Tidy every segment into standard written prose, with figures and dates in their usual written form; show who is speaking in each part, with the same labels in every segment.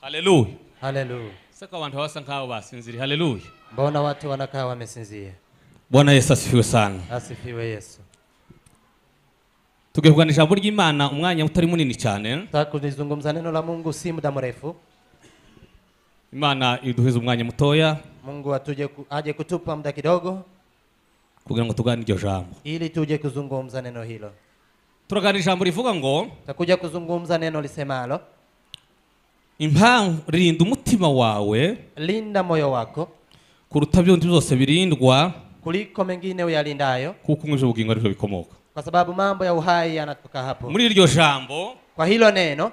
Speaker 1: Haleluya.
Speaker 2: Haleluya.
Speaker 1: Sasa abantu basa nkaho basinziriye. Haleluya.
Speaker 2: Mbona watu wanakaa wamesinzia?
Speaker 1: Bwana Yesu asifiwe sana.
Speaker 2: Asifiwe Yesu.
Speaker 1: Tugiye kuganira ijambo ry'Imana umwanya utari munini cyane.
Speaker 2: Nataka kulizungumza neno la Mungu si muda mrefu.
Speaker 1: Imana iduheze umwanya mutoya.
Speaker 2: Mungu atuje aje kutupa muda kidogo
Speaker 1: kugira ngo tuganire iryo jambo.
Speaker 2: Ili tuje kuzungumza neno hilo.
Speaker 1: Turaganira ijambo rivuga ngo
Speaker 2: tutakuja kuzungumza neno lisemalo
Speaker 1: impamvu rinda umutima wawe,
Speaker 2: linda moyo wako
Speaker 1: kuruta byonti byose birindwa,
Speaker 2: kuliko mengine uyalindayo,
Speaker 1: kuko umwije ubugingo arivyo bikomoka.
Speaker 2: Kwa sababu mambo ya uhai yanatoka hapo.
Speaker 1: Muri iryo jambo,
Speaker 2: kwa hilo neno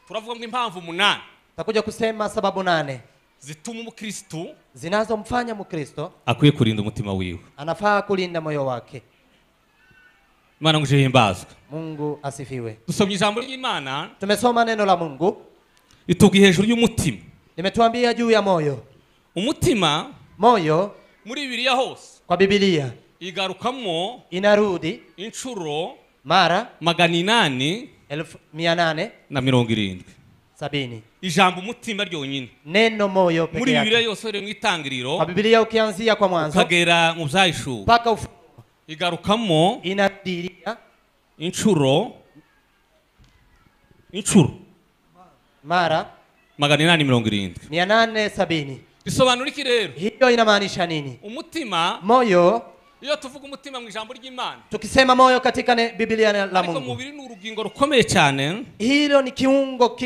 Speaker 1: turavuga ngo impamvu 8.
Speaker 2: Tutakuja kusema sababu 8
Speaker 1: zituma umukristo,
Speaker 2: zinazomfanya Mkristo
Speaker 1: akwiye kurinda umutima wiwe.
Speaker 2: Anafaa kulinda moyo wake.
Speaker 1: Imana nguje himbazwe.
Speaker 2: Mungu asifiwe.
Speaker 1: Dusomye ijambo ry'Imana.
Speaker 2: Tumesoma neno la Mungu.
Speaker 1: Itubwiye hejuru y'umutima.
Speaker 2: Limetuambia juu ya moyo.
Speaker 1: Umutima,
Speaker 2: moyo
Speaker 1: muri Bibiliya hose,
Speaker 2: kwa Biblia
Speaker 1: igarukamo,
Speaker 2: inarudi
Speaker 1: inshuro
Speaker 2: mara
Speaker 1: 870
Speaker 2: 870.
Speaker 1: Ijambo umutima ryonyine,
Speaker 2: neno moyo peke
Speaker 1: muri
Speaker 2: yake.
Speaker 1: Bibiliya yose rero mwitangiriro,
Speaker 2: kwa Biblia ukianzia kwa mwanzo
Speaker 1: ukagera mu Byahishuri
Speaker 2: mpaka
Speaker 1: igarukamo,
Speaker 2: inarudia
Speaker 1: inshuro
Speaker 2: mara
Speaker 1: 870.
Speaker 2: 870.
Speaker 1: Bisobanura iki rero?
Speaker 2: Hiyo inamaanisha nini?
Speaker 1: Umutima,
Speaker 2: moyo.
Speaker 1: Iyo tuvuga umutima mu ijambo ry'Imana,
Speaker 2: tukisema moyo katika Biblia la Mungu,
Speaker 1: ariko mubiri ni urugingo rukomeye cyane.
Speaker 2: Hilo ni kiungo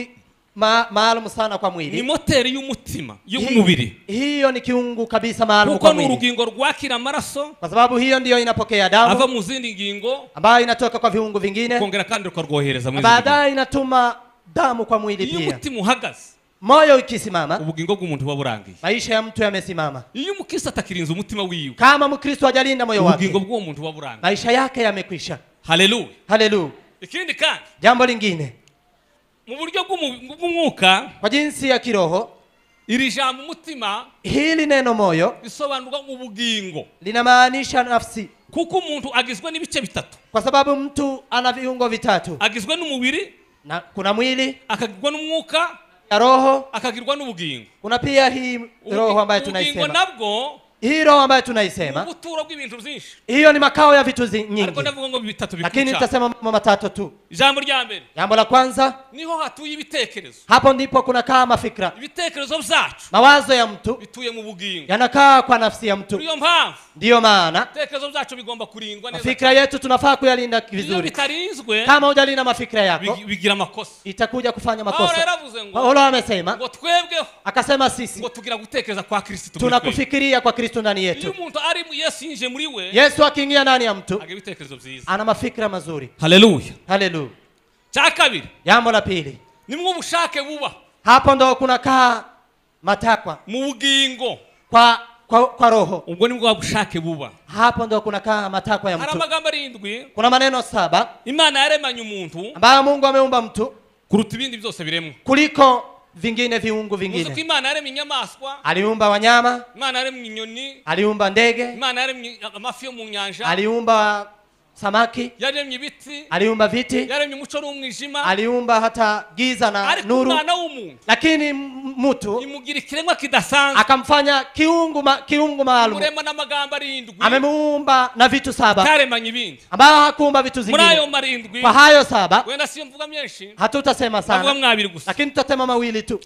Speaker 2: maalum sana kwa mwili.
Speaker 1: Ni moteri y'umutima y'umubiri.
Speaker 2: Hiyo ni kiungo kabisa maalum kwa mwili.
Speaker 1: Kuko ni urugingo rwakira amaraso,
Speaker 2: kwa sababu hiyo ndiyo inapokea damu
Speaker 1: ava mu zindi ngingo
Speaker 2: ambayo inatoka kwa viungo vingine,
Speaker 1: kongera kandi rukarwohereza mu zindi.
Speaker 2: Baadaye inatuma damu kwa mwili
Speaker 1: Iyo
Speaker 2: pia.
Speaker 1: umutima uhagaze,
Speaker 2: moyo ikisimama,
Speaker 1: ubugingo bw'umuntu buba burangiye.
Speaker 2: Maisha ya mtu yamesimama.
Speaker 1: Iyo umukristo atakirinze umutima wiwe,
Speaker 2: kama Mkristo hajalinda moyo wake,
Speaker 1: ubugingo bw'uwo muntu buba burangiye.
Speaker 2: Maisha yake yamekwisha.
Speaker 1: Haleluya.
Speaker 2: Haleluya.
Speaker 1: Ikindi kandi,
Speaker 2: jambo lingine,
Speaker 1: mu buryo bw'umwuka,
Speaker 2: kwa jinsi ya kiroho,
Speaker 1: iri jambo umutima,
Speaker 2: hili neno moyo,
Speaker 1: bisobanurwa ubugingo,
Speaker 2: linamaanisha nafsi.
Speaker 1: Kuko umuntu agizwe n'ibice bitatu.
Speaker 2: Kwa sababu mtu ana viungo vitatu.
Speaker 1: Agizwe n'umubiri,
Speaker 2: na kuna mwili,
Speaker 1: akagirwa n'umwuka
Speaker 2: ya roho,
Speaker 1: akagirwa n'ubugingo.
Speaker 2: Kuna pia hii roho ambayo tunaisema.
Speaker 1: Ubugingo nabwo,
Speaker 2: hii roho ambayo tunaisema,
Speaker 1: ubuturo bw'ibintu byinshi.
Speaker 2: Hiyo ni makao ya vitu nyingi.
Speaker 1: Ariko ndavuga ngo bitatu bikuru.
Speaker 2: Lakini nitasema mambo matatu tu.
Speaker 1: Ijambo rya mbere,
Speaker 2: jambo la kwanza,
Speaker 1: niho hatuye ibitekerezo.
Speaker 2: Hapo ndipo kuna kaa mafikra.
Speaker 1: Ibitekerezo byacu,
Speaker 2: mawazo ya mtu
Speaker 1: bituye mu bugingo,
Speaker 2: yanakaa kwa nafsi ya mtu.
Speaker 1: Niyo mpamvu,
Speaker 2: ndiyo maana
Speaker 1: ibitekerezo byacu bigomba kurindwa neza.
Speaker 2: Mafikra yetu tunafaa kuyalinda vizuri.
Speaker 1: Bitarinzwe,
Speaker 2: kama hujalinda mafikra yako,
Speaker 1: bigira makosa,
Speaker 2: itakuja kufanya makosa.
Speaker 1: Paulo yaravuze ngo,
Speaker 2: Paulo amesema
Speaker 1: ngo twebweho,
Speaker 2: akasema sisi
Speaker 1: ngo tugira gutekereza kwa Kristo,
Speaker 2: tunakufikiria kwa Kristo ndani yetu.
Speaker 1: Iyo umuntu ari mu Yesu yinjiye muri we,
Speaker 2: Yesu akiingia ndani ya mtu,
Speaker 1: agira ibitekerezo byiza,
Speaker 2: ana mafikra mazuri.
Speaker 1: Haleluya.
Speaker 2: Haleluya.
Speaker 1: Cha kabiri,
Speaker 2: jambo la pili,
Speaker 1: nimwe ubushake buba.
Speaker 2: Hapo ndo kuna kaa matakwa
Speaker 1: mu bugingo,
Speaker 2: kwa roho.
Speaker 1: Ubwo nibwo bushake buba.
Speaker 2: Hapo ndo kuna kaa matakwa ya mtu.
Speaker 1: Hari amagambo 7.
Speaker 2: Kuna maneno 7
Speaker 1: Imana yaremanye umuntu,
Speaker 2: ambayo Mungu ameumba mtu
Speaker 1: kuruta ibindi byose biremwa,
Speaker 2: kuliko vingine viungu vingine.
Speaker 1: Muzi ko Imana yaremye inyamaswa,
Speaker 2: aliumba wanyama,
Speaker 1: Imana yaremye inyoni,
Speaker 2: aliumba ndege,
Speaker 1: Imana yaremye amafi yo mu nyanja,
Speaker 2: aliumba samaki,
Speaker 1: yaremye ibiti,
Speaker 2: aliumba viti,
Speaker 1: yaremye umuco n'umwijima,
Speaker 2: aliumba hata giza na nuru.
Speaker 1: Ariko umwana w'umuntu,
Speaker 2: lakini mtu
Speaker 1: imugira ikiremwa kidasanzwe,
Speaker 2: akamfanya kiungu maalum.
Speaker 1: Murema n'amagambo 7,
Speaker 2: amemuumba na vitu 7,
Speaker 1: karemanye ibindi,
Speaker 2: ambayo hakuumba vitu zingine.
Speaker 1: Muri ayo 7,
Speaker 2: kwa hayo 7,
Speaker 1: wenda siyo mvuga menshi,
Speaker 2: hatutasema sana,
Speaker 1: ndavuga mwabiri gusa,
Speaker 2: lakini tutasema mawili tu.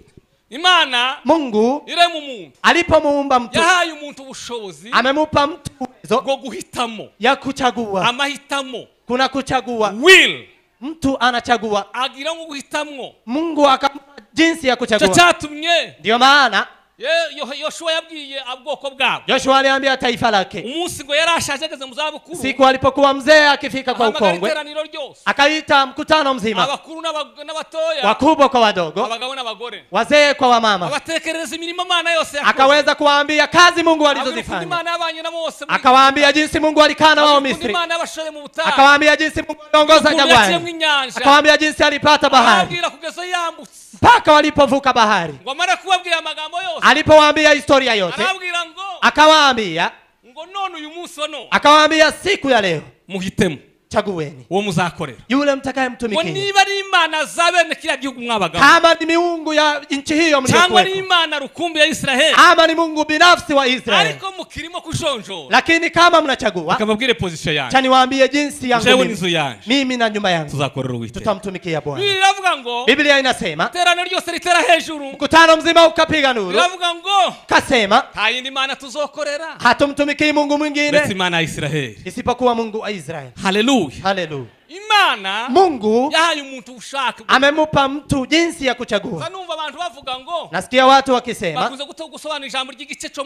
Speaker 1: Imana,
Speaker 2: Mungu
Speaker 1: irema umuntu,
Speaker 2: alipomuumba mtu,
Speaker 1: yahaye umuntu ubushobozi,
Speaker 2: amemupa mtu uwezo
Speaker 1: bwo guhitamo,
Speaker 2: ya kuchagua.
Speaker 1: Amahitamo,
Speaker 2: kuna kuchagua,
Speaker 1: will,
Speaker 2: mtu anachagua,
Speaker 1: agira ngo guhitamwo.
Speaker 2: Mungu akampa jinsi ya kuchagua.
Speaker 1: Cyatumye,
Speaker 2: ndio maana
Speaker 1: Yoshua yabwiye ubwoko bwabo.
Speaker 2: Yoshua aliambia taifa lake,
Speaker 1: umunsi ngo yarashaje ageze mu zabukuru,
Speaker 2: siku alipokuwa mzee akifika kwa ukongwe, akaita mkutano mzima,
Speaker 1: abakuru n'abatoya,
Speaker 2: wakubwa kwa wadogo,
Speaker 1: abagabo n'abagore,
Speaker 2: wazee kwa wamama,
Speaker 1: abatekereza imirimo Imana yose yakoze,
Speaker 2: akaweza kuwaambia kazi Mungu alizozifanya, akawaambia jinsi Mungu alikaa na wao Misri, akawaambia jinsi Mungu aliongoza jangwani, akawaambia jinsi alipata bahari mpaka walipovuka bahari.
Speaker 1: Ngo amara kubabwira amagambo yose,
Speaker 2: alipowaambia historia yote, akawaambia
Speaker 1: ngo none uyu munsi wa none,
Speaker 2: akawaambia siku ya leo
Speaker 1: muhitemo,
Speaker 2: Chagueni
Speaker 1: uwo muzakorera.
Speaker 2: Yule mtakayemtumikia.
Speaker 1: Ngo niba ari imana za bene kiriya gihugu mwabagamo,
Speaker 2: kama ni miungu ya nchi hiyo mliokuwepo,
Speaker 1: cyangwa ni imana rukumbi ya Israeli,
Speaker 2: ama ni Mungu binafsi wa Israeli,
Speaker 1: ariko mukirimo kujonjora,
Speaker 2: lakini kama mnachagua,
Speaker 1: akamabwire position yanyu,
Speaker 2: cha niwaambie jinsi yangu mimi na nyumba yangu
Speaker 1: tuzakorera Uwiteka,
Speaker 2: tutamtumikia Bwana.
Speaker 1: Biblia iravuga ngo,
Speaker 2: Biblia inasema,
Speaker 1: iteraniro ryose ritera hejuru,
Speaker 2: mkutano mzima ukapiga nuru,
Speaker 1: iravuga ngo,
Speaker 2: kasema,
Speaker 1: nta yindi mana tuzokorera,
Speaker 2: hatumtumikii Mungu mwingine
Speaker 1: uretse Imana ya Israeli,
Speaker 2: isipokuwa Mungu wa Israeli.
Speaker 1: Haleluya.
Speaker 2: Haleluya.
Speaker 1: Imana
Speaker 2: Mungu
Speaker 1: yahaye umuntu ushaka,
Speaker 2: amemupa mtu jinsi ya kuchagua.
Speaker 1: Numva abantu bavuga ngo,
Speaker 2: nasikia watu wakisema,
Speaker 1: bakunze gusobanura ijambo ry'igice cyo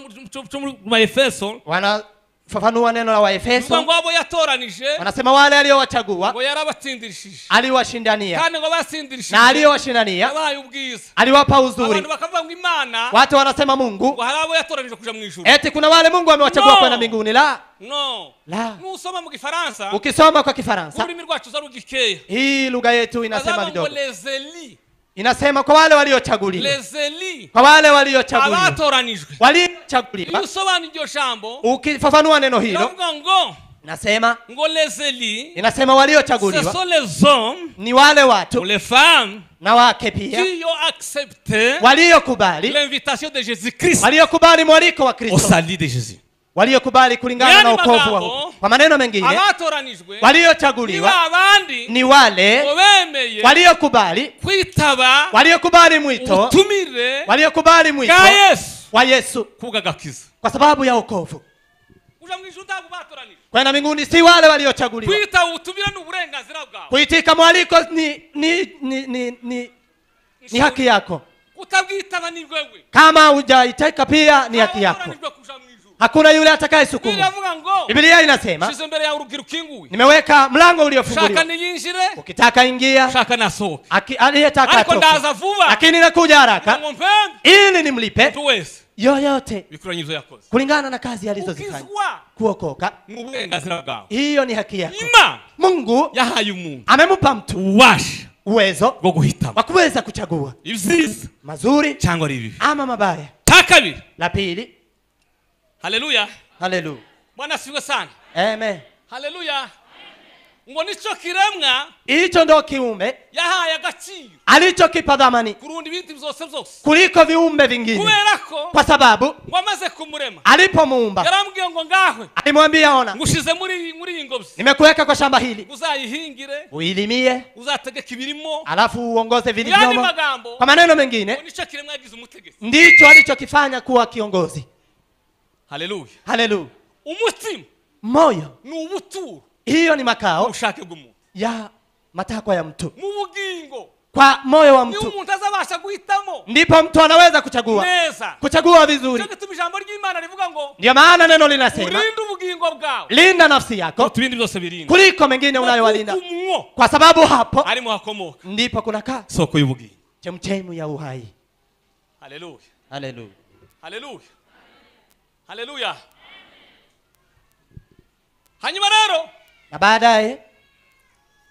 Speaker 1: mu Efeso,
Speaker 2: wanafafanua neno la Waefeso,
Speaker 1: ngo abo yatoranije,
Speaker 2: wanasema wale aliowachagua
Speaker 1: ngo yarabatsindirishije,
Speaker 2: aliwashindania,
Speaker 1: kandi ngo batsindirishije,
Speaker 2: na aliyowashindania
Speaker 1: yabahaye ubwiza,
Speaker 2: aliwapa uzuri.
Speaker 1: Abantu bakavuga ngo Imana,
Speaker 2: watu wanasema Mungu
Speaker 1: ngo hari abo yatoranije kuja mu ijuru,
Speaker 2: eti kuna wale Mungu amewachagua kwenda mbinguni. La,
Speaker 1: no.
Speaker 2: La.
Speaker 1: Nusoma mu Kifaransa,
Speaker 2: ukisoma kwa Kifaransa,
Speaker 1: ururimi rwacu zarugikeya,
Speaker 2: hii lugha yetu inasema vidogo,
Speaker 1: les
Speaker 2: inasema kwa wale waliochaguliwa,
Speaker 1: les élus,
Speaker 2: kwa wale waliochaguliwa,
Speaker 1: abatoranijwe,
Speaker 2: waliochaguliwa.
Speaker 1: Usobanura iryo jambo,
Speaker 2: ukifafanua neno hilo,
Speaker 1: ngo
Speaker 2: nasema
Speaker 1: ngo les élus,
Speaker 2: inasema waliochaguliwa,
Speaker 1: ce sont les hommes,
Speaker 2: ni wale watu,
Speaker 1: les femmes,
Speaker 2: na wake pia,
Speaker 1: qui ont accepté
Speaker 2: waliokubali
Speaker 1: l'invitation de Jésus-Christ,
Speaker 2: waliokubali mwaliko wa Kristo,
Speaker 1: au salut de Jésus,
Speaker 2: waliokubali kulingana na wokovu wa. Kwa maneno mengine,
Speaker 1: abatoranijwe
Speaker 2: waliochaguliwa
Speaker 1: ni
Speaker 2: ni wale waliokubali
Speaker 1: kwitaba,
Speaker 2: waliokubali mwito,
Speaker 1: utumire
Speaker 2: waliokubali mwito wa Yesu
Speaker 1: kugagakiza,
Speaker 2: kwa sababu ya wokovu.
Speaker 1: Kuja mu ijuru ntabwo batoranijwe.
Speaker 2: Kwenda mbinguni si wale waliochaguliwa.
Speaker 1: Kwita utumire ni uburenganzira bwawe.
Speaker 2: Kuitika mwaliko ni haki yako.
Speaker 1: Kutabwitaba ni wewe.
Speaker 2: Kama hujaitika pia ni haki yako. Hakuna yule atakayesukuma. Biblia inasema, nimeweka mlango uliofunguliwa, ukitaka ingia, aliyetaka atoke, lakini nakuja haraka ili nimlipe yoyote kulingana na kazi alizozifanya. Kuokoka hiyo ni haki yako. Mungu amemupa mtu uwezo wa kuweza kuchagua mazuri ama mabaya. La pili.
Speaker 1: Haleluya.
Speaker 2: Haleluya.
Speaker 1: Bwana asifiwe sana.
Speaker 2: Amen.
Speaker 1: Haleluya. Ngo nico kiremwa,
Speaker 2: hicho ndo kiumbe
Speaker 1: yahaye agaciro,
Speaker 2: alichokipa dhamani
Speaker 1: kurundi ibintu byose byose,
Speaker 2: kuliko viumbe vingine,
Speaker 1: kubera ko
Speaker 2: kwa sababu
Speaker 1: wamaze kumurema,
Speaker 2: alipomuumba
Speaker 1: yarambwiye ngo ngahwe,
Speaker 2: alimwambia ona,
Speaker 1: ngushize muri ingobyi,
Speaker 2: nimekuweka kwa shamba hili,
Speaker 1: uzayihingire,
Speaker 2: uilimie,
Speaker 1: uzategeka ibirimo,
Speaker 2: alafu uongoze vilivyomo. Kwa maneno mengine,
Speaker 1: nico kiremwa yagize umutegetsi,
Speaker 2: ndicho alichokifanya kuwa kiongozi.
Speaker 1: Haleluya.
Speaker 2: Haleluya.
Speaker 1: Umutima,
Speaker 2: moyo,
Speaker 1: ni ubuturo,
Speaker 2: hiyo ni makao
Speaker 1: ushake bw'umuntu,
Speaker 2: ya matakwa ya mtu,
Speaker 1: mu bugingo,
Speaker 2: kwa moyo wa mtu
Speaker 1: ni umuntu azabasha guhitamo,
Speaker 2: ndipo mtu anaweza kuchagua
Speaker 1: neza,
Speaker 2: kuchagua vizuri.
Speaker 1: Ndio
Speaker 2: maana neno linasema,
Speaker 1: ulinde ubugingo bwawe,
Speaker 2: linda nafsi yako kuliko mengine unayowalinda, kwa sababu hapo
Speaker 1: arimo hakomoka,
Speaker 2: ndipo kunakaa
Speaker 1: soko y'ubugingo,
Speaker 2: chemchemu ya uhai.
Speaker 1: Haleluya.
Speaker 2: Haleluya.
Speaker 1: Haleluya. Haleluya. Hanyuma rero,
Speaker 2: na baadaye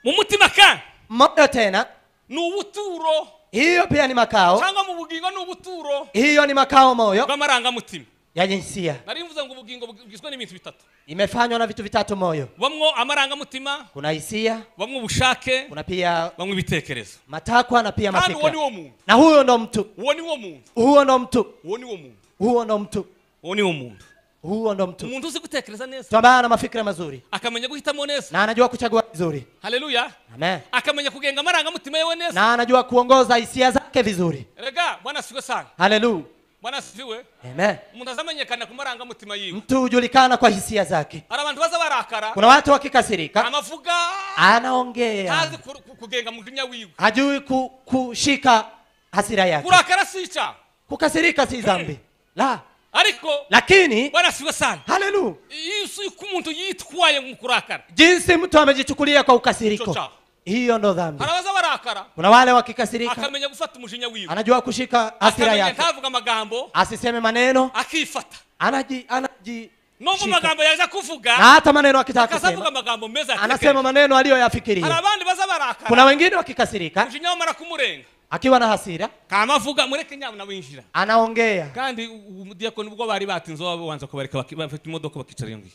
Speaker 1: mu mutima kandi,
Speaker 2: moyo tena
Speaker 1: ni ubuturo,
Speaker 2: hiyo pia ni makao,
Speaker 1: cyangwa mu bugingo ni ubuturo,
Speaker 2: hiyo ni makao moyo
Speaker 1: bw'amarangamutima
Speaker 2: ya jinsia.
Speaker 1: Nari mvuze ngo ubugingo bugizwe n'ibintu bitatu,
Speaker 2: imefanywa na vitu vitatu moyo.
Speaker 1: Bamwo amarangamutima,
Speaker 2: kuna hisia,
Speaker 1: bamwo ubushake,
Speaker 2: kuna pia
Speaker 1: bamwo ibitekerezo,
Speaker 2: matakwa na pia mafikra.
Speaker 1: Kandi uwo ni wo muntu,
Speaker 2: na huyo ndo mtu,
Speaker 1: uwo ni wo muntu,
Speaker 2: huo ndo mtu,
Speaker 1: uwo ni wo muntu,
Speaker 2: huo ndo mtu,
Speaker 1: uwo ni wo muntu,
Speaker 2: huo ndo mtu.
Speaker 1: Umuntu uzi gutekereza neza,
Speaker 2: Tabana na mafikra mazuri,
Speaker 1: akamenya guhitamo neza,
Speaker 2: na anajua kuchagua vizuri.
Speaker 1: Haleluya.
Speaker 2: Amen.
Speaker 1: Akamenya kugenga amarangamutima yewe neza,
Speaker 2: na anajua kuongoza hisia zake vizuri.
Speaker 1: Rega, Bwana asifiwe sana.
Speaker 2: Haleluya.
Speaker 1: Bwana asifiwe.
Speaker 2: Amen.
Speaker 1: Umuntu azamenyekana ku marangamutima yiwe.
Speaker 2: Mtu hujulikana kwa hisia zake.
Speaker 1: Hari abantu baza barakara.
Speaker 2: Kuna watu wakikasirika,
Speaker 1: amavuga,
Speaker 2: anaongea,
Speaker 1: hazi kugenga mujinya wiwe,
Speaker 2: hajui kushika hasira yake.
Speaker 1: Kurakara si icyaha.
Speaker 2: Kukasirika si dhambi. La.
Speaker 1: Ariko
Speaker 2: lakini
Speaker 1: Bwana asifiwe sana.
Speaker 2: Haleluya.
Speaker 1: Yesu umuntu yitwaye mu kurakara,
Speaker 2: jinsi mtu amejichukulia kwa ukasiriko, hiyo ndo dhambi.
Speaker 1: Harabaza barakara.
Speaker 2: Kuna wale wakikasirika,
Speaker 1: akamenya gufata umujinya wiwe,
Speaker 2: anajua kushika hasira yake,
Speaker 1: ntavuga amagambo,
Speaker 2: asiseme maneno,
Speaker 1: akifata,
Speaker 2: anaji
Speaker 1: no magambo yaza kuvuga,
Speaker 2: na hata maneno akitaka kusema
Speaker 1: akavuga amagambo meza,
Speaker 2: anasema maneno aliyoyafikiria.
Speaker 1: Hari abandi baza barakara.
Speaker 2: Kuna wengine wakikasirika,
Speaker 1: umujinya wamara kumurenga,
Speaker 2: akiwa na hasira,
Speaker 1: kama avuga mureke nyabo nawinjira,
Speaker 2: anaongea.
Speaker 1: Kandi umudiyakoni ubwo bari batinze babanza kubareka bafite imodoka bakicara iyo ngiyo.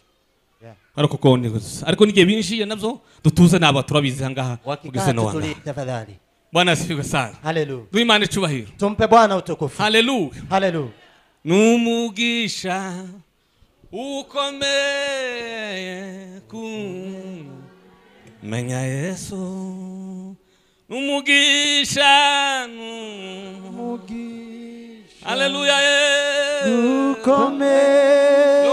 Speaker 1: Ariko ko ariko nigiye binjiye nabyo dutuze naba turabizi hangaha
Speaker 2: kugeze no wanga. Tafadhali.
Speaker 1: Bwana asifiwe sana.
Speaker 2: Haleluya.
Speaker 1: Duhe Imana icubahiro.
Speaker 2: Tumpe Bwana utukufu.
Speaker 1: Haleluya.
Speaker 2: Haleluya.
Speaker 1: Numugisha ukomeye kumenya Yesu. Numugisha numugisha. Haleluya.
Speaker 3: Ukomeye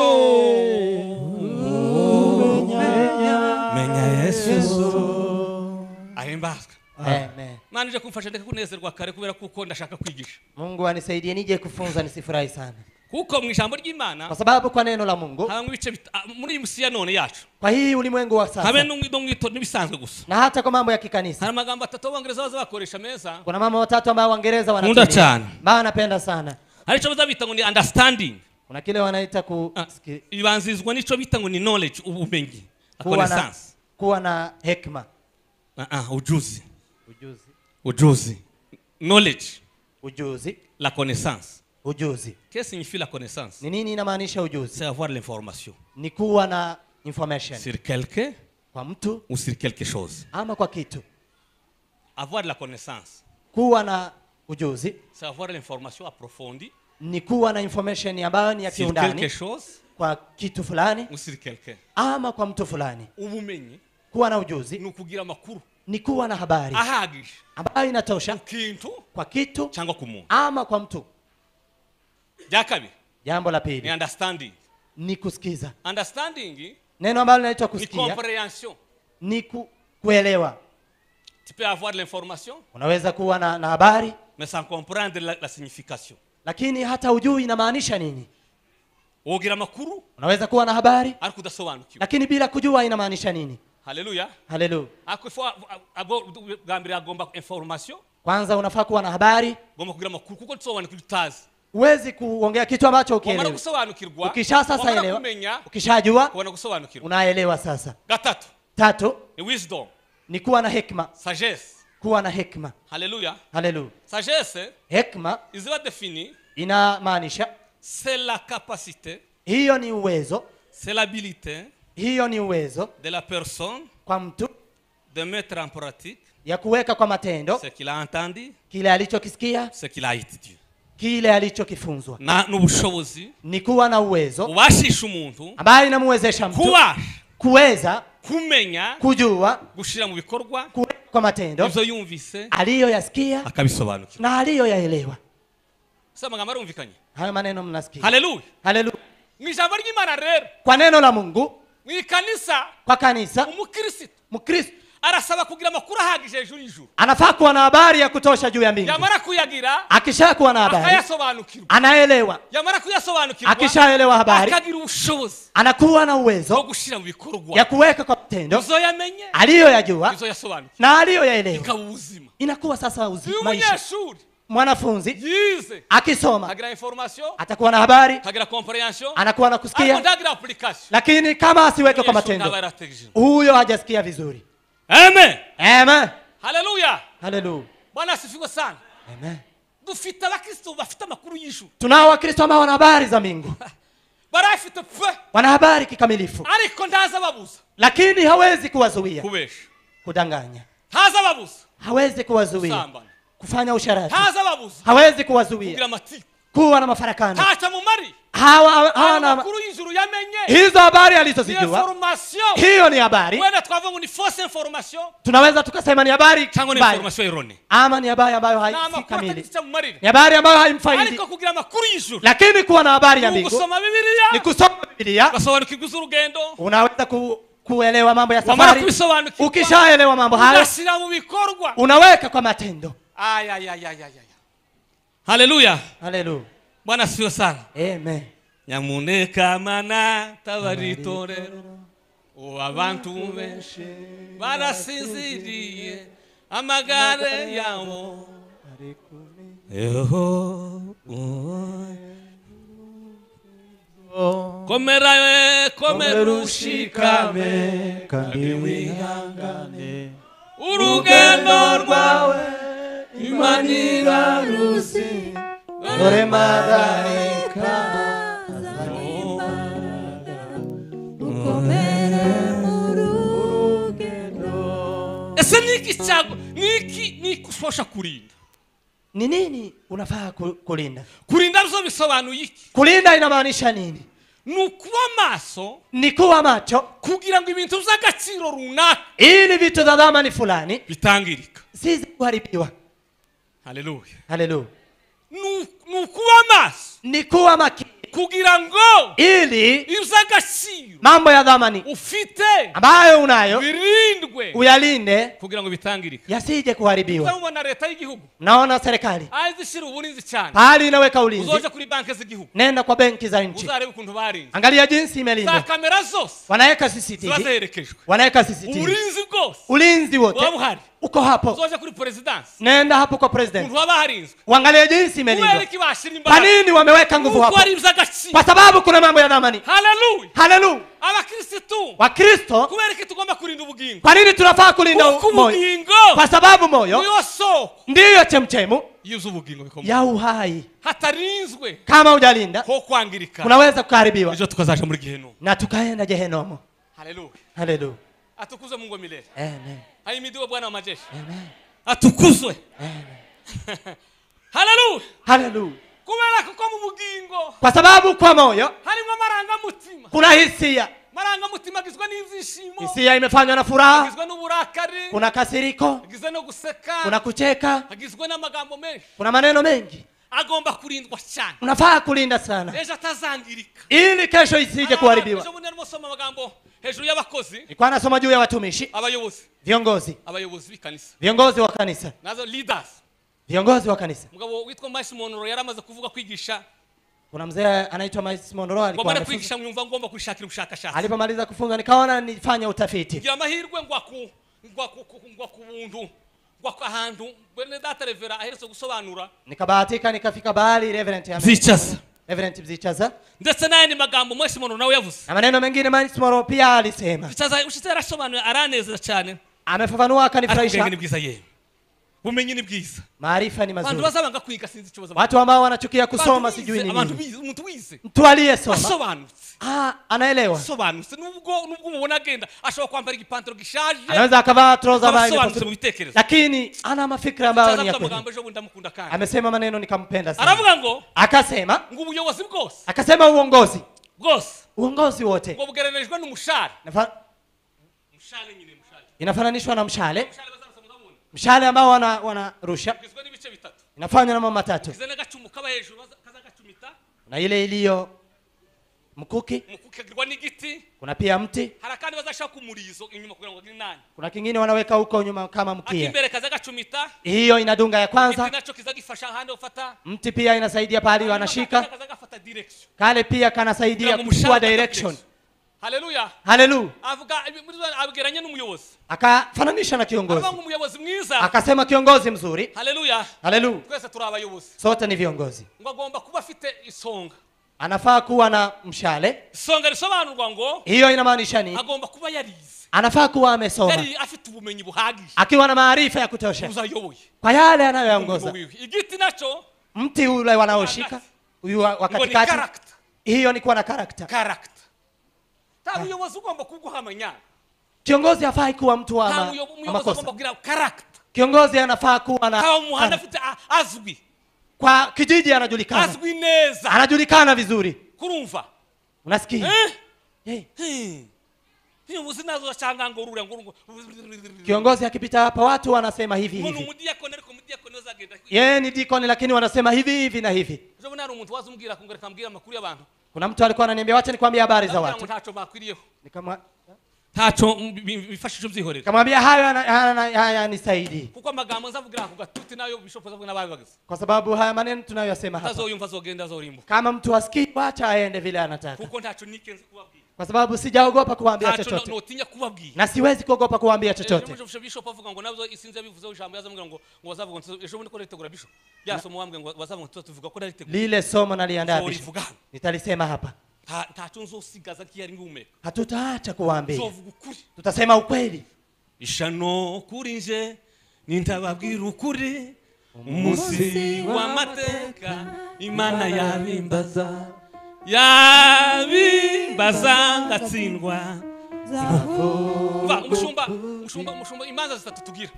Speaker 1: menya Yesu. Ahimbazwe.
Speaker 2: Amen.
Speaker 1: Mana ije kumfasha ndeka kunezerwa kare kubera kuko ndashaka kwigisha.
Speaker 2: Mungu anisaidie nije kufunza nisifurahi sana.
Speaker 1: Kuko mu ijambo ry'Imana,
Speaker 2: kwa sababu kwa neno la Mungu
Speaker 1: hamwe ibice muri iyi misi ya none yacu,
Speaker 2: kwa hii ulimwengu wa sasa,
Speaker 1: habe n'umwito nibisanzwe gusa,
Speaker 2: na hata kwa mambo ya kikanisa,
Speaker 1: hari amagambo atatu Abongereza baza bakoresha meza.
Speaker 2: Kuna mambo watatu ambao Waingereza wanatumia
Speaker 1: cyane,
Speaker 2: maana napenda sana.
Speaker 1: Hari ico baza bita ngo ni understanding,
Speaker 2: kuna kile wanaita ku
Speaker 1: ibanzizwa nico bita ngo ni knowledge, ubumenyi, connaissance,
Speaker 2: kuwa na hekima,
Speaker 1: ujuzi, ujuzi, knowledge,
Speaker 2: ujuzi,
Speaker 1: la connaissance,
Speaker 2: ujuzi.
Speaker 1: Qu'est-ce signifie la connaissance?
Speaker 2: Ni nini inamaanisha ujuzi?
Speaker 1: C'est avoir l'information.
Speaker 2: Ni kuwa na information.
Speaker 1: Sur quelqu'un,
Speaker 2: kwa mtu,
Speaker 1: ou sur quelque chose.
Speaker 2: Ama kwa kitu.
Speaker 1: Avoir la connaissance.
Speaker 2: Kuwa na ujuzi.
Speaker 1: C'est avoir l'information approfondie.
Speaker 2: Ni kuwa na information ambayo ni ya kiundani.
Speaker 1: Sur quelque chose,
Speaker 2: kwa kitu fulani,
Speaker 1: ou sur quelqu'un.
Speaker 2: Ama kwa mtu fulani.
Speaker 1: Ubumenyi.
Speaker 2: Kuwa na ujuzi.
Speaker 1: Ni kugira makuru.
Speaker 2: Ni kuwa na habari
Speaker 1: ahagije,
Speaker 2: ambayo inatosha
Speaker 1: kintu,
Speaker 2: kwa kitu
Speaker 1: cyangwa ku muntu,
Speaker 2: ama kwa mtu.
Speaker 1: Jakabi.
Speaker 2: Jambo la pili
Speaker 1: ni understanding.
Speaker 2: Ni kusikiza.
Speaker 1: Understanding,
Speaker 2: neno ambalo linaitwa kusikia,
Speaker 1: ni comprehension,
Speaker 2: ni kuelewa.
Speaker 1: Tu peux avoir l'information,
Speaker 2: unaweza kuwa na habari,
Speaker 1: mais sans comprendre la signification,
Speaker 2: lakini hata hujui inamaanisha nini.
Speaker 1: Wogira makuru,
Speaker 2: unaweza kuwa na habari
Speaker 1: ariko udasobanukiwe,
Speaker 2: lakini bila kujua inamaanisha nini.
Speaker 1: Haleluya.
Speaker 2: Haleluya.
Speaker 1: Akufo gambira agomba information.
Speaker 2: Kwanza unafaa kuwa na habari,
Speaker 1: gomba kugira makuru kuko tusobanukirwa utazi.
Speaker 2: Huwezi kuongea kitu ambacho ukielewa. Ukisha sasa elewa, ukishajua unaelewa sasa.
Speaker 1: Gatatu.
Speaker 2: Tatu
Speaker 1: ni wisdom.
Speaker 2: Ni kuwa na hekima.
Speaker 1: Sagesse.
Speaker 2: Kuwa na hekima.
Speaker 1: Haleluya.
Speaker 2: Haleluya.
Speaker 1: Sagesse,
Speaker 2: hekima
Speaker 1: iziba defini,
Speaker 2: inamaanisha
Speaker 1: c'est la capacité,
Speaker 2: hiyo ni uwezo,
Speaker 1: c'est l'habilité,
Speaker 2: hiyo ni uwezo
Speaker 1: de la personne,
Speaker 2: kwa mtu,
Speaker 1: de mettre en pratique,
Speaker 2: ya kuweka kwa matendo,
Speaker 1: ce qu'il a entendu,
Speaker 2: kile alichokisikia,
Speaker 1: ce qu'il a étudié,
Speaker 2: kile alichokifunzwa.
Speaker 1: Na n'ubushobozi,
Speaker 2: ni kuwa na uwezo
Speaker 1: ubashisha umuntu,
Speaker 2: ambaye inamwezesha mtu kuweza
Speaker 1: kumenya,
Speaker 2: kujua,
Speaker 1: gushira mu bikorwa,
Speaker 2: kuweka kwa matendo
Speaker 1: ivyo yumvise,
Speaker 2: aliyoyasikia,
Speaker 1: akabisobanukirwa
Speaker 2: na aliyoyaelewa.
Speaker 1: Sasa magambo arumvikanye.
Speaker 2: Hayo maneno mnasikia.
Speaker 1: Haleluya.
Speaker 2: Haleluya.
Speaker 1: Mu ijambo ry'Imana rero,
Speaker 2: kwa neno la Mungu,
Speaker 1: mu ikanisa,
Speaker 2: kwa kanisa,
Speaker 1: umukristo,
Speaker 2: Mkristo
Speaker 1: arasaba kugira amakuru ahagije hejuru y'ijuru.
Speaker 2: Anafaa kuwa na habari ya kutosha juu ya mbingu.
Speaker 1: Yamara kuyagira,
Speaker 2: akishakuwa na habari,
Speaker 1: akayasobanukirwa,
Speaker 2: anaelewa.
Speaker 1: Yamara kuyasobanukirwa,
Speaker 2: akishaelewa habari,
Speaker 1: akagira ubushobozi,
Speaker 2: anakuwa na uwezo
Speaker 1: wo gushira mu bikorwa,
Speaker 2: ya kuweka kwa matendo
Speaker 1: izo yamenye,
Speaker 2: aliyoyajua,
Speaker 1: izo yasobanukirwa,
Speaker 2: na aliyoyaelewa,
Speaker 1: ikaba ubuzima.
Speaker 2: Inakuwa sasa uzima, maisha.
Speaker 1: Mwanafunzi
Speaker 2: Mwanafunzi akisoma
Speaker 1: agira information,
Speaker 2: atakuwa na habari,
Speaker 1: agira comprehension,
Speaker 2: anakuwa na kusikia,
Speaker 1: agira application,
Speaker 2: lakini kama asiweke kwa matendo, huyo hajasikia vizuri.
Speaker 1: Amen.
Speaker 2: Amen.
Speaker 1: Haleluya.
Speaker 2: Haleluya.
Speaker 1: Bwana asifiwe sana.
Speaker 2: Amen.
Speaker 1: Dufite abakristo bafite amakuru y'ijuru.
Speaker 2: Tunao Wakristo ambao wana habari za mbingu.
Speaker 1: Barafite pe.
Speaker 2: Wana habari kikamilifu.
Speaker 1: Ariko ndaza babuza.
Speaker 2: Lakini hawezi kuwazuia.
Speaker 1: Kubesha.
Speaker 2: Kudanganya.
Speaker 1: Haza babuza.
Speaker 2: Hawezi kuwazuia.
Speaker 1: Kusambana.
Speaker 2: Kufanya usharati.
Speaker 1: Haza babuza.
Speaker 2: Hawezi kuwazuia.
Speaker 1: Kugira amatiku.
Speaker 2: Kuwa na mafarakano.
Speaker 1: Tacha mumari.
Speaker 2: Hawa na
Speaker 1: amakuru y'ijuru yamenye.
Speaker 2: Hizo habari alizozijua.
Speaker 1: Information.
Speaker 2: Hiyo ni habari.
Speaker 1: Wenda twavuga ngo ni fausse information.
Speaker 2: Tunaweza tukasema ni habari
Speaker 1: cyangwa ni information erronée.
Speaker 2: Ama ni habari ambayo haisi kamili.
Speaker 1: Ni
Speaker 2: Ni habari ambayo haimfaidi.
Speaker 1: Ariko kugira amakuru y'ijuru.
Speaker 2: Lakini kuwa na habari ya mbingu.
Speaker 1: Kusoma Bibiliya.
Speaker 2: Ni kusoma Biblia.
Speaker 1: Ugasobanukirwa urugendo.
Speaker 2: Unaweza kuelewa mambo ya
Speaker 1: Wamara
Speaker 2: safari.
Speaker 1: kubisobanukirwa.
Speaker 2: Ukishaelewa mambo hayo,
Speaker 1: ugashyira mu bikorwa.
Speaker 2: Unaweka kwa matendo.
Speaker 1: Ay ay ay ay ay. Haleluya.
Speaker 2: Haleluya.
Speaker 1: Bwana asifiwe sana.
Speaker 2: Amen.
Speaker 1: Nyamuneka mana tabaritorero abantu benshi barasinziriye amagare yabo komera komera ushikame
Speaker 3: kandi wihangane
Speaker 1: urugendo rwawe Imana iraruzi
Speaker 3: dore marayika
Speaker 4: ukomere.
Speaker 1: Niki nikushosha kurinda.
Speaker 2: Ni nini unafaa kulinda?
Speaker 1: Kurinda byo bisobanuye iki?
Speaker 2: Kulinda inamaanisha nini?
Speaker 1: Ni ukuba maso,
Speaker 2: Ni kuwa macho
Speaker 1: kugira ngo ibintu by'agaciro runaka
Speaker 2: ili vitu vya thamani fulani
Speaker 1: bitangirika.
Speaker 2: sizi kuharibiwa.
Speaker 1: Haleluya.
Speaker 2: Haleluya.
Speaker 1: Ni ukuba maso
Speaker 2: Ni kuwa makini
Speaker 1: kugira ngo
Speaker 2: ili
Speaker 1: iby'agaciro
Speaker 2: mambo ya thamani
Speaker 1: ufite
Speaker 2: ambayo unayo
Speaker 1: birindwe
Speaker 2: uyalinde
Speaker 1: kugira ngo bitangirika.
Speaker 2: yasije kuharibiwa.
Speaker 1: Mubona leta y'igihugu
Speaker 2: Naona serikali
Speaker 1: aho izishyira uburinzi cyane.
Speaker 2: pahali inaweka ulinzi.
Speaker 1: Uzoja kuri banki z'igihugu
Speaker 2: Nenda kwa benki za nchi,
Speaker 1: uzarebe ukuntu barinze.
Speaker 2: angalia jinsi
Speaker 1: Za
Speaker 2: imelindwa.
Speaker 1: kamera zose
Speaker 2: Wanaweka
Speaker 1: ziba
Speaker 2: CCTV,
Speaker 1: ziherekejwe.
Speaker 2: wanaweka CCTV,
Speaker 1: Uburinzi bwose
Speaker 2: ulinzi wote
Speaker 1: buba buhari.
Speaker 2: uko hapo.
Speaker 1: Uzoja kuri perezidansi
Speaker 2: Nenda hapo kwa president,
Speaker 1: ukuntu haba harinzwe.
Speaker 2: uangalie jinsi
Speaker 1: Kubera
Speaker 2: imelindwa.
Speaker 1: iki bashyira
Speaker 2: Kwa
Speaker 1: imbaraga?
Speaker 2: nini wameweka nguvu
Speaker 1: Kuko
Speaker 2: hapo?
Speaker 1: ari iby'agaciro.
Speaker 2: Kwa sababu kuna mambo ya thamani.
Speaker 1: Haleluya.
Speaker 2: Haleluya.
Speaker 1: Abakirisitu,
Speaker 2: Wakristo,
Speaker 1: kubera iki tugomba kurinda ubugingo?
Speaker 2: kwa nini tunafaa kulinda
Speaker 1: Kuko
Speaker 2: moyo?
Speaker 1: ubugingo
Speaker 2: Kwa sababu moyo
Speaker 1: niyo soko
Speaker 2: ndiyo chemchemu
Speaker 1: y'ubugingo bikomoka.
Speaker 2: ya uhai.
Speaker 1: Hatarinzwe
Speaker 2: Kama hujalinda
Speaker 1: ho kwangirika,
Speaker 2: kunaweza kuharibiwa
Speaker 1: ejo tukazaja muri gehinomu.
Speaker 2: na tukaenda jehenomu.
Speaker 1: Haleluya.
Speaker 2: Haleluya.
Speaker 1: Atukuzwe Mungu milele.
Speaker 2: Amen.
Speaker 1: Ahimidiwe Bwana wa majeshi.
Speaker 2: Amen.
Speaker 1: Atukuzwe.
Speaker 2: Amen.
Speaker 1: Haleluya.
Speaker 2: Haleluya.
Speaker 1: Kubera kuko mu bugingo
Speaker 2: Kwa sababu kwa moyo
Speaker 1: harimo amarangamutima.
Speaker 2: kuna hisia.
Speaker 1: Amarangamutima agizwe n'ibyishimo,
Speaker 2: Hisia imefanywa na furaha,
Speaker 1: agizwe n'uburakari,
Speaker 2: kuna kasiriko,
Speaker 1: agizwe no guseka,
Speaker 2: kuna kucheka,
Speaker 1: agizwe n'amagambo menshi.
Speaker 2: kuna maneno mengi.
Speaker 1: Agomba kurindwa cyane,
Speaker 2: Unafaa kulinda sana
Speaker 1: ejo atazangirika,
Speaker 2: ili kesho isije kuharibiwa.
Speaker 1: Ejo bundi narimo soma amagambo hejuru y'abakozi,
Speaker 2: Nilikuwa nasoma juu ya watumishi,
Speaker 1: abayobozi,
Speaker 2: viongozi,
Speaker 1: abayobozi b'ikanisa,
Speaker 2: viongozi wa kanisa,
Speaker 1: nazo leaders.
Speaker 2: viongozi wa kanisa.
Speaker 1: Umugabo witwa Miles Monroe yaramaze kuvuga kwigisha.
Speaker 2: Kuna mzee anaitwa Miles Monroe alikuwa
Speaker 1: Wamara
Speaker 2: amefunza.
Speaker 1: kwigisha mwumva ngomba kwishakira ubushakashatsi.
Speaker 2: Alipomaliza kufunza nikaona nifanye utafiti.
Speaker 1: Ngira amahirwe ngwa ku ngwa ku ngwa ku buntu ngwa ku ahantu bene data Revera aherutse gusobanura.
Speaker 2: Nikabahatika nikafika bahali Reverend
Speaker 1: Byicaza.
Speaker 2: Reverend Byicaza.
Speaker 1: Ndetse n'ayandi magambo Miles Monroe nawe yavuze.
Speaker 2: Na maneno mengine Miles Monroe pia alisema.
Speaker 1: Byicaza ushize yarasobanuye aranezeza cyane.
Speaker 2: Amefafanua akanifurahisha.
Speaker 1: Ubwenge ni bwiza yewe. Bumenyi ni bwiza.
Speaker 2: Maarifa ni
Speaker 1: Abantu
Speaker 2: mazuri.
Speaker 1: bazabanga kwiga sinzi icyo bazabanga.
Speaker 2: Watu ambao wanachukia kusoma sijui ni
Speaker 1: Abantu
Speaker 2: nini.
Speaker 1: bize, umuntu wize.
Speaker 2: Mtu aliyesoma
Speaker 1: Asobanutse.
Speaker 2: Anaelewa.
Speaker 1: Asobanutse nubwo umubona agenda ashobora kwambara igipantaro gishaje.
Speaker 2: Anaweza akavaa trouser ambayo
Speaker 1: Asobanutse mu bitekerezo.
Speaker 2: lakini ana mafikra ambayo ni ya kweli.
Speaker 1: Amagambo ejo bundi ndamukunda kandi.
Speaker 2: Amesema maneno nikampenda sana.
Speaker 1: Aravuga ngo
Speaker 2: Akasema,
Speaker 1: ngo ubuyobozi bwose.
Speaker 2: Akasema uongozi.
Speaker 1: Bwose.
Speaker 2: Uongozi wote.
Speaker 1: Ngo bugereranijwe n'umushari. Mushari nyine mushari.
Speaker 2: Inafananishwa na mshale. Mshale ambao wanarusha. Inafanywa na mambo matatu. Kuna ile iliyo mkuki, kuna pia mti, kuna kingine wanaweka huko nyuma kama mkia. Hiyo inadunga ya kwanza. Mti pia inasaidia pahali wanashika. Kale pia kanasaidia kuchukua direction.
Speaker 1: Haleluya.
Speaker 2: Haleluya.
Speaker 1: Avuga abigeranye n'umuyobozi.
Speaker 2: Akafananisha na kiongozi.
Speaker 1: Avuga umuyobozi mwiza.
Speaker 2: Akasema kiongozi mzuri.
Speaker 1: Haleluya.
Speaker 2: Haleluya.
Speaker 1: Twese turi abayobozi.
Speaker 2: Sote ni viongozi.
Speaker 1: Ngo agomba kuba afite isonga.
Speaker 2: Anafaa kuwa na mshale.
Speaker 1: Isonga risobanurwa ngo
Speaker 2: hiyo inamaanisha nini?
Speaker 1: Agomba kuba yarize.
Speaker 2: Anafaa kuwa amesoma.
Speaker 1: Yari afite ubumenyi buhagije.
Speaker 2: Akiwa na maarifa ya kutosha.
Speaker 1: Uzayoboye.
Speaker 2: Kwa yale anayoongoza.
Speaker 1: Igiti nacho
Speaker 2: mti ule wanaoshika huyu wa katikati. Hiyo ni kuwa na character.
Speaker 1: Character. Muyobozi ugomba kuguhamanya.
Speaker 2: Kiongozi hafai kuwa mtu wa makosa. Kiongozi anafaa kuwa na
Speaker 1: azwi.
Speaker 2: Kwa kijiji anajulikana.
Speaker 1: Azwi neza.
Speaker 2: Anajulikana vizuri.
Speaker 1: Kurumva.
Speaker 2: Unasikia?
Speaker 1: Eh? Kiongozi nazo changa ngorura ngorungo.
Speaker 2: Kiongozi akipita hapa watu wanasema hivi hivi. Yeye ni deacon lakini wanasema hivi hivi na hivi. Kuna mtu alikuwa ananiambia wacha nikwambie habari za watu.
Speaker 1: Ntaco bifashije byihorera.
Speaker 2: Nikamwambia hayo nisaidii.
Speaker 1: Kuko amagambo nzavugira ku gatuti nayo bishop azavuga n'ababibagize.
Speaker 2: Kwa sababu haya maneno tunayoyasema hapa.
Speaker 1: Azoyumva azogenda azorimbo.
Speaker 2: Kama mtu asikii wacha aende vile anataka.
Speaker 1: Kuko ntaco nikenze kubabwira.
Speaker 2: Kwa sababu sijaogopa kuambia chochote.
Speaker 1: Notinya kubabwira.
Speaker 2: Na siwezi kuogopa kuambia chochote.
Speaker 1: Bishop avuga ngo nabyo isinze bivuze ijambo yazamubwira ngo bazavuga ngo ejo bundi ko ritegura bishop. Yasomo wambwe ngo bazavuga ngo tuvuga ko ritegura.
Speaker 2: Lile somo naliandaa bishop. Nitalisema hapa.
Speaker 1: Ntaco nzosigaza kiyari ngumeka.
Speaker 2: Hatutaacha kuwaambia. Tutasema ukweli.
Speaker 1: Ishano kuri nje nintababwira ukuri umunsi w'amateka Imana yabimbaza yabimbaza ngatsindwa. Umushumba imanza zitatu tugira.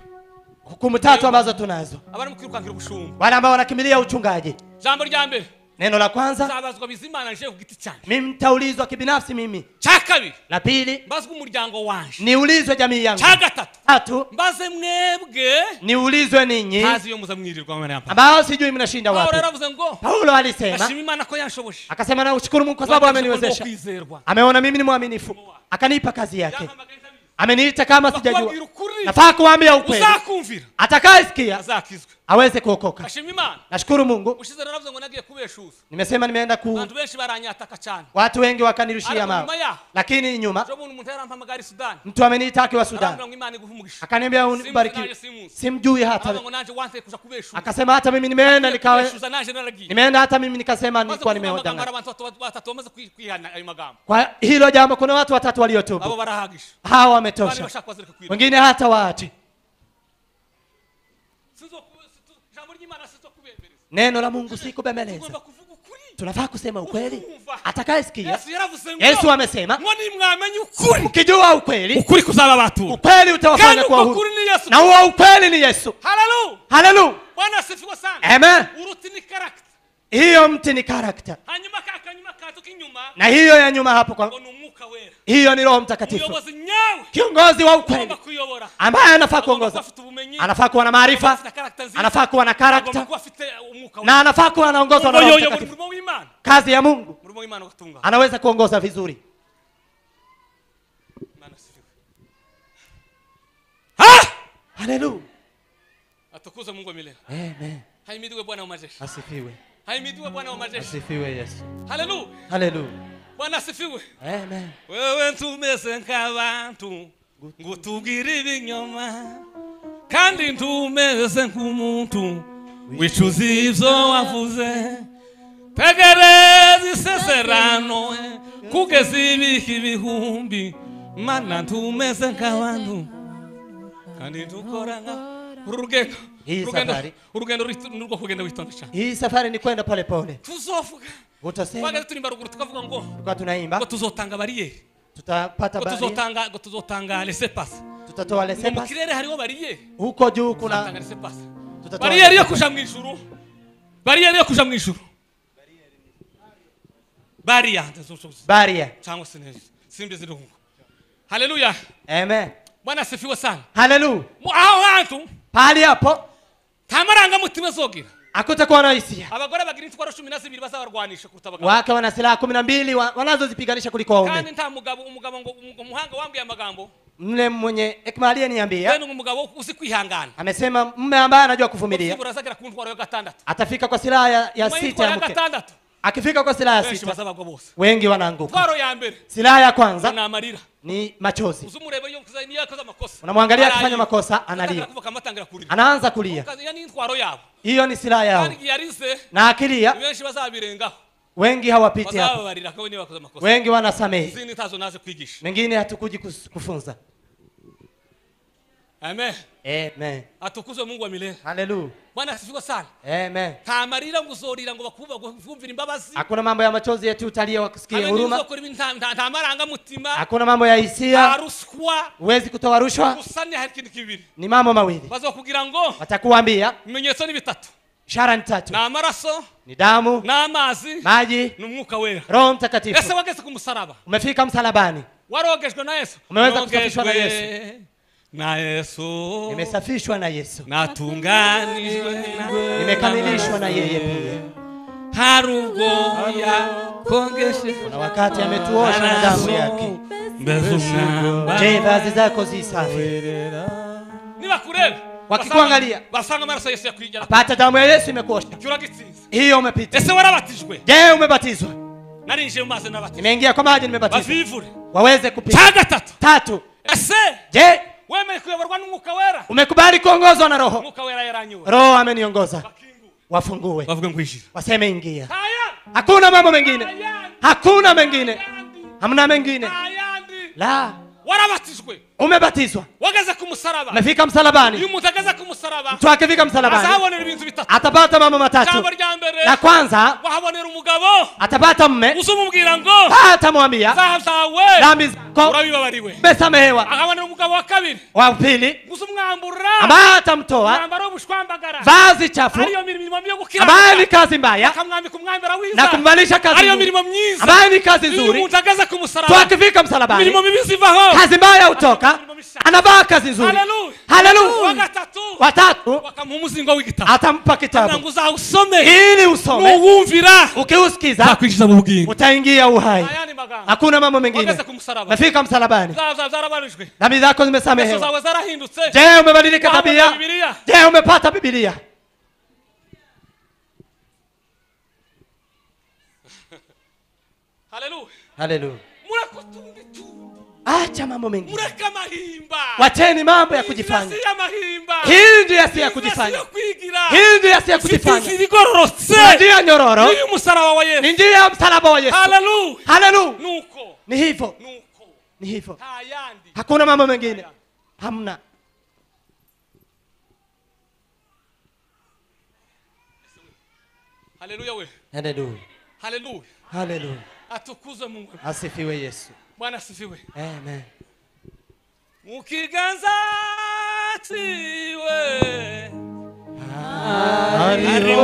Speaker 2: Hukumu tatu ambazo tunazo.
Speaker 1: Abari mu kwirukankira ubushumba.
Speaker 2: Wale ambao wanakimbilia uchungaji.
Speaker 1: Jambo rya mbere.
Speaker 2: Neno la kwanza,
Speaker 1: nzabazwa Bizimana nje ku giti cyanjye.
Speaker 2: Mimi nitaulizwa kibinafsi mimi.
Speaker 1: Cya kabiri.
Speaker 2: La pili,
Speaker 1: mbazwe umuryango wanje.
Speaker 2: Niulizwe jamii yangu.
Speaker 1: Cya gatatu.
Speaker 2: Tatu,
Speaker 1: mbaze mwebwe.
Speaker 2: Niulizwe ninyi.
Speaker 1: Ntazi iyo muzamwirirwa mwana yampa.
Speaker 2: Ambao sijui mnashinda wapi.
Speaker 1: Paulo yaravuze ngo,
Speaker 2: Paulo alisema,
Speaker 1: ashima Imana ko yanshoboshe.
Speaker 2: Akasema na ushukuru Mungu kwa sababu ameniwezesha. Ameona mimi ni mwaminifu. Akanipa kazi yake. Ameniita kama sijajua. Nafaa kuambia ukweli. Atakayesikia aweze kuokoka. Nashukuru Mungu. Nimesema nimeenda ku watu wengi wakanirushia mawe. Lakini nyuma mtu ameniita akiwa Sudan. Akaniambia unibariki. Simjui hata. Akasema hata mimi nimeenda nikawe. Nimeenda hata mimi nikasema nilikuwa nimedanganya. Kwa hilo jambo kuna watu watatu waliotubu. Hawa wametosha. Wengine hata waache. Neno la Mungu si kubembeleza. Tunafaa kusema ukweli. Atakayesikia. Yesu amesema, mkijua ukweli, ukweli utawafanya kuwa huru. Na huo ukweli ni Yesu.
Speaker 1: Haleluya.
Speaker 2: Haleluya.
Speaker 1: Bwana asifiwe sana.
Speaker 2: Amen. Hiyo mti ni character. Na hiyo ya nyuma hapo kwa hiyo ni Roho Mtakatifu. Kiongozi wa ukweli ambaye anafaa kuongoza. Anafaa kuwa na maarifa, anafaa kuwa na character, na anafaa kuwa anaongozwa na Roho Mtakatifu. Kazi ya Mungu. Anaweza kuongoza vizuri. Haleluya.
Speaker 1: Atukuzwe Mungu milele.
Speaker 2: Amen.
Speaker 1: Haimidiwe Bwana wa majeshi.
Speaker 2: Asifiwe.
Speaker 1: Haimidiwe Bwana wa majeshi.
Speaker 2: Asifiwe Yesu.
Speaker 1: Haleluya.
Speaker 2: Haleluya.
Speaker 1: Bwana asifiwe.
Speaker 2: Amen.
Speaker 1: Wewe ntumeze nk'abantu ngutubwire ibinyoma kandi ntumeze nk'umuntu wicuza ibyo wavuze. Tegereza isezerano kugeza ibihe ibihumbi mana ntumeze nk'abantu kandi dukora nka urugendo. Urugendo nurwo kugenda witonda cyane.
Speaker 2: Hii safari ni kwenda pole pole.
Speaker 1: Tuzovuga.
Speaker 2: Utasema.
Speaker 1: Twageze turimba ruguru tukavuga ngo
Speaker 2: tulikuwa tunaimba.
Speaker 1: Ngo tuzotanga barriere.
Speaker 2: Tutapata barriere.
Speaker 1: Tuzotanga ngo tuzotanga laissez-passer.
Speaker 2: Tutatoa laissez-passer.
Speaker 1: Mu kirere hariho barriere.
Speaker 2: Huko juu kuna
Speaker 1: laissez-passer. Tutatoa barriere yo kuja mu ijuru. Barriere yo kuja mu ijuru. Barriere.
Speaker 2: Barriere.
Speaker 1: Cyangwa sinezi. Simbizi ruhungu. Haleluya.
Speaker 2: Amen.
Speaker 1: Bwana asifiwe sana.
Speaker 2: Haleluya.
Speaker 1: Aho hantu
Speaker 2: pahali hapo
Speaker 1: tamaranga mutima zogira.
Speaker 2: Hakutakuwa na hisia.
Speaker 1: Abagore bagira intwaro 12 bazabarwanisha kuruta abagabo.
Speaker 2: Wake wana silaha 12 wanazozipiganisha kuliko waume.
Speaker 1: Kandi nta mugabo umugabo ngo umuhanga wambwiye amagambo.
Speaker 2: Mle mwenye hekima aliyeniambia.
Speaker 1: Wewe umugabo uzi kwihangana.
Speaker 2: Amesema mume ambaye anajua kuvumilia.
Speaker 1: Ku ntwaro ya gatandatu.
Speaker 2: Atafika kwa silaha ya sita ya mke. Akifika kwa silaha ya sita, wengi wanaanguka.
Speaker 1: Ntwaro ya mbere.
Speaker 2: Silaha ya kwanza ni machozi. Unamwangalia akifanya makosa analia. Anaanza kulia. Hiyo ni silaha yao. Na akilia wengi hawapiti hapo. Wengi wanasamehe. Mengine hatukuji kufunza.
Speaker 1: Amen.
Speaker 2: Amen.
Speaker 1: Atukuzwe Mungu wa milele.
Speaker 2: Haleluya.
Speaker 1: Bwana asifiwe sana.
Speaker 2: Amen.
Speaker 1: Tamarira nguzorira ngo bakuba kumvira imbabazi.
Speaker 2: Hakuna mambo ya machozi yetu utalia wakusikie huruma.
Speaker 1: Tamaranga mutima.
Speaker 2: Hakuna mambo ya hisia.
Speaker 1: Ruswa.
Speaker 2: Huwezi kutoa rushwa.
Speaker 1: Usani hari kintu kibiri.
Speaker 2: Ni mambo mawili.
Speaker 1: Bazokugira ngo
Speaker 2: watakuambia
Speaker 1: ibimenyetso ni bitatu.
Speaker 2: Ishara ni tatu.
Speaker 1: Na amaraso,
Speaker 2: ni damu,
Speaker 1: na amazi,
Speaker 2: maji,
Speaker 1: n'umwuka wera.
Speaker 2: Roho Mtakatifu.
Speaker 1: Ese wageze ku musaraba.
Speaker 2: Umefika msalabani.
Speaker 1: Warogejwe na Yesu.
Speaker 2: Umeweza kusafishwa na Yesu.
Speaker 1: Na Yesu.
Speaker 2: Nimesafishwa na Yesu.
Speaker 1: Natunganishwe na
Speaker 2: nimekamilishwa na yeye pia.
Speaker 1: Harugo ya kongeshe.
Speaker 2: Kuna wakati ametuosha na damu yake. Je, vazi zako zi safi?
Speaker 1: Nibakurebe.
Speaker 2: Wakikuangalia
Speaker 1: basanga amaraso Yesu yakwijana.
Speaker 2: Pata damu ya Yesu imekuosha. Hiyo umepita.
Speaker 1: Ese warabatijwe.
Speaker 2: Je, umebatizwa?
Speaker 1: Narinjiye mu mazi nabatizwa.
Speaker 2: Nimeingia kwa maji nimebatizwa.
Speaker 1: Bavivure.
Speaker 2: Waweze kupita.
Speaker 1: Cha gatatu.
Speaker 2: Tatu.
Speaker 1: Ese
Speaker 2: je
Speaker 1: wemeye kuyoborwa n'umwuka wera.
Speaker 2: Umekubali kuongozwa na Roho.
Speaker 1: Umwuka wera yaranyuwe.
Speaker 2: Roho ameniongoza. Wafungue.
Speaker 1: Wavuge ngwinjira.
Speaker 2: Waseme ingia. Hakuna mambo mengine. Hakuna mengine. Hamna mengine. La.
Speaker 1: Warabatijwe.
Speaker 2: Umebatizwa.
Speaker 1: Wageze ku musaraba.
Speaker 2: Umefika msalabani.
Speaker 1: Iyo umuntu ageze ku musaraba,
Speaker 2: mtu akifika msalabani
Speaker 1: azahabonera ibintu bitatu.
Speaker 2: Atapata mambo matatu.
Speaker 1: Jambo rya mbere,
Speaker 2: la kwanza,
Speaker 1: wahabonera umugabo.
Speaker 2: Atapata mume.
Speaker 1: Uzumubwira ngo
Speaker 2: atamwambia
Speaker 1: zawe
Speaker 2: dhambi zako
Speaker 1: urabibabariwe.
Speaker 2: Umesamehewa.
Speaker 1: Akahabonera umugabo wa kabiri.
Speaker 2: Wa pili,
Speaker 1: uzumwambura
Speaker 2: ambaye atamtoa
Speaker 1: umwambaro w'ubushwambagara,
Speaker 2: vazi chafu,
Speaker 1: ariyo mirimo yo gukiranuka,
Speaker 2: ambaye ni kazi mbaya,
Speaker 1: akamwambika umwambaro wiza
Speaker 2: na kumvalisha kazi
Speaker 1: ariyo mirimo myiza,
Speaker 2: ambaye ni kazi
Speaker 1: Iyo
Speaker 2: nzuri.
Speaker 1: umuntu ageze ku musaraba,
Speaker 2: Tukifika msalabani,
Speaker 1: mirimo mibi zivaho,
Speaker 2: kazi mbaya utoka, anavaa kazi nzuri.
Speaker 1: Haleluya.
Speaker 2: Haleluya. Watatu,
Speaker 1: wakamuha umuzingo w'igitabo,
Speaker 2: atampa kitabu
Speaker 1: ngo uzawusome,
Speaker 2: ili usome,
Speaker 1: nuwumvira,
Speaker 2: ukiusikiza
Speaker 1: azakwinjiza mu bugingo,
Speaker 2: utaingia uhai. Hakuna mambo mengine.
Speaker 1: Nafika
Speaker 2: msalabani, dhambi zako zimesamehewa. Je, umebadilika tabia? Je, umepata Biblia?
Speaker 1: Haleluya.
Speaker 2: Haleluya. Acha mambo mengine.
Speaker 1: Wacheni
Speaker 2: mambo ya kujifanya. Hii ndio si ya kujifanya. Hii ndio si ya kujifanya. Njia nyororo. Ni njia ya msalaba wa Yesu.
Speaker 1: Haleluya.
Speaker 2: Haleluya. Ni hivyo. Ni hivyo. Hakuna mambo mengine. Hamna.
Speaker 1: Haleluya we.
Speaker 2: Haleluya.
Speaker 1: Haleluya.
Speaker 2: Haleluya.
Speaker 1: Atukuzwe Mungu.
Speaker 2: Asifiwe Yesu.
Speaker 1: Bwana asifiwe.
Speaker 2: Amen.
Speaker 1: Mukiganza ciwe
Speaker 3: harimo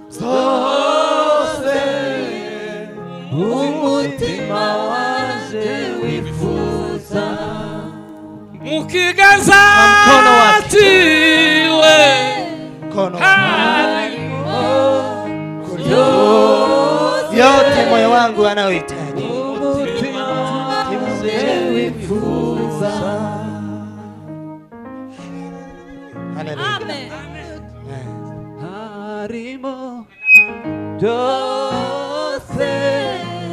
Speaker 3: zose umutima wanje wifuza.
Speaker 1: Mukiganza ciwe
Speaker 2: mkono
Speaker 1: harimo
Speaker 2: yote moyo wangu anaohitaji.
Speaker 4: Amen.
Speaker 3: Harimo byose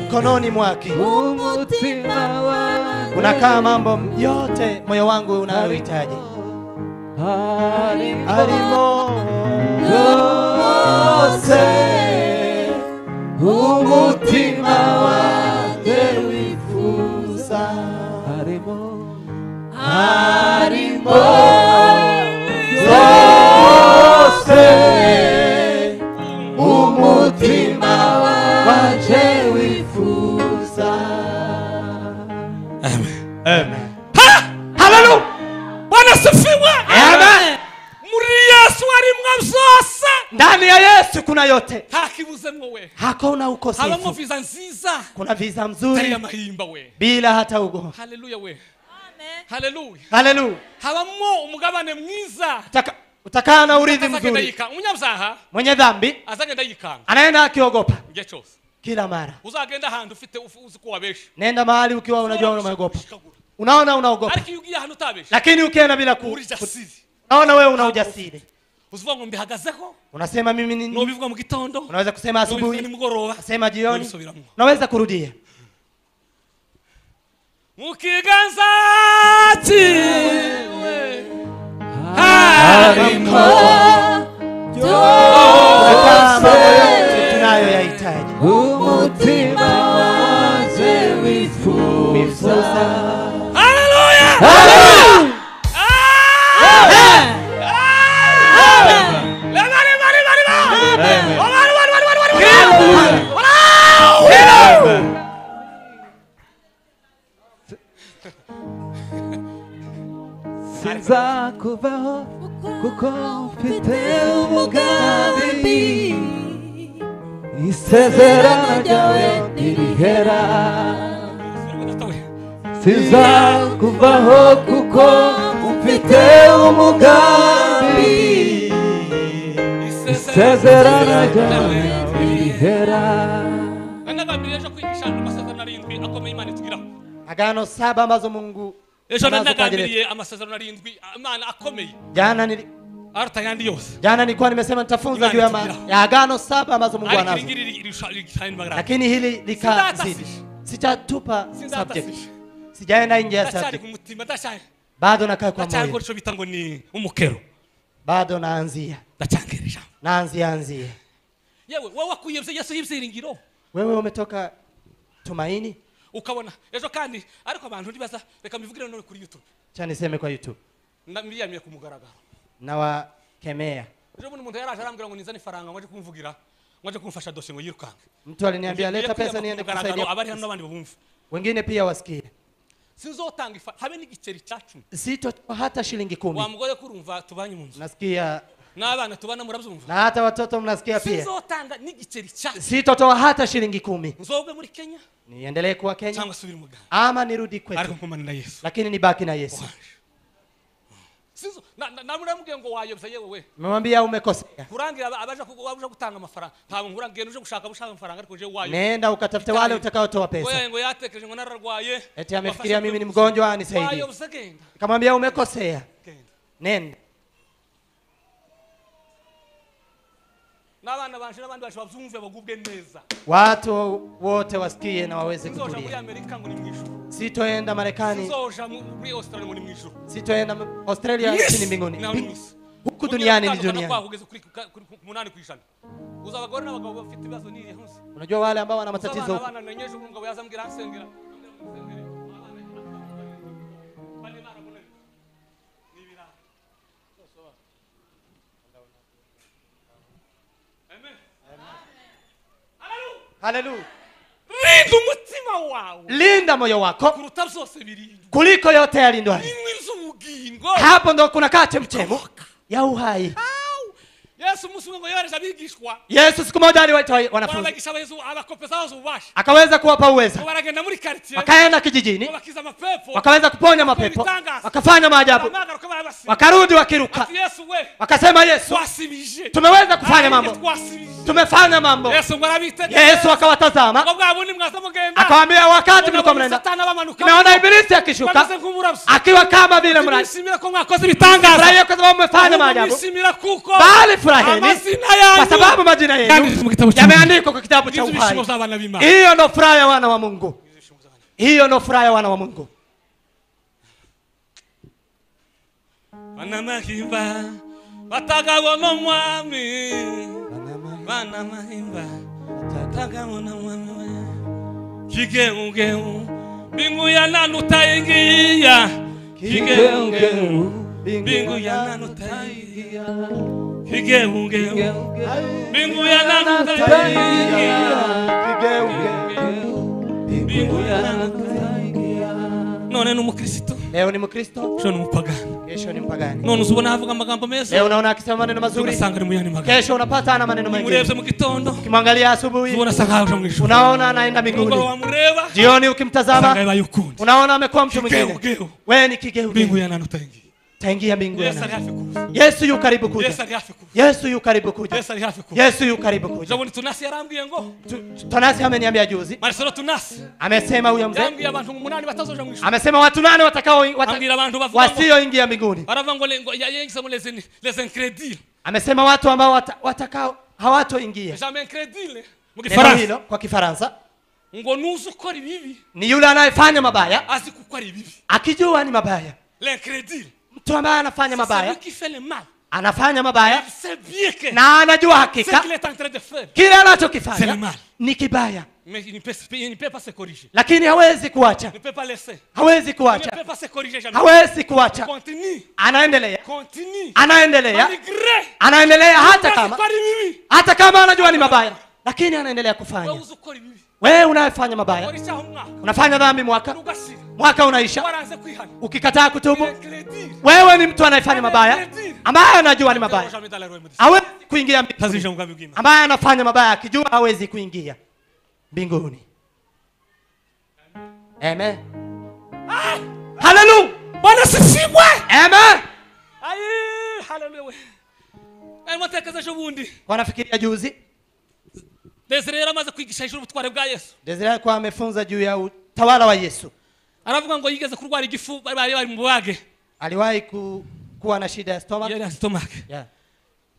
Speaker 2: mkononi mwake
Speaker 3: umutima wangu
Speaker 2: unakaa mambo yote moyo wangu unayohitaji. Harimo
Speaker 3: byose umutima wanjye wifuza. Harimo harimo byose umutima wanje wifuza.
Speaker 1: Amen.
Speaker 2: Amen. Haleluya.
Speaker 1: Bwana asifiwe.
Speaker 2: Amen.
Speaker 1: Muri Yesu harimwo byose.
Speaker 2: Ndani ya Yesu kuna yote.
Speaker 1: Hakibuzemwo we.
Speaker 2: Hakuna ukosefu.
Speaker 1: Habamwo visa nziza.
Speaker 2: Kuna visa mzuri.
Speaker 1: Mahimba we.
Speaker 2: Bila hata ugonjwa.
Speaker 1: Haleluya we. Haleluya.
Speaker 2: Haleluya.
Speaker 1: Habamwo umugabane mwiza.
Speaker 2: Utakaa na urithi mzuri.
Speaker 1: Umunyabyaha
Speaker 2: mwenye dhambi
Speaker 1: azagenda yikanga.
Speaker 2: Anaenda akiogopa.
Speaker 1: Igihe cyose.
Speaker 2: Kila mara.
Speaker 1: Uzagenda ahantu ufite uzi ko wabesha.
Speaker 2: Nenda mahali ukiwa unajua unaogopa. Unaona unaogopa.
Speaker 1: Ariko iyo ugiye ahantu utabesha.
Speaker 2: Lakini ukienda bila ku unaona wewe una ujasiri.
Speaker 1: Uzivuga ngo mbihagazeho.
Speaker 2: Unasema mimi ni
Speaker 1: nobivuga mu gitondo.
Speaker 2: Unaweza kusema asubuhi,
Speaker 1: nimugoroba,
Speaker 2: unasema jioni. Unaweza kurudia.
Speaker 1: Mukiganza ciwe harimo
Speaker 2: byose tunayoyahitaji.
Speaker 3: Umutima wanje wifuza.
Speaker 1: Haleluya.
Speaker 3: Haleluya.
Speaker 1: Amen.
Speaker 3: Sinzakuvaho kuko mfite umugambi, isezerano ryawe ntirihera. Sinzakuvaho kuko mfite umugambi, isezerano ryawe ntirihera.
Speaker 2: Agano saba ambazo Mungu
Speaker 1: ejo nagambiriye amasezerano arindwi Imana akomeye.
Speaker 2: Jana
Speaker 1: yandi yose.
Speaker 2: Jana nilikuwa nimesema nitafunza juu ya agano saba ambazo Mungu anazo. Lakini hili likazidi. Sitatupa subject. Sijaenda nje ya subject. Bado nakaa kwa moyo. Bado naanzia. Naanzia.
Speaker 1: Yewe wewe wakuyevye Yesu yibyiringiro.
Speaker 2: Wewe umetoka tumaini.
Speaker 1: Ukabona ejo kandi ariko abantu ndibaza reka mbivugire none kuri YouTube.
Speaker 2: Acha niseme kwa YouTube.
Speaker 1: Ndamiyamiye ku mugaragaro.
Speaker 2: Nawakemea.
Speaker 1: Ejo bundi umuntu yaraje arambwira ngo nizane ifaranga ngo aje kumvugira, ngo aje kumfasha dosiye ngo yirukanke.
Speaker 2: Mtu aliniambia leta pesa niende kusaidia.
Speaker 1: Abari hano n'abandi bumva.
Speaker 2: Wengine pia wasikie.
Speaker 1: Sinzotanga habe n'igiceri cya 10.
Speaker 2: Sitotoa hata shilingi 10.
Speaker 1: Wa mugore kurumva tubanye mu nzu.
Speaker 2: Nasikia
Speaker 1: n'abana tubana murabyumva.
Speaker 2: Na hata watoto mnasikia pia.
Speaker 1: Sinzotanga n'igiceri cya.
Speaker 2: Sitotoa hata shilingi 10.
Speaker 1: Nzobwe muri Kenya.
Speaker 2: Niendelee kuwa Kenya.
Speaker 1: Cyangwa subira mu Uganda.
Speaker 2: Ama nirudi kwetu.
Speaker 1: Ariko nkomane na Yesu.
Speaker 2: Lakini nibaki na Yesu.
Speaker 1: Sinzo na muramubwiye ngo wayobye yewe we.
Speaker 2: Nimemwambia umekosea.
Speaker 1: Kurangira abaje gutanga amafaranga. Ntabwo nkurangiye uje gushaka amafaranga ariko je wayo.
Speaker 2: Nenda ukatafute wale utakaotoa pesa.
Speaker 1: Oya ngo yatekereje ngo nararwaye.
Speaker 2: Eti amefikiria mimi ni mgonjwa anisaidie.
Speaker 1: Wayobye genda.
Speaker 2: Nikamwambia umekosea.
Speaker 1: Genda.
Speaker 2: Nenda.
Speaker 1: N'abana banje n'abandi baje bavyumve bagubwe neza.
Speaker 2: Watu wote wasikie na waweze
Speaker 1: Sinzoja muri
Speaker 2: kutulia.
Speaker 1: Amerika ngo ni mwisho.
Speaker 2: Sitoenda Marekani.
Speaker 1: Sinzoja muri Australia ngo ni mwisho.
Speaker 2: Sitoenda Australia ni mbinguni. Huku duniani ni duniani.
Speaker 1: Kugeza kuri 8%. Uza abagore n'abagabo bafite ibibazo ni hose.
Speaker 2: Unajua wale ambao wana matatizo.
Speaker 1: Abana nanyeje umugabo yazambwira ansengera.
Speaker 2: Haleluya.
Speaker 1: Linda umutima wawe.
Speaker 2: Linda moyo wako.
Speaker 1: Kuruta byose birindwa.
Speaker 2: Kuliko yote yalindwayo. Hapo ndo kuna kaa chemchemu ya uhai.
Speaker 1: Yesu umunsi umwe ngo yohereje abigishwa.
Speaker 2: Yesu siku moja aliwaita wanafunzi.
Speaker 1: Barabagisha Yesu abakopeza ububasha.
Speaker 2: Akaweza kuwapa uwezo.
Speaker 1: Ngo baragenda muri quartier.
Speaker 2: Wakaenda kijijini.
Speaker 1: Bakiza amapepo.
Speaker 2: Wakaweza kuponya mapepo. Wakafanya maajabu. Wakarudi wakiruka.
Speaker 1: Yesu we.
Speaker 2: Wakasema Yesu,
Speaker 1: twasibije.
Speaker 2: Tumeweza kufanya mambo. Tumefanya mambo.
Speaker 1: Yesu ngo arabitegereza.
Speaker 2: Yesu akawatazama.
Speaker 1: Ngo bwa bundi mwaza mugenda.
Speaker 2: Akawaambia wakati mlikuwa mnaenda. Naona ibilisi akishuka. Akiwa kama vile mradi.
Speaker 1: Mwishimira ko mwakoze ibitangaza.
Speaker 2: Furahia kwa sababu mmefanya maajabu.
Speaker 1: Mwishimira kuko
Speaker 2: bali furaheni kwa sababu majina yenu yameandikwa kwa kitabu cha uhai. Hiyo ndio furaha ya wana wa Mungu. Hiyo ndio furaha ya wana wa Mungu.
Speaker 1: Bana mahimba batagabona mwami. Bana mahimba batagabona mwami. Kigeugeu mbingu ya nani utaingia? Kigeugeu mbingu ya nani utaingia? Kigeugeu mbingu ya nani utaingia? Kigeugeu mbingu ya nani utaingia? None ni umukristo.
Speaker 2: Leo ni mkristo.
Speaker 1: Kesho ni mpagani.
Speaker 2: Kesho ni mpagani.
Speaker 1: None uzubona avuga amagambo meza.
Speaker 2: Leo unaona akisema maneno mazuri.
Speaker 1: Ugasanga ni muyani magambo.
Speaker 2: Kesho unapata ana maneno mengine.
Speaker 1: Umurebye mu gitondo.
Speaker 2: Ukimwangalia asubuhi.
Speaker 1: Ubona sanga aje mu ijuru.
Speaker 2: Unaona anaenda mbinguni.
Speaker 1: Wamureba.
Speaker 2: Jioni ukimtazama. Unaona amekuwa mtu mwingine. Wewe ni kigeugeu.
Speaker 1: Mbingu ya nani utaingia?
Speaker 2: Taingia mbinguni.
Speaker 1: Yesu ari hafi kuza.
Speaker 2: Yesu yu karibu kuja.
Speaker 1: Yesu ari hafi kuza.
Speaker 2: Yesu yu karibu kuja.
Speaker 1: Yesu ari hafi kuja.
Speaker 2: Yesu yu karibu kuja.
Speaker 1: Jaboni Tunasi yarambwiye ngo.
Speaker 2: Tunasi ameniambia juzi.
Speaker 1: Marcelo Tunasi.
Speaker 2: Amesema huyo mzee.
Speaker 1: Yarambwiye abantu 8 batazoja mu ijuru.
Speaker 2: Amesema watu 8 watakao
Speaker 1: ambwira abantu bavuga ngo
Speaker 2: wasioingia mbinguni.
Speaker 1: Baravuga ngo yengisa les incrédules.
Speaker 2: Amesema watu ambao watakao hawatoingia.
Speaker 1: Jamais incrédule. Mu Kifaransa.
Speaker 2: Kwa Kifaransa.
Speaker 1: Ngo nuzi ukora ibibi.
Speaker 2: Ni yule anayefanya mabaya.
Speaker 1: Azi gukora ibibi.
Speaker 2: Akijua ni mabaya.
Speaker 1: L'incrédule.
Speaker 2: Mtu ambaye anafanya mabaya. Anafanya mabaya. Na anajua hakika kile anachokifanya ni kibaya. Lakini hawezi kuacha. Hawezi kuacha. Hawezi kuacha. Anaendelea. Anaendelea. Anaendelea hata kama anajua ni mabaya, lakini anaendelea kufanya. Wewe unayefanya mabaya, unafanya dhambi mwaka, mwaka unaisha, ukikataa kutubu, wewe ni mtu anayefanya mabaya, ambaye anajua ni mabaya. Hawezi kuingia mbinguni. Ambaye anafanya mabaya akijua hawezi kuingia mbinguni. Amen. Hallelujah.
Speaker 1: Bwana sifiwe.
Speaker 2: Amen.
Speaker 1: Ai, hallelujah. Amatekaza bundi.
Speaker 2: Wanafikiria juzi
Speaker 1: Desire yaramaze kwigisha ijuru ubutware bwa Yesu.
Speaker 2: Desire alikuwa amefunza juu ya utawala wa Yesu.
Speaker 1: Aravuga ngo yigeze kurwara igifu bari bari mu bage.
Speaker 2: Aliwahi kuwa na shida ya stomach.
Speaker 1: Yeah, stomach.
Speaker 2: Yeah.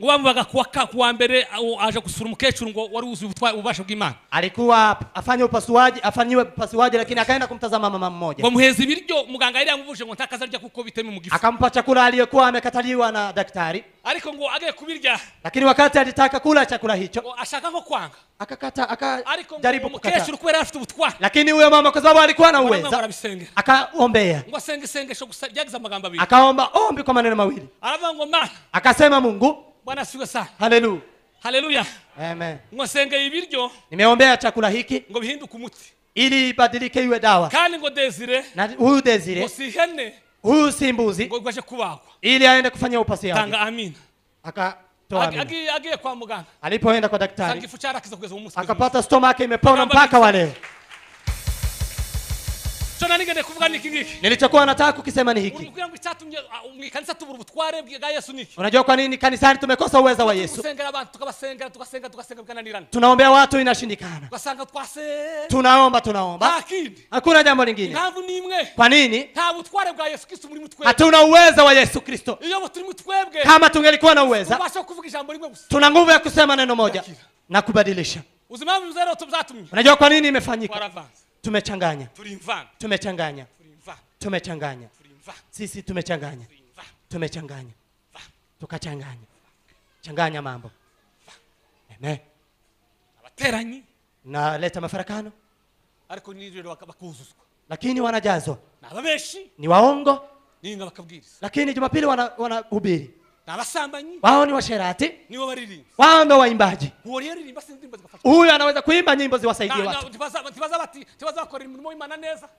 Speaker 1: Ngo bamubaga kuwa mbere aje gusura umukecuru ngo wari wuzuye ububasha bw'Imana.
Speaker 2: Alikuwa afanye upasuaji, afanyiwe upasuaji, lakini akaenda kumtazama mama mmoja.
Speaker 1: Ngo muheza ibiryo muganga yari yamuvuje ngo ntakazarya kuko biteme mu gifu.
Speaker 2: Akampa chakula aliyokuwa amekataliwa na daktari.
Speaker 1: Ariko ngo agiye kubirya.
Speaker 2: Lakini wakati alitaka kula chakula hicho,
Speaker 1: ashaka nko kwanga.
Speaker 2: Akakata, akajaribu kukata.
Speaker 1: Umukecuru kubera afite ubutware.
Speaker 2: Lakini huyo mama kwa sababu alikuwa na uwezo, akaombea.
Speaker 1: Ngo asenge isengesho gusa ryagize amagambo abiri.
Speaker 2: Akaomba ombi kwa maneno mawili.
Speaker 1: Aravuga ngo Mana.
Speaker 2: Akasema Mungu.
Speaker 1: Bwana asifiwe sana.
Speaker 2: Haleluya.
Speaker 1: Haleluya.
Speaker 2: Amen.
Speaker 1: Ngo senge ibiryo.
Speaker 2: Nimeombea chakula hiki
Speaker 1: ngo bihinduke umuti.
Speaker 2: Ili ibadilike iwe dawa.
Speaker 1: Kandi ngo Desire.
Speaker 2: Na huyu Desire.
Speaker 1: Ngo si ihene.
Speaker 2: Huyu si mbuzi.
Speaker 1: Ngo gwaje kubagwa.
Speaker 2: Ili aende kufanya upasuaji.
Speaker 1: Tanga amina.
Speaker 2: Akatoa amina.
Speaker 1: Agiye kwa muganga.
Speaker 2: Alipoenda kwa daktari.
Speaker 1: Igifu cyarakize kugeza umunsi.
Speaker 2: Akapata stomach imepona mpaka wa leo. Nilichokuwa nataka kukisema ni hiki. Unajua kwa nini kanisani tumekosa uwezo wa Yesu? Tunaombea watu inashindikana. Tunaomba. Hakuna jambo lingine. Kwa nini? Hatuna uwezo wa Yesu Kristo. Kama tungelikuwa na uwezo, tuna nguvu ya kusema neno moja na kubadilisha. Unajua kwa nini imefanyika? Tumechanganya. Tumechanganya. Tumechanganya. Sisi tumechanganya. Tumechanganya. Tukachanganya. Changanya mambo. Amen. Na leta mafarakano. Lakini wanajazwa. Ni waongo. Lakini Jumapili wanahubiri. Wao ni washerati. Wao ndio waimbaji. Huyu anaweza kuimba nyimbo ziwasaidie watu.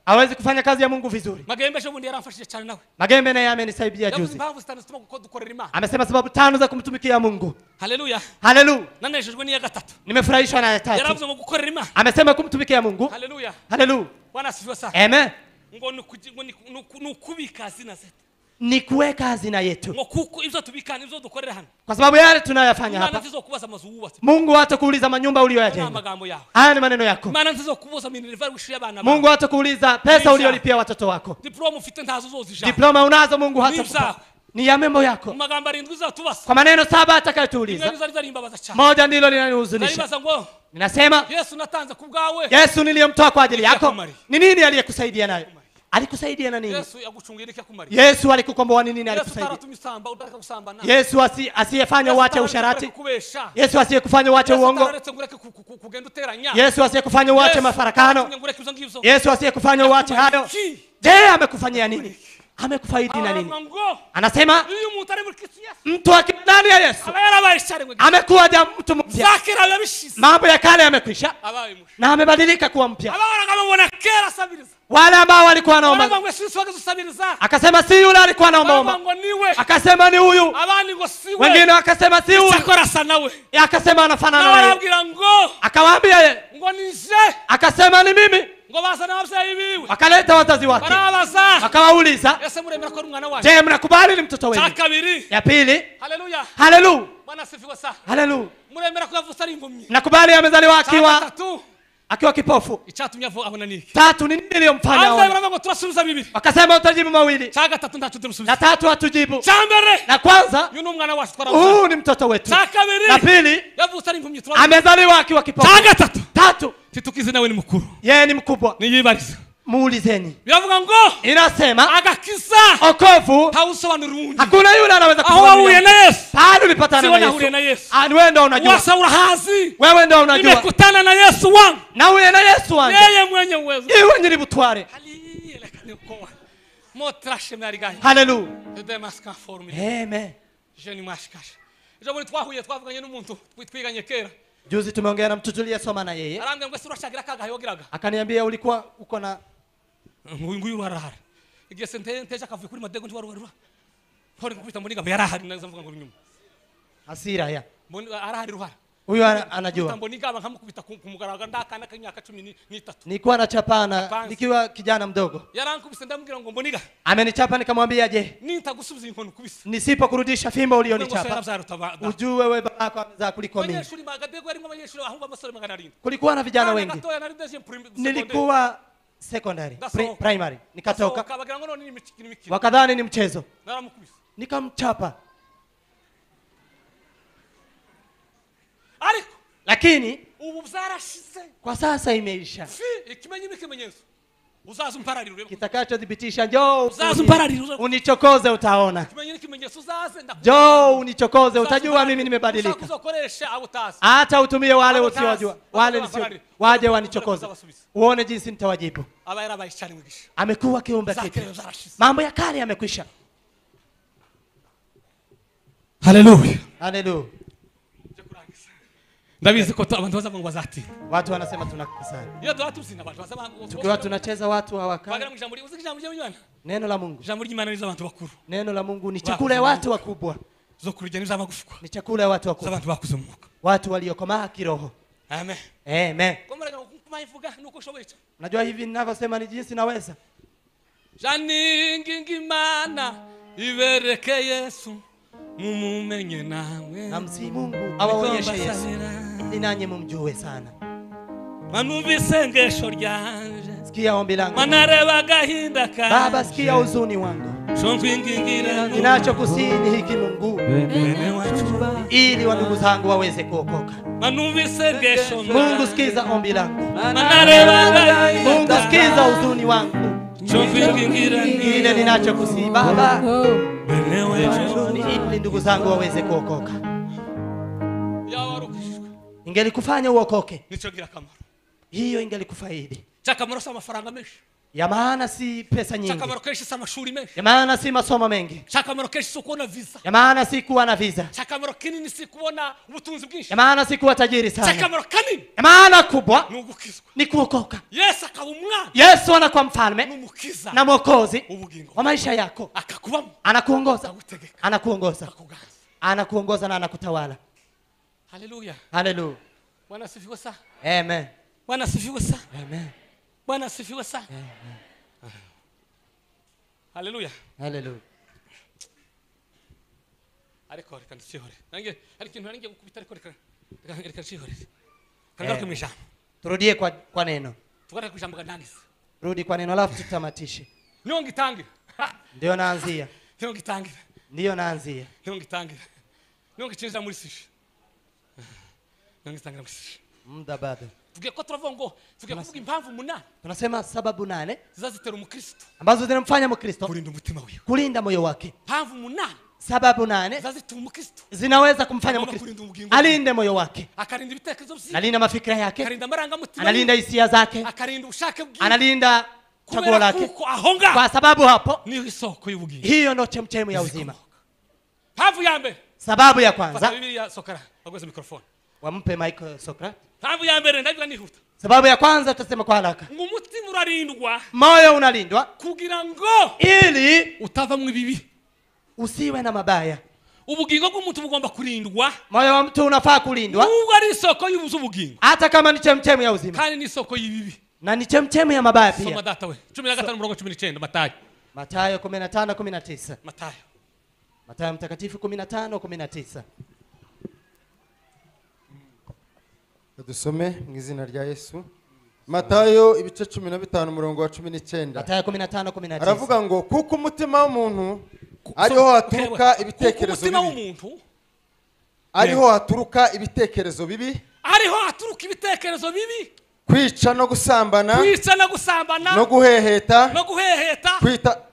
Speaker 2: Hawezi kufanya kazi ya Mungu vizuri. Magembe naye amenisaidia juzi. Amesema sababu 5 za kumtumikia Mungu.
Speaker 1: Haleluya.
Speaker 2: Haleluya. Nimefurahishwa na 3. Amesema kumtumikia Mungu.
Speaker 1: Haleluya.
Speaker 2: Haleluya. Amen. Ni kuweka hazina yetu. Kwa sababu yale tunayoyafanya hapa, Mungu hatakuuliza manyumba uliyoyajenga. Haya ni maneno yako. Mungu hatakuuliza pesa uliyolipia watoto wako. Diploma unazo, Mungu hatakupa. Ni ya mambo yako. Kwa maneno 7 atakayotuuliza, moja ndilo linanihuzunisha. Ninasema Yesu niliyemtoa kwa ajili yako, ni nini aliyekusaidia nayo? Alikusaidia na nini? Yesu alikukomboa ni nini alikusaidia? Yesu asiyefanya uache usharati. Yesu asiyekufanya uache uongo. Yesu asiyekufanya uache mafarakano. Yesu asiyekufanya uache hayo. Je, amekufanyia nini? Amekufaidi na nini? Anasema mtu akiwa ndani ya Yesu amekuwa mtu mpya. Mambo ya kale yamekwisha na amebadilika kuwa mpya. Wale ambao walikuwa wanaomba, akasema si yule alikuwa anaomba, akasema ni huyu. Wengine wakasema si huyu, akasema anafanana naye. Akawaambia yeye, akasema ni mimi. Wakaleta wazazi wake, wakawauliza, je, mnakubali ni mtoto wenu? Ya pili.
Speaker 1: Haleluya.
Speaker 2: Haleluya. Haleluya. Mnakubali amezaliwa akiwa kipofu? Tatu, ni nini iliyomfanya aone? Wakasema utajibu mawili. Na tatu hatujibu. Na kwanza, huu ni mtoto wetu. Na pili, amezaliwa akiwa kipofu. Tatu, yeye ni mkubwa. Muulizeni. Inasema okovu hakuna yule anaweza kufahamu. Pale ulipatana na Yesu. Wewe ndio unajua. Wewe ndio unajua.
Speaker 1: Nimekutana na Yesu wangu.
Speaker 2: Na wewe na Yesu wangu.
Speaker 1: Yeye mwenye uwezo.
Speaker 2: Iwe nyiributware. Haleluya. Amen. Juzi tumeongea na mtu tuliyesoma na yeye. Akaniambia ulikuwa uko na hasira ya. Huyu anajua. Nilikuwa nachapana nikiwa kijana mdogo. Amenichapa nikamwambia, je, nisipokurudisha fimbo ulionichapa, ujue wewe babako amezaa kuliko mimi. Kulikuwa na vijana wengi. Nilikuwa secondary, primary, nikatoka. Wakadhani ni mchezo. Nikamchapa. Lakini
Speaker 1: ubu byarashize.
Speaker 2: Kwa sasa imeisha. Kitakachothibitisha, njoo unichokoze utaona. Njoo unichokoze utajua mimi nimebadilika. Hata utumie wale usiowajua, wale nisio waje wanichokoze, uone jinsi nitawajibu. Amekuwa kiumbe kipya. Mambo ya kale yamekwisha.
Speaker 1: Haleluya.
Speaker 2: Haleluya.
Speaker 1: Ndabizi ko abantu bazavuga ngo bazati.
Speaker 2: Watu wanasema tunakisana.
Speaker 1: Iyo tuba abantu basaba
Speaker 2: tukiwa tunacheza watu hawakaa.
Speaker 1: Bagara mu ijambo uzi ijambo ry'Imana.
Speaker 2: Neno la Mungu.
Speaker 1: Ijambo ry'Imana ni abantu bakuru.
Speaker 2: Neno la Mungu ni chakula ya watu wakubwa.
Speaker 1: Zo kurya ni zamagufwa.
Speaker 2: Ni chakula ya watu wakubwa.
Speaker 1: Abantu bakuze mu mwuka.
Speaker 2: Watu waliokomaa kiroho.
Speaker 1: Amen.
Speaker 2: Amen.
Speaker 1: Komara kumayivuga nuko ushoboye.
Speaker 2: Unajua hivi ninavyosema ni jinsi naweza.
Speaker 1: Janingi ngimana ibereke Yesu. Mumumenye nawe.
Speaker 2: Namsi Mungu awaonyeshe Yesu. Ni nanyi mumjue sana.
Speaker 1: Manumva isengesho ryanje.
Speaker 2: Sikia ombi langu.
Speaker 1: Manareba agahinda kanje.
Speaker 2: Baba, sikia huzuni wangu. Ninachokusihi ni hiki Mungu, ili wa ndugu zangu waweze kuokoka.
Speaker 1: Manumva isengesho.
Speaker 2: Mungu, sikiza ombi langu.
Speaker 1: Manareba agahinda.
Speaker 2: Mungu, sikiza huzuni wangu. Ile ninachokusihi Baba, ili ndugu zangu waweze kuokoka. Ingelikufanya uokoke. Hiyo ingelikufaidi. Ya maana si pesa nyingi. Ya maana si masomo mengi. Ya maana si kuwa na visa. Ya maana si kuwa tajiri sana. Ya maana kubwa ni kuokoka. Yesu anakuwa mfalme na mwokozi wa maisha yako. Anakuongoza. Anakuongoza. Anakuongoza na anakutawala.
Speaker 1: Haleluya.
Speaker 2: Haleluya.
Speaker 1: Bwana asifiwe sana.
Speaker 2: Amen.
Speaker 1: Bwana asifiwe sana.
Speaker 2: Amen.
Speaker 1: Bwana asifiwe sana. Haleluya.
Speaker 2: Haleluya.
Speaker 1: Ariko reka ndishihore. Nange hari ikintu nange gukubita ariko reka ndishihore. Kagaruke mu ijambo.
Speaker 2: Turudie kwa neno.
Speaker 1: Tugaruke ku ijambo ndangize.
Speaker 2: Rudi kwa neno alafu tutamatishe.
Speaker 1: Niyo ngitangira.
Speaker 2: Ndio naanzia.
Speaker 1: Niyo ngitangira.
Speaker 2: Ndio naanzia.
Speaker 1: Niyo ngitangira. Niyo ngicinza muri sishe. Niyo ngitangira muri sishe.
Speaker 2: Muda bado.
Speaker 1: Tugiye kuvuga impamvu 8.
Speaker 2: Tunasema sababu 8
Speaker 1: zizazitera umukristo
Speaker 2: ambazo zinamfanya mkristo
Speaker 1: kurinda umutima wiwe.
Speaker 2: Kulinda moyo wake.
Speaker 1: Impamvu 8.
Speaker 2: Sababu 8
Speaker 1: zizazituma umukristo
Speaker 2: zinaweza kumfanya mkristo alinde moyo wake.
Speaker 1: Akarinda ibitekerezo bye.
Speaker 2: Analinda mafikira yake.
Speaker 1: Akarinda amarangamutima.
Speaker 2: Analinda hisia zake.
Speaker 1: Akarinda ubushake bwe.
Speaker 2: Analinda chaguo lake. Kwa sababu hapo
Speaker 1: ni isoko y'ubugingo.
Speaker 2: Hiyo ndio chemchemu ya uzima.
Speaker 1: Impamvu ya mbere.
Speaker 2: Sababu ya kwanza.
Speaker 1: Biblia Sokra, bagweze microphone.
Speaker 2: Wampe Michael Sokra.
Speaker 1: Sababu ya mbere ndavuga nihuta.
Speaker 2: Sababu ya kwanza tutasema kwa haraka.
Speaker 1: Umutima urarindwa.
Speaker 2: Moyo unalindwa
Speaker 1: kugira ngo
Speaker 2: ili
Speaker 1: utava mu bibi.
Speaker 2: Usiwe na mabaya.
Speaker 1: Ubugingo bw'umuntu bugomba kurindwa.
Speaker 2: Moyo wa mtu unafaa kulindwa.
Speaker 1: Nubwo ari isoko y'ubugingo.
Speaker 2: Hata kama ni chemchemu ya uzima.
Speaker 1: Kandi ni isoko y'ibibi.
Speaker 2: Na ni chemchemu ya mabaya pia.
Speaker 1: Soma data we. 15:19 Mathayo.
Speaker 2: Mathayo 15:19.
Speaker 1: Mathayo.
Speaker 2: Mathayo mtakatifu 15:19.
Speaker 5: Dusome mu izina rya Yesu. Mathayo ibice 15 umurongo wa 19.
Speaker 2: Mathayo 15:19.
Speaker 5: Aravuga ngo kuko umutima w'umuntu ariho haturuka ibitekerezo bibi. Ariho haturuka ibitekerezo bibi.
Speaker 1: Ariho haturuka ibitekerezo bibi.
Speaker 5: Kwica no gusambana.
Speaker 1: Kwica no gusambana.
Speaker 5: No guheheta.
Speaker 1: No guheheta.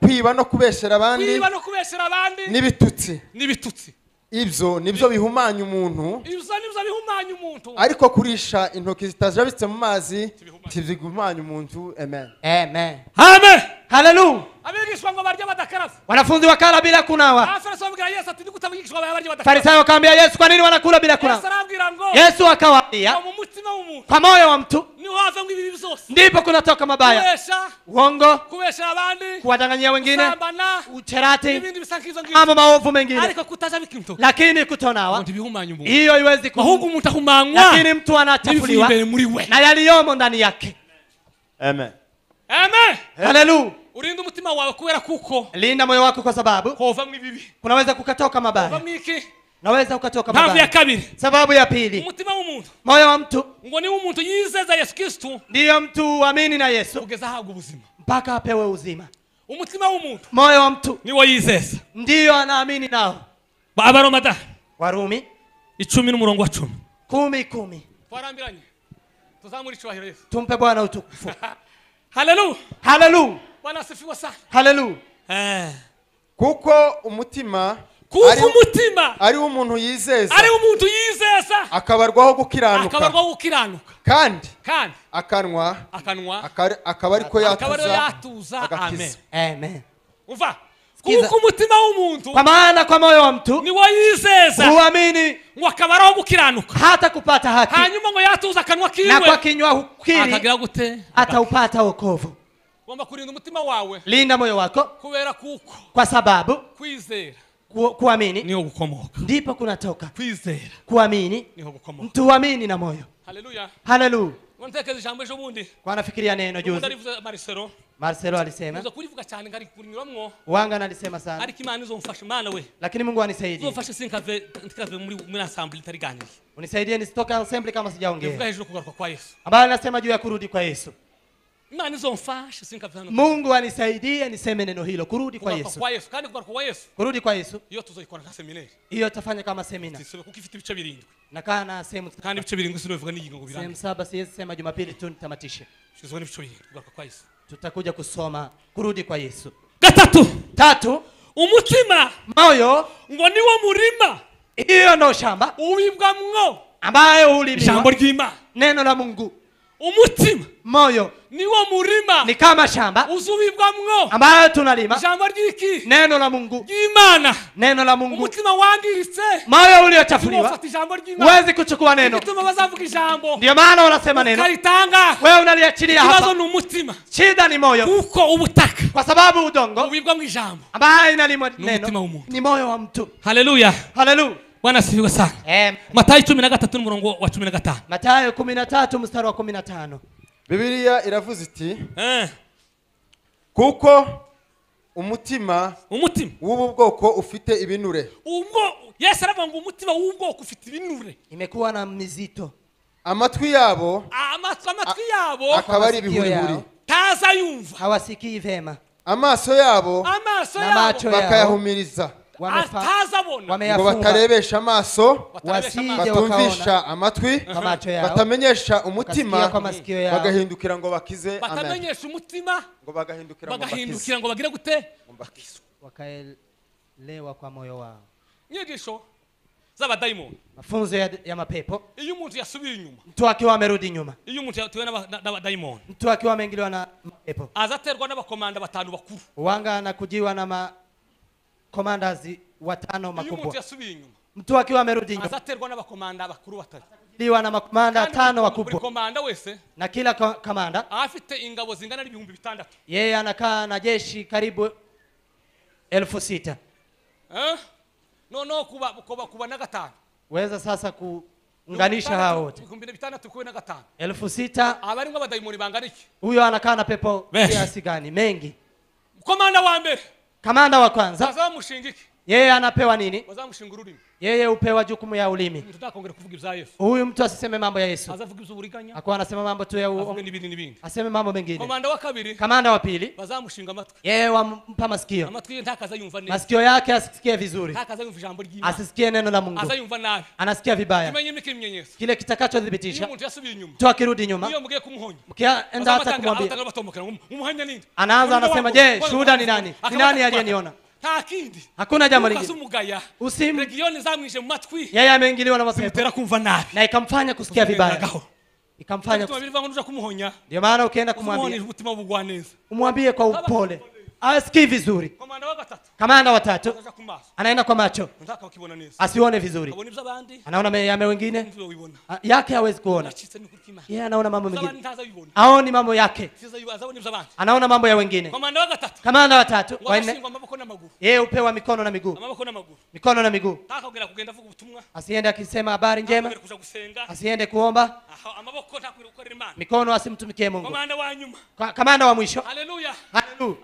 Speaker 5: Kwiba no kubeshera abandi.
Speaker 1: Kwiba no kubeshera abandi.
Speaker 5: N'ibitutsi.
Speaker 1: N'ibitutsi.
Speaker 5: Ibyo nibyo bihumanya umuntu.
Speaker 1: Ibyo nibyo bihumanya umuntu.
Speaker 5: Ariko kurisha intoki zitajabitse mu mazi tibigumanya umuntu. Amen.
Speaker 2: Amen.
Speaker 1: Amen.
Speaker 2: Haleluya.
Speaker 1: Abigishwa ngo barya badakaraba.
Speaker 2: Wanafunzi wakala bila kunawa.
Speaker 1: Abafarisayo bamubwira Yesu ati nigute abigishwa bawe barya badakaraba.
Speaker 2: Farisayo wakamwambia Yesu, kwa nini wanakula bila kunawa?
Speaker 1: Yesu arabwira ngo
Speaker 2: Yesu akawaambia
Speaker 1: mu mutima w'umuntu,
Speaker 2: kwa moyo wa mtu
Speaker 1: niho havamwo ibibi byose.
Speaker 2: Ndipo kunatoka mabaya.
Speaker 1: Kubesha,
Speaker 2: uongo,
Speaker 1: kubesha abandi,
Speaker 2: kuwadanganyia wengine,
Speaker 1: gusambana,
Speaker 2: ucherati,
Speaker 1: ibindi bisa nk'ivyo ngivyo.
Speaker 2: Mambo maovu mengine.
Speaker 1: Ariko kutajabika intoki.
Speaker 2: Lakini kutonawa
Speaker 1: ntibihumanya umuntu.
Speaker 2: Hiyo haiwezi ku.
Speaker 1: Ahubwo umuntu ahumanywa.
Speaker 2: Lakini mtu anachafuliwa na yaliyomo ndani yake.
Speaker 5: Amen.
Speaker 1: Amen.
Speaker 2: Haleluya.
Speaker 1: Urinde umutima wawe kubera kuko
Speaker 2: linda moyo wako kwa sababu
Speaker 1: hovamwo ibibi.
Speaker 2: Kunaweza kukatoka mabaya.
Speaker 1: Hovamwo iki?
Speaker 2: Naweza ukatoka mabaya.
Speaker 1: Sababu ya kabiri.
Speaker 2: Sababu ya pili.
Speaker 1: Umutima w'umuntu.
Speaker 2: Moyo wa mtu.
Speaker 1: Ngo ni umuntu yizeza Yesu Kristo.
Speaker 2: Ndiyo mtu uamini na Yesu.
Speaker 1: Kugeza ahabwa ubuzima.
Speaker 2: Mpaka apewe uzima.
Speaker 1: Umutima w'umuntu.
Speaker 2: Moyo wa mtu.
Speaker 1: Niwo yizeza.
Speaker 2: Ndiyo anaamini nao.
Speaker 1: Abaroma da.
Speaker 2: Warumi
Speaker 1: 10 n'umurongo wa 10.
Speaker 2: 10:10.
Speaker 1: Twarambiranye. Tuzamure icyubahiro Yesu.
Speaker 2: Tumpe Bwana utukufu.
Speaker 1: Haleluya.
Speaker 2: Haleluya.
Speaker 1: Bwana asifiwe sana.
Speaker 2: Haleluya.
Speaker 5: Kuko umutima ari umuntu yizeza.
Speaker 1: Ari umuntu yizeza.
Speaker 5: Akabarwaho gukiranuka.
Speaker 1: Akabarwaho gukiranuka.
Speaker 5: Kandi akanwa akaba ariko yatuza.
Speaker 1: Amen.
Speaker 2: Amen.
Speaker 1: Umva. Kuko umutima w'umuntu,
Speaker 2: kwa maana kwa moyo wa mtu
Speaker 1: ni wayizeza
Speaker 2: huamini,
Speaker 1: ngo akabaraho gukiranuka
Speaker 2: hata kupata haki,
Speaker 1: hanyuma ngo yatuza akanwa kiwe
Speaker 2: na kwa kinywa hukiri
Speaker 1: akagira gute
Speaker 2: ataupata wokovu.
Speaker 1: Ugomba kurinda umutima wawe,
Speaker 2: linda moyo wako,
Speaker 1: kubera kuko
Speaker 2: kwa sababu
Speaker 1: kwizera
Speaker 2: kuamini
Speaker 1: niho gukomoka,
Speaker 2: ndipo kunatoka
Speaker 1: kwizera.
Speaker 2: Kuamini
Speaker 1: niho gukomoka,
Speaker 2: mtu huamini na moyo.
Speaker 1: Haleluya.
Speaker 2: Haleluya.
Speaker 1: Ntekereza ijambo ejo bundi
Speaker 2: kwa nafikiria neno juzi Marcelo alisema.
Speaker 1: Nzo kurivuga cyane ngari kurinyuramwo.
Speaker 2: Wanga alisema sana.
Speaker 1: Ariko Imana izomfasha Imana we.
Speaker 2: Lakini Mungu anisaidie.
Speaker 1: Izomfasha sinkave ntikave muri assembly itariganiriye.
Speaker 2: Unisaidie nisitoke assembly kama sijaongea.
Speaker 1: Ndivuga hejuru kugaruka kwa Yesu.
Speaker 2: Ambaye anasema juu ya kurudi kwa Yesu.
Speaker 1: Imana izomfasha sinkave hano.
Speaker 2: Mungu anisaidie niseme neno hilo, kurudi kwa Yesu.
Speaker 1: Kwa Yesu kandi kugaruka kwa Yesu.
Speaker 2: Kurudi kwa Yesu.
Speaker 1: Iyo tuzoikora nka seminari.
Speaker 2: Hiyo tafanya kama semina.
Speaker 1: Tisebe kuko ifite ibice birindwi.
Speaker 2: Na kana sehemu
Speaker 1: kandi ibice birindwi sinovuga n'ingingo ngo birange.
Speaker 2: Sehemu 7 siwezi sema Jumapili tu nitamatishe.
Speaker 1: Sizone ibice birindwi kugaruka kwa Yesu.
Speaker 2: Tutakuja kusoma kurudi kwa Yesu.
Speaker 1: Gatatu.
Speaker 2: Tatu,
Speaker 1: umutima
Speaker 2: moyo
Speaker 1: ngo niwo murima,
Speaker 2: hiyo ndo shamba
Speaker 1: ubibwamwo
Speaker 2: ambayo ulimiwa
Speaker 1: ijambo ry'Imana,
Speaker 2: neno la Mungu.
Speaker 1: Umutima
Speaker 2: moyo
Speaker 1: niwo murima
Speaker 2: ni kama shamba
Speaker 1: uzubibwamwo
Speaker 2: ambayo tunalima
Speaker 1: ijambo ry'iki,
Speaker 2: neno la Mungu,
Speaker 1: ry'Imana,
Speaker 2: neno la Mungu.
Speaker 1: Umutima wangiritse,
Speaker 2: moyo uliochafuliwa, huwezi kuchukua neno.
Speaker 1: Igituma bazavuga ijambo,
Speaker 2: ndio maana wanasema neno,
Speaker 1: ukaritanga
Speaker 2: wewe unaliachilia hapa.
Speaker 1: Ikibazo ni umutima,
Speaker 2: shida ni moyo,
Speaker 1: kuko ubutaka,
Speaker 2: kwa sababu udongo
Speaker 1: ubibwamwo ijambo
Speaker 2: ambayo inalimwa neno ni moyo wa mtu.
Speaker 1: Haleluya.
Speaker 2: Haleluya.
Speaker 1: Bwana asifiwe sana. Mathayo 13 n'umurongo wa 15.
Speaker 2: Mathayo 13 mstari wa 15.
Speaker 5: Bibiliya iravuze iti kuko umutima w'ubu bwoko ufite ibinure.
Speaker 1: Ubwo Yesu aravuga ngo umutima w'ubu bwoko ufite ibinure.
Speaker 2: Imekuwa na mizito.
Speaker 5: Amatwi yabo
Speaker 1: amatwi yabo
Speaker 5: akaba ari ibihurihuri.
Speaker 1: Taza yumva.
Speaker 2: Hawasikii vema.
Speaker 5: Amaso yabo bakayahumiriza. Ngo batarebesha amaso, batumvisha amatwi, batamenyesha umutima, bagahindukira ngo bakize. Amen.
Speaker 1: Batamenyesha umutima
Speaker 5: ngo bagahindukira
Speaker 1: ngo bagire gute,
Speaker 2: wakaelewa kwa moyo wao.
Speaker 1: Nyigisho z'abadaimoni,
Speaker 2: mafunzo ya mapepo.
Speaker 1: Iyo umuntu yasubiye inyuma,
Speaker 2: mtu akiwa amerudi nyuma,
Speaker 1: iyo umuntu yatewe n'abadaimoni,
Speaker 2: mtu akiwa ameingiliwa na mapepo,
Speaker 1: azaterwa n'abakomanda batanu bakuru,
Speaker 2: wanga anakujiwa na makomandazi watano makubwa. Mtu akiwa amerudi nyuma
Speaker 1: azaterwa n'abakomanda bakuru batatu,
Speaker 2: liwa na makomanda tano wakubwa.
Speaker 1: Komanda wese
Speaker 2: na kila kamanda
Speaker 1: afite ingabo zingana n'ibihumbi bitandatu.
Speaker 2: Yeye anakaa na jeshi karibu 6000.
Speaker 1: No kuba na gatanu.
Speaker 2: Weza sasa kuunganisha hao wote.
Speaker 1: 6000 kuwe na gatanu.
Speaker 2: 6000.
Speaker 1: Abari ngo abadayimoni bangana iki?
Speaker 2: Huyo anakaa na pepo kiasi gani? Mengi.
Speaker 1: Komanda wa mbere,
Speaker 2: kamanda wa kwanza
Speaker 1: bazamushingiki.
Speaker 2: Yeye anapewa nini?
Speaker 1: Bazamushinga ururimi.
Speaker 2: Yeye upewa jukumu ya ulimi.
Speaker 1: Tutakongera kuvuga ibya Yesu.
Speaker 2: Huyu mtu asiseme mambo ya Yesu.
Speaker 1: Azavuga iby'uburiganya.
Speaker 2: Akawa anasema mambo tu ya
Speaker 1: uongo n'ibindi.
Speaker 2: Aseme mambo mengine.
Speaker 1: Komanda wa kabiri.
Speaker 2: Kamanda wa pili.
Speaker 1: Bazamushinga amatwi.
Speaker 2: Yeye wampa masikio.
Speaker 1: Amatwi ye ntakaza yumva neza.
Speaker 2: Masikio yake asisikie vizuri.
Speaker 1: Ntakaza yumva ijambo ry'Imana.
Speaker 2: Asisikie neno la Mungu.
Speaker 1: Azayumva nabi.
Speaker 2: Anasikia vibaya.
Speaker 1: Kimenye imikimenyetso.
Speaker 2: Kile kitakachothibitisha.
Speaker 1: Umuntu yasubiye inyuma.
Speaker 2: Mtu akirudi nyuma.
Speaker 1: Iyo mugiye kumuhonya.
Speaker 2: Mkienda hata kumwambia.
Speaker 1: Umuhanya ninde?
Speaker 2: Anaanza anasema, je, shuhuda ni nani? Ni nani aliyeniona?
Speaker 1: Nta kindi.
Speaker 2: Hakuna jambo lingine.
Speaker 1: Regioni zamwishe mu matwi.
Speaker 2: Yeye ameingiliwa na mapepo.
Speaker 1: Zimutera kumva nabi.
Speaker 2: Na ikamfanya kusikia vibaya. Ikamfanya. Ndio maana ukienda kumwambia, umwambie kwa upole. Asikii vizuri. Kamanda wa tatu anaenda kwa macho. Asione vizuri. Anaona ya wengine. Yake hawezi kuona. Yeye anaona mambo mengine. Haoni mambo yake. Anaona mambo ya wengine. Kamanda wa tatu, wa nne. Yeye upewa mikono na miguu. Mikono na miguu. Asiende akisema habari njema. Asiende kuomba. Mikono asimtumikie Mungu. Kamanda wa mwisho.
Speaker 1: Haleluya.
Speaker 2: Haleluya.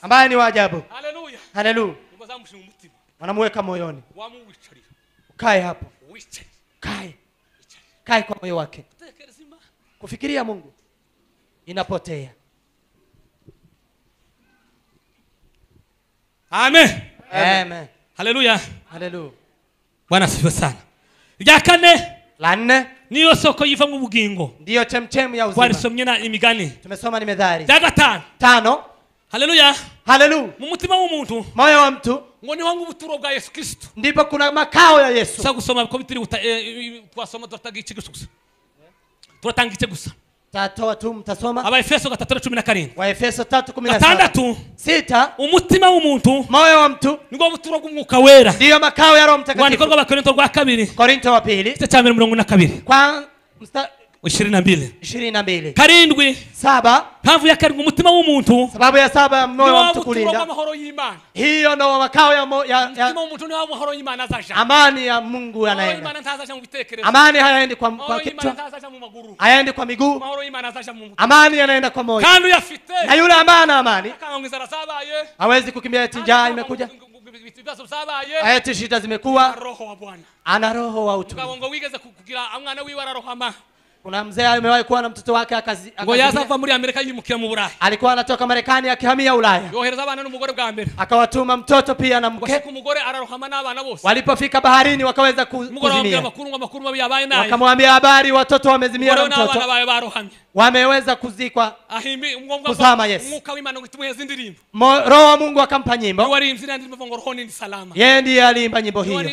Speaker 2: Ambaye ni wa ajabu.
Speaker 1: Haleluya.
Speaker 2: Haleluya. Wanamuweka moyoni. Ukae hapo. Kae. Kae kwa moyo wake. Kufikiria Mungu inapotea.
Speaker 1: Amen.
Speaker 2: Amen.
Speaker 1: Haleluya.
Speaker 2: Haleluya.
Speaker 1: Bwana asifiwe sana. Rya kane.
Speaker 2: La nne.
Speaker 1: Niyo soko yivamo ubugingo.
Speaker 2: Ndiyo chemchemu ya uzima.
Speaker 1: Twarisomye na imigani.
Speaker 2: Tumesoma ni Methali.
Speaker 1: Ya gatanu.
Speaker 2: 5.
Speaker 1: Haleluya.
Speaker 2: Haleluya.
Speaker 1: Mu mutima w'umuntu.
Speaker 2: Moyo wa mtu.
Speaker 1: Ngo niho ubuturo bwa Yesu Kristo.
Speaker 2: Ndipo kuna makao ya Yesu.
Speaker 1: Sasa gusoma ko bitiri twasoma turatanga igice gusa. Turatanga igice gusa.
Speaker 2: Tatoa tu mtasoma.
Speaker 1: Abaefeso 3:17.
Speaker 2: Waefeso 3:17.
Speaker 1: 6. Umutima w'umuntu.
Speaker 2: Moyo wa mtu.
Speaker 1: Nibwo buturo bw'umwuka wera.
Speaker 2: Ndiyo makao ya Roho Mtakatifu.
Speaker 1: Rwandiko rw'Abakorinto rwa kabiri.
Speaker 2: Korinto wa pili.
Speaker 1: Igice cya 42.
Speaker 2: Kwa
Speaker 1: 22.
Speaker 2: 22.
Speaker 1: 7.
Speaker 2: 7.
Speaker 1: Mpamvu ya karindwi umutima w'umuntu.
Speaker 2: Sababu ya 7 moyo wa mtu kulinda. Hiyo ndo makao ya amani ya Mungu yanaenda. Amani hayaendi kwa kichwa. Hayaendi kwa miguu. Amani yanaenda kwa moyo. Na yule amana amani hawezi kukimbia eti njaa imekuja. Eti shida zimekuwa. Ana roho wa utulivu. Kuna mzee amewahi kuwa na mtoto wake akazi. Alikuwa anatoka Marekani akihamia Ulaya. Akawatuma mtoto pia na mke. Walipofika baharini wakaweza kuzimia. Wakamwambia habari watoto wamezimia na mtoto. Wameweza kuzikwa. Kuzama Yesu. Roho wa Mungu akampa nyimbo. Yeye ndiye aliimba nyimbo hiyo.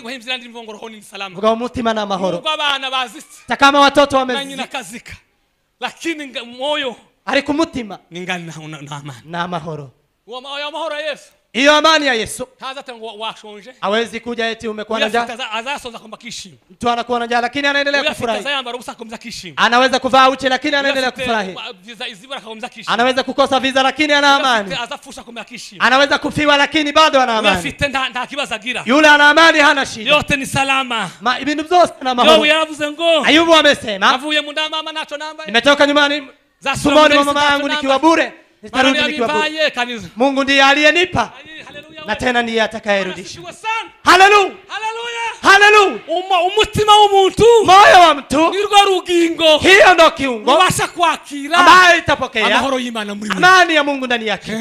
Speaker 2: Vuga umutima na mahoro. Takama watoto wamezikwa.
Speaker 1: Lakini moyo
Speaker 2: ariko umutima
Speaker 1: ningana na amani.
Speaker 2: Na mahoro.
Speaker 1: Amahoro ya Yesu.
Speaker 2: Hiyo amani ya Yesu.
Speaker 1: Haza washonje.
Speaker 2: Hawezi kuja eti umekuwa na njaa. Mtu anakuwa na njaa lakini anaendelea kufurahi. Anaweza kuvaa uchi lakini anaendelea kufurahi. Anaweza kukosa visa lakini ana amani. Anaweza kufiwa lakini bado ana amani. Yule ana amani hana shida.
Speaker 1: Yote ni salama.
Speaker 2: Ibintu byose na mahoro. Ayubu amesema, nimetoka nyumbani tumboni mwa mama yangu nikiwa bure, nitarudi nikiwa bure. Mungu ndiye aliyenipa na tena ndiye atakayerudisha. Haleluya. Haleluya.
Speaker 1: Umutima w'umuntu,
Speaker 2: moyo wa mtu
Speaker 1: nirwo rugingo,
Speaker 2: hiyo ndo kiungo
Speaker 1: ubasha kwakira
Speaker 2: ambayo itapokea
Speaker 1: amahoro y'Imana muri wewe,
Speaker 2: amani ya Mungu ndani yake.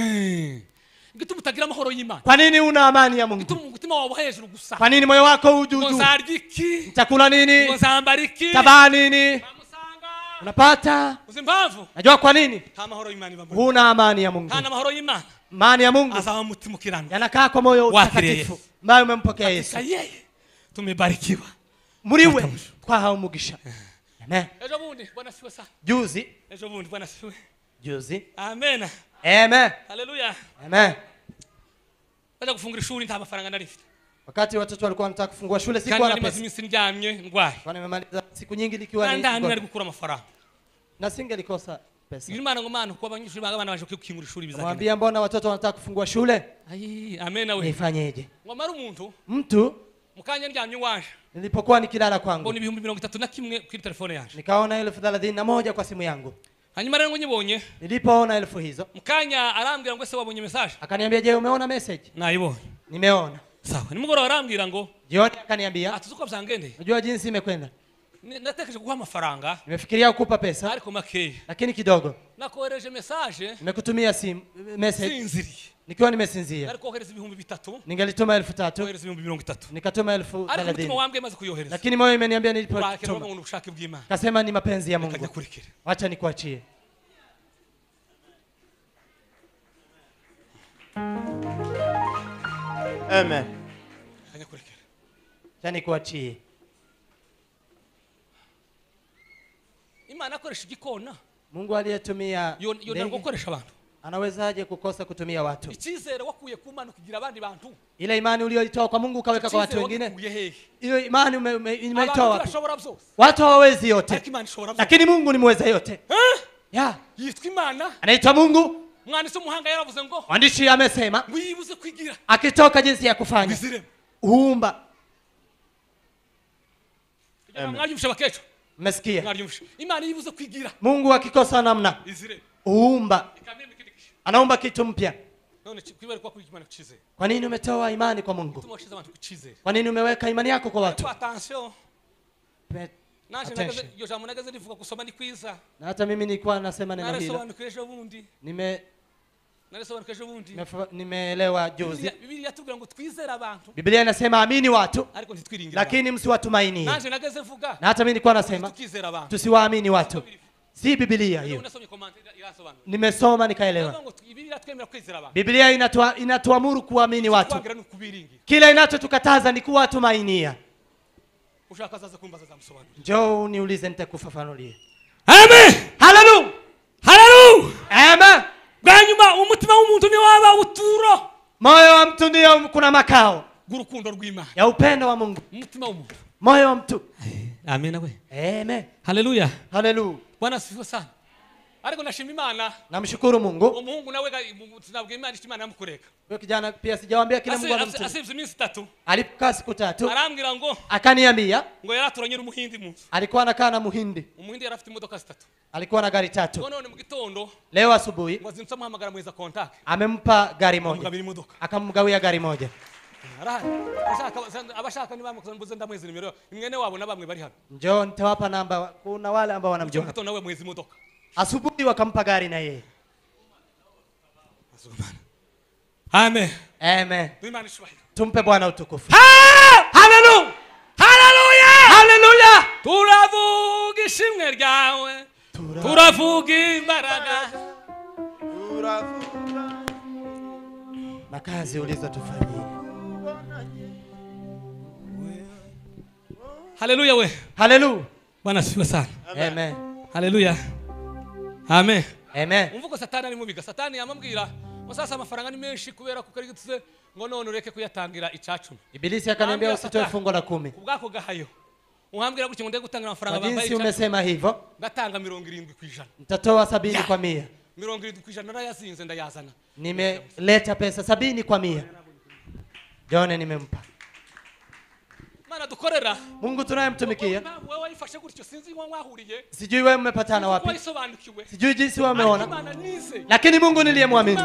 Speaker 1: Igituma utagira amahoro y'Imana.
Speaker 2: Kwa nini una amani ya Mungu?
Speaker 1: Igituma umutima wawe hejuru gusa.
Speaker 2: Kwa nini moyo wako ujuju?
Speaker 1: Nzarya iki?
Speaker 2: Nitakula nini?
Speaker 1: Nzambara iki?
Speaker 2: Tavaa nini? Unapata?
Speaker 1: Uzimpamvu?
Speaker 2: Najua kwa nini? Huna amani ya Mungu.
Speaker 1: Hana mahoro y'Imana.
Speaker 2: Amani ya Mungu
Speaker 1: azaba umutima ukiranuka.
Speaker 2: Yanakaa kwa moyo mtakatifu ambaye umempokea Yesu.
Speaker 1: Tumebarikiwa.
Speaker 2: Muri we twahawe umugisha. Amen.
Speaker 1: Ejo bundi Bwana siwe sana.
Speaker 2: Juzi.
Speaker 1: Ejo bundi Bwana siwe.
Speaker 2: Juzi.
Speaker 1: Amen.
Speaker 2: Amen.
Speaker 1: Haleluya.
Speaker 2: Amen.
Speaker 1: Baje gufungura ishuri nta mafaranga nari mfite.
Speaker 2: Wakati watoto walikuwa wanataka kufungua shule sikuwa na pesa.
Speaker 1: Kandi ndyamye ndwaye.
Speaker 2: Kwa nimemaliza siku nyingi nikiwa
Speaker 1: ni ndani nari gukura amafaranga.
Speaker 2: Na singelikosa pesa.
Speaker 1: Imana ngo mana kuba abanyeshuri abana baje kwikingura ishuri bizagenda.
Speaker 2: Mwambia mbona watoto wanataka kufungua shule?
Speaker 1: Ai, amen we.
Speaker 2: Nifanyeje?
Speaker 1: Ngo mara umuntu
Speaker 2: mtu
Speaker 1: mukanya ndyamye waje.
Speaker 2: Nilipokuwa nikilala kwangu.
Speaker 1: Mbona 31,000 kuri telefone yanje.
Speaker 2: Nikaona 31,000 kwa simu yangu.
Speaker 1: Hanyuma rero ngo nyibonye.
Speaker 2: Nilipoona elfu hizo.
Speaker 1: Mukanya arambwira ngo se wabonye message?
Speaker 2: Akaniambia je, umeona message?
Speaker 1: Naibonye.
Speaker 2: Nimeona.
Speaker 1: Sawa. Nimugoroba arambwira ngo
Speaker 2: jioni akaniambia
Speaker 1: atuzuko byangendeye.
Speaker 2: Unajua jinsi imekwenda.
Speaker 1: Natekereje kuguha amafaranga.
Speaker 2: Nimefikiria kukupa pesa.
Speaker 1: Ariko makeya.
Speaker 2: Lakini kidogo.
Speaker 1: Nakohereje message.
Speaker 2: Nimekutumia simu message.
Speaker 1: Sinziriye.
Speaker 2: Nikiwa nimesinzia.
Speaker 1: Ariko kohereza 3,000.
Speaker 2: Ningelituma 3,000.
Speaker 1: Kohereza 30,000.
Speaker 2: Nikatuma 30,000.
Speaker 1: Ariko umutima wambwe maze kuyohereza.
Speaker 2: Lakini moyo imeniambia nilipotuma. Kasema ni mapenzi ya Mungu. Acha nikuachie.
Speaker 5: Amen.
Speaker 2: Acha nikuachie.
Speaker 1: Imana akoresha igikona.
Speaker 2: Mungu aliyetumia
Speaker 1: yo gukoresha abantu.
Speaker 2: Anawezaje kukosa kutumia watu?
Speaker 1: Icyizere wakuye ku Mana kugira abandi bantu.
Speaker 2: Ile imani uliyoitoa kwa Mungu ukaweka kwa watu wengine. Hiyo imani umeitoa wapi? Watu hawawezi yote. Lakini Mungu ni muweza yote. Ya.
Speaker 1: Yitwa Imana.
Speaker 2: Anaitwa Mungu.
Speaker 1: Mwandishi muhanga yaravuze ngo.
Speaker 2: Mwandishi amesema.
Speaker 1: Wibuze kwigira.
Speaker 2: Akitoka jinsi ya kufanya. Huumba.
Speaker 1: Mwaryumvisha bakecho.
Speaker 2: Mmesikia?
Speaker 1: Imana yibuze kwigira.
Speaker 2: Mungu akikosa namna huumba. Anaumba kitu mpya. Kwa nini umetoa imani kwa Mungu? Kwa nini umeweka imani yako kwa watu? Na hata mimi nilikuwa nasema neno hilo. Nimeelewa juzi. Biblia inasema amini watu, lakini msiwatumainie. Na hata mimi nilikuwa nasema tusiwaamini watu. Si Biblia hiyo. Nimesoma nikaelewa. Biblia inatuamuru kuamini watu. Kila inachotukataza ni kuwatumainia. Njoo niulize nitakufafanulia.
Speaker 1: Amen.
Speaker 2: Hallelujah.
Speaker 1: Hallelujah.
Speaker 2: Amen.
Speaker 1: Bwanyuma umutima w'umuntu ni waba uturo.
Speaker 2: Moyo wa mtu ndio kuna makao
Speaker 1: gurukundo rw'Imana.
Speaker 2: Ya upendo wa Mungu.
Speaker 1: Umutima w'umuntu.
Speaker 2: Moyo wa mtu.
Speaker 1: Amen we.
Speaker 2: Amen.
Speaker 1: Hallelujah.
Speaker 2: Hallelujah.
Speaker 1: Bwana asifiwe sana. Ariko nashima Imana.
Speaker 2: Namshukuru Mungu.
Speaker 1: Umuhungu nawe tunabwiye Imana Imana yamukureka.
Speaker 2: Wewe kijana pia sijawaambia kile Mungu anamtuma.
Speaker 1: Asivye iminsi 3.
Speaker 2: Alipokaa siku 3.
Speaker 1: Arambwira ngo
Speaker 2: akaniambia
Speaker 1: ngo yaraturanye n'umuhindi mu nzu.
Speaker 2: Alikuwa anakaa na muhindi.
Speaker 1: Umuhindi yarafite imodoka 3.
Speaker 2: Alikuwa na gari 3.
Speaker 1: None mu gitondo
Speaker 2: leo asubuhi
Speaker 1: ngo azimtsa muhamagara mweza contact.
Speaker 2: Amempa gari moja. Akamgawia gari moja.
Speaker 1: Arahari. Abashaka ni bamwe mbuze ndamwezi nimero. Mwene wabo na bamwe bari hano.
Speaker 2: Njoo nitawapa namba, kuna wale ambao wanamjua.
Speaker 1: Gitondo nawe mwezi modoka.
Speaker 2: Asubuhi wakampa gari na yeye.
Speaker 1: Amen.
Speaker 2: Amen. Tumpe Bwana utukufu.
Speaker 1: Hallelujah. Hallelujah.
Speaker 2: Hallelujah.
Speaker 1: Turavuga ishimwe ryawe. Turavuga imbaraga.
Speaker 5: Turavuga
Speaker 2: na kazi ulizotufanyia.
Speaker 1: Hallelujah we.
Speaker 2: Hallelujah.
Speaker 1: Bwana asifiwe sana.
Speaker 2: Amen.
Speaker 1: Hallelujah. Amen.
Speaker 2: Amen.
Speaker 1: Umvuko Satani ari mubiga. Satani yamambwira ngo sasa amafaranga ni menshi kubera kuko ari ngo none ureke kuyatangira icacumi.
Speaker 2: Ibilisi akaniambia usitoe fungo la 10.
Speaker 1: Kubwako gahayo. Uhambwira gutyo ngo ndeke gutangira amafaranga bambaye.
Speaker 2: Jinsi umesema hivyo.
Speaker 1: Ngatanga 70%.
Speaker 2: Nitatoa 70 kwa 100.
Speaker 1: 70% narayazinze ndayazana.
Speaker 2: Nimeleta pesa 70 kwa 100. Jone nimempa.
Speaker 1: Mana dukorera.
Speaker 2: Mungu tunayemtumikia.
Speaker 1: Wewe wayifashe gutyo sinzi ngo mwahuriye.
Speaker 2: Sijui wewe mmepatana wapi. Sijui jinsi wewe umeona. Lakini Mungu niliyemwamini.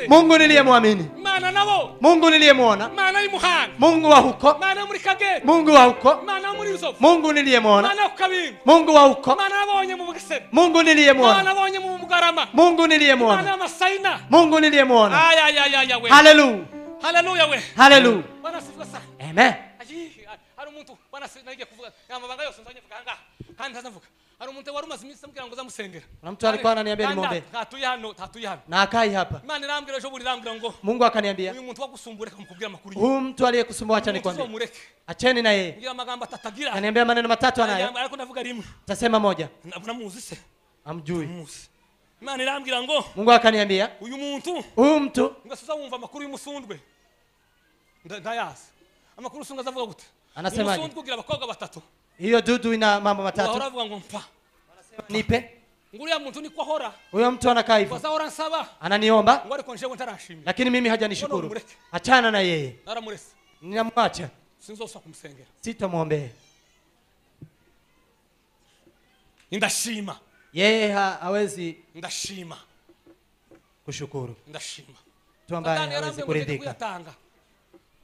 Speaker 2: Mungu niliyemwamini.
Speaker 1: Mana nabo.
Speaker 2: Mungu niliyemuona.
Speaker 1: Mana imuhanga.
Speaker 2: Mungu wa huko.
Speaker 1: Mana muri Kagera.
Speaker 2: Mungu wa huko.
Speaker 1: Mana muri Rusovu.
Speaker 2: Mungu niliyemuona.
Speaker 1: Mana kukabingo.
Speaker 2: Mungu wa huko.
Speaker 1: Mana nabonye mu Bugesera.
Speaker 2: Mungu niliyemuona.
Speaker 1: Mana nabonye mu Bugarama.
Speaker 2: Mungu niliyemuona.
Speaker 1: Mana Masaina.
Speaker 2: Mungu niliyemuona.
Speaker 1: Ay ay ay ay we.
Speaker 2: Hallelujah.
Speaker 1: Hallelujah we.
Speaker 2: Hallelujah.
Speaker 1: Bwana asifiwe sana.
Speaker 2: Amen.
Speaker 1: Hari umuntu bwana nagiye kuvuga amabanga yose nzanye vuga hanga kandi ntazavuga. Hari umuntu wari umaze iminsi ambwira ngo zamusengera.
Speaker 2: Kuna mtu alikuwa ananiambia nimwombe.
Speaker 1: Ntatuye hano, ntatuye hano.
Speaker 2: Na akai hapa.
Speaker 1: Imana irambwira ejo buri irambwira ngo
Speaker 2: Mungu akaniambia
Speaker 1: uyu muntu wagusumbura reka mukubwira amakuru.
Speaker 2: Huyu mtu aliyekusumbua acha nikwambie. Acheni na yeye.
Speaker 1: Ngira amagambo atatagira.
Speaker 2: Ananiambia maneno matatu anayo.
Speaker 1: Ariko ndavuga rimwe.
Speaker 2: Tasema moja.
Speaker 1: Namuzi se.
Speaker 2: Amjui.
Speaker 1: Imana irambwira ngo
Speaker 2: Mungu akaniambia
Speaker 1: uyu muntu,
Speaker 2: huyu mtu
Speaker 1: ngasuza wumva amakuru y'umusundwe. Ndayazi. Amakuru usunga azavuga gute?
Speaker 2: Anasema
Speaker 1: umusundwe ugira abakobwa batatu.
Speaker 2: Hiyo dudu ina mambo matatu.
Speaker 1: Wahora ngo mpa.
Speaker 2: Wanasema nipe.
Speaker 1: Nguriya muntu niko ahora.
Speaker 2: Huyo mtu anakaa hivyo.
Speaker 1: Wazahora nsaba.
Speaker 2: Ananiomba.
Speaker 1: Ngo ariko njewe ntarashimira.
Speaker 2: Lakini mimi hajanishukuru. Achana na yeye.
Speaker 1: Naramurese.
Speaker 2: Ninamwacha.
Speaker 1: Sinzoswa kumsengera.
Speaker 2: Sitamwombea.
Speaker 1: Ndashima.
Speaker 2: Yeye hawezi
Speaker 1: ndashima
Speaker 2: kushukuru.
Speaker 1: Ndashima.
Speaker 2: Mtu ambaye hawezi kuridhika.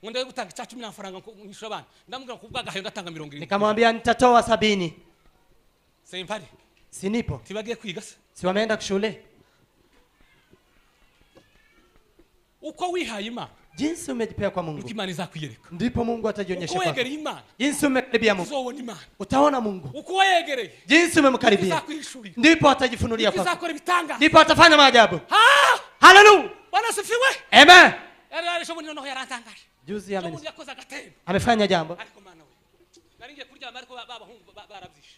Speaker 1: Ngo ndege gutanga 10 n'amafaranga ngishura abana. Ndamubwira kubwa gahayo ndatanga 70.
Speaker 2: Nikamwambia nitatoa 70.
Speaker 1: Simpari.
Speaker 2: Sinipo.
Speaker 1: Tibagiye kwiga se.
Speaker 2: Si wameenda shule.
Speaker 1: Uko wihaye Imana.
Speaker 2: Jinsi umejipea kwa Mungu.
Speaker 1: Imana izakwiyereka.
Speaker 2: Ndipo Mungu atajionyesha
Speaker 1: kwako.
Speaker 2: Uko
Speaker 1: wegereye Imana.
Speaker 2: Jinsi umekaribia Mungu.
Speaker 1: Uzoona Imana.
Speaker 2: Utaona Mungu.
Speaker 1: Uko wegereye.
Speaker 2: Jinsi umemkaribia. Ndipo atajifunulia kwako.
Speaker 1: Izakora ibitanga.
Speaker 2: Ndipo atafanya maajabu. Hallelujah.
Speaker 1: Bwana asifiwe.
Speaker 2: Amen.
Speaker 1: Yari shobundi noneho yarantangaje.
Speaker 2: Juzi amefanya jambo.
Speaker 1: Ariko mana we. Naringiye kuryama ariko babahungu barabyishe.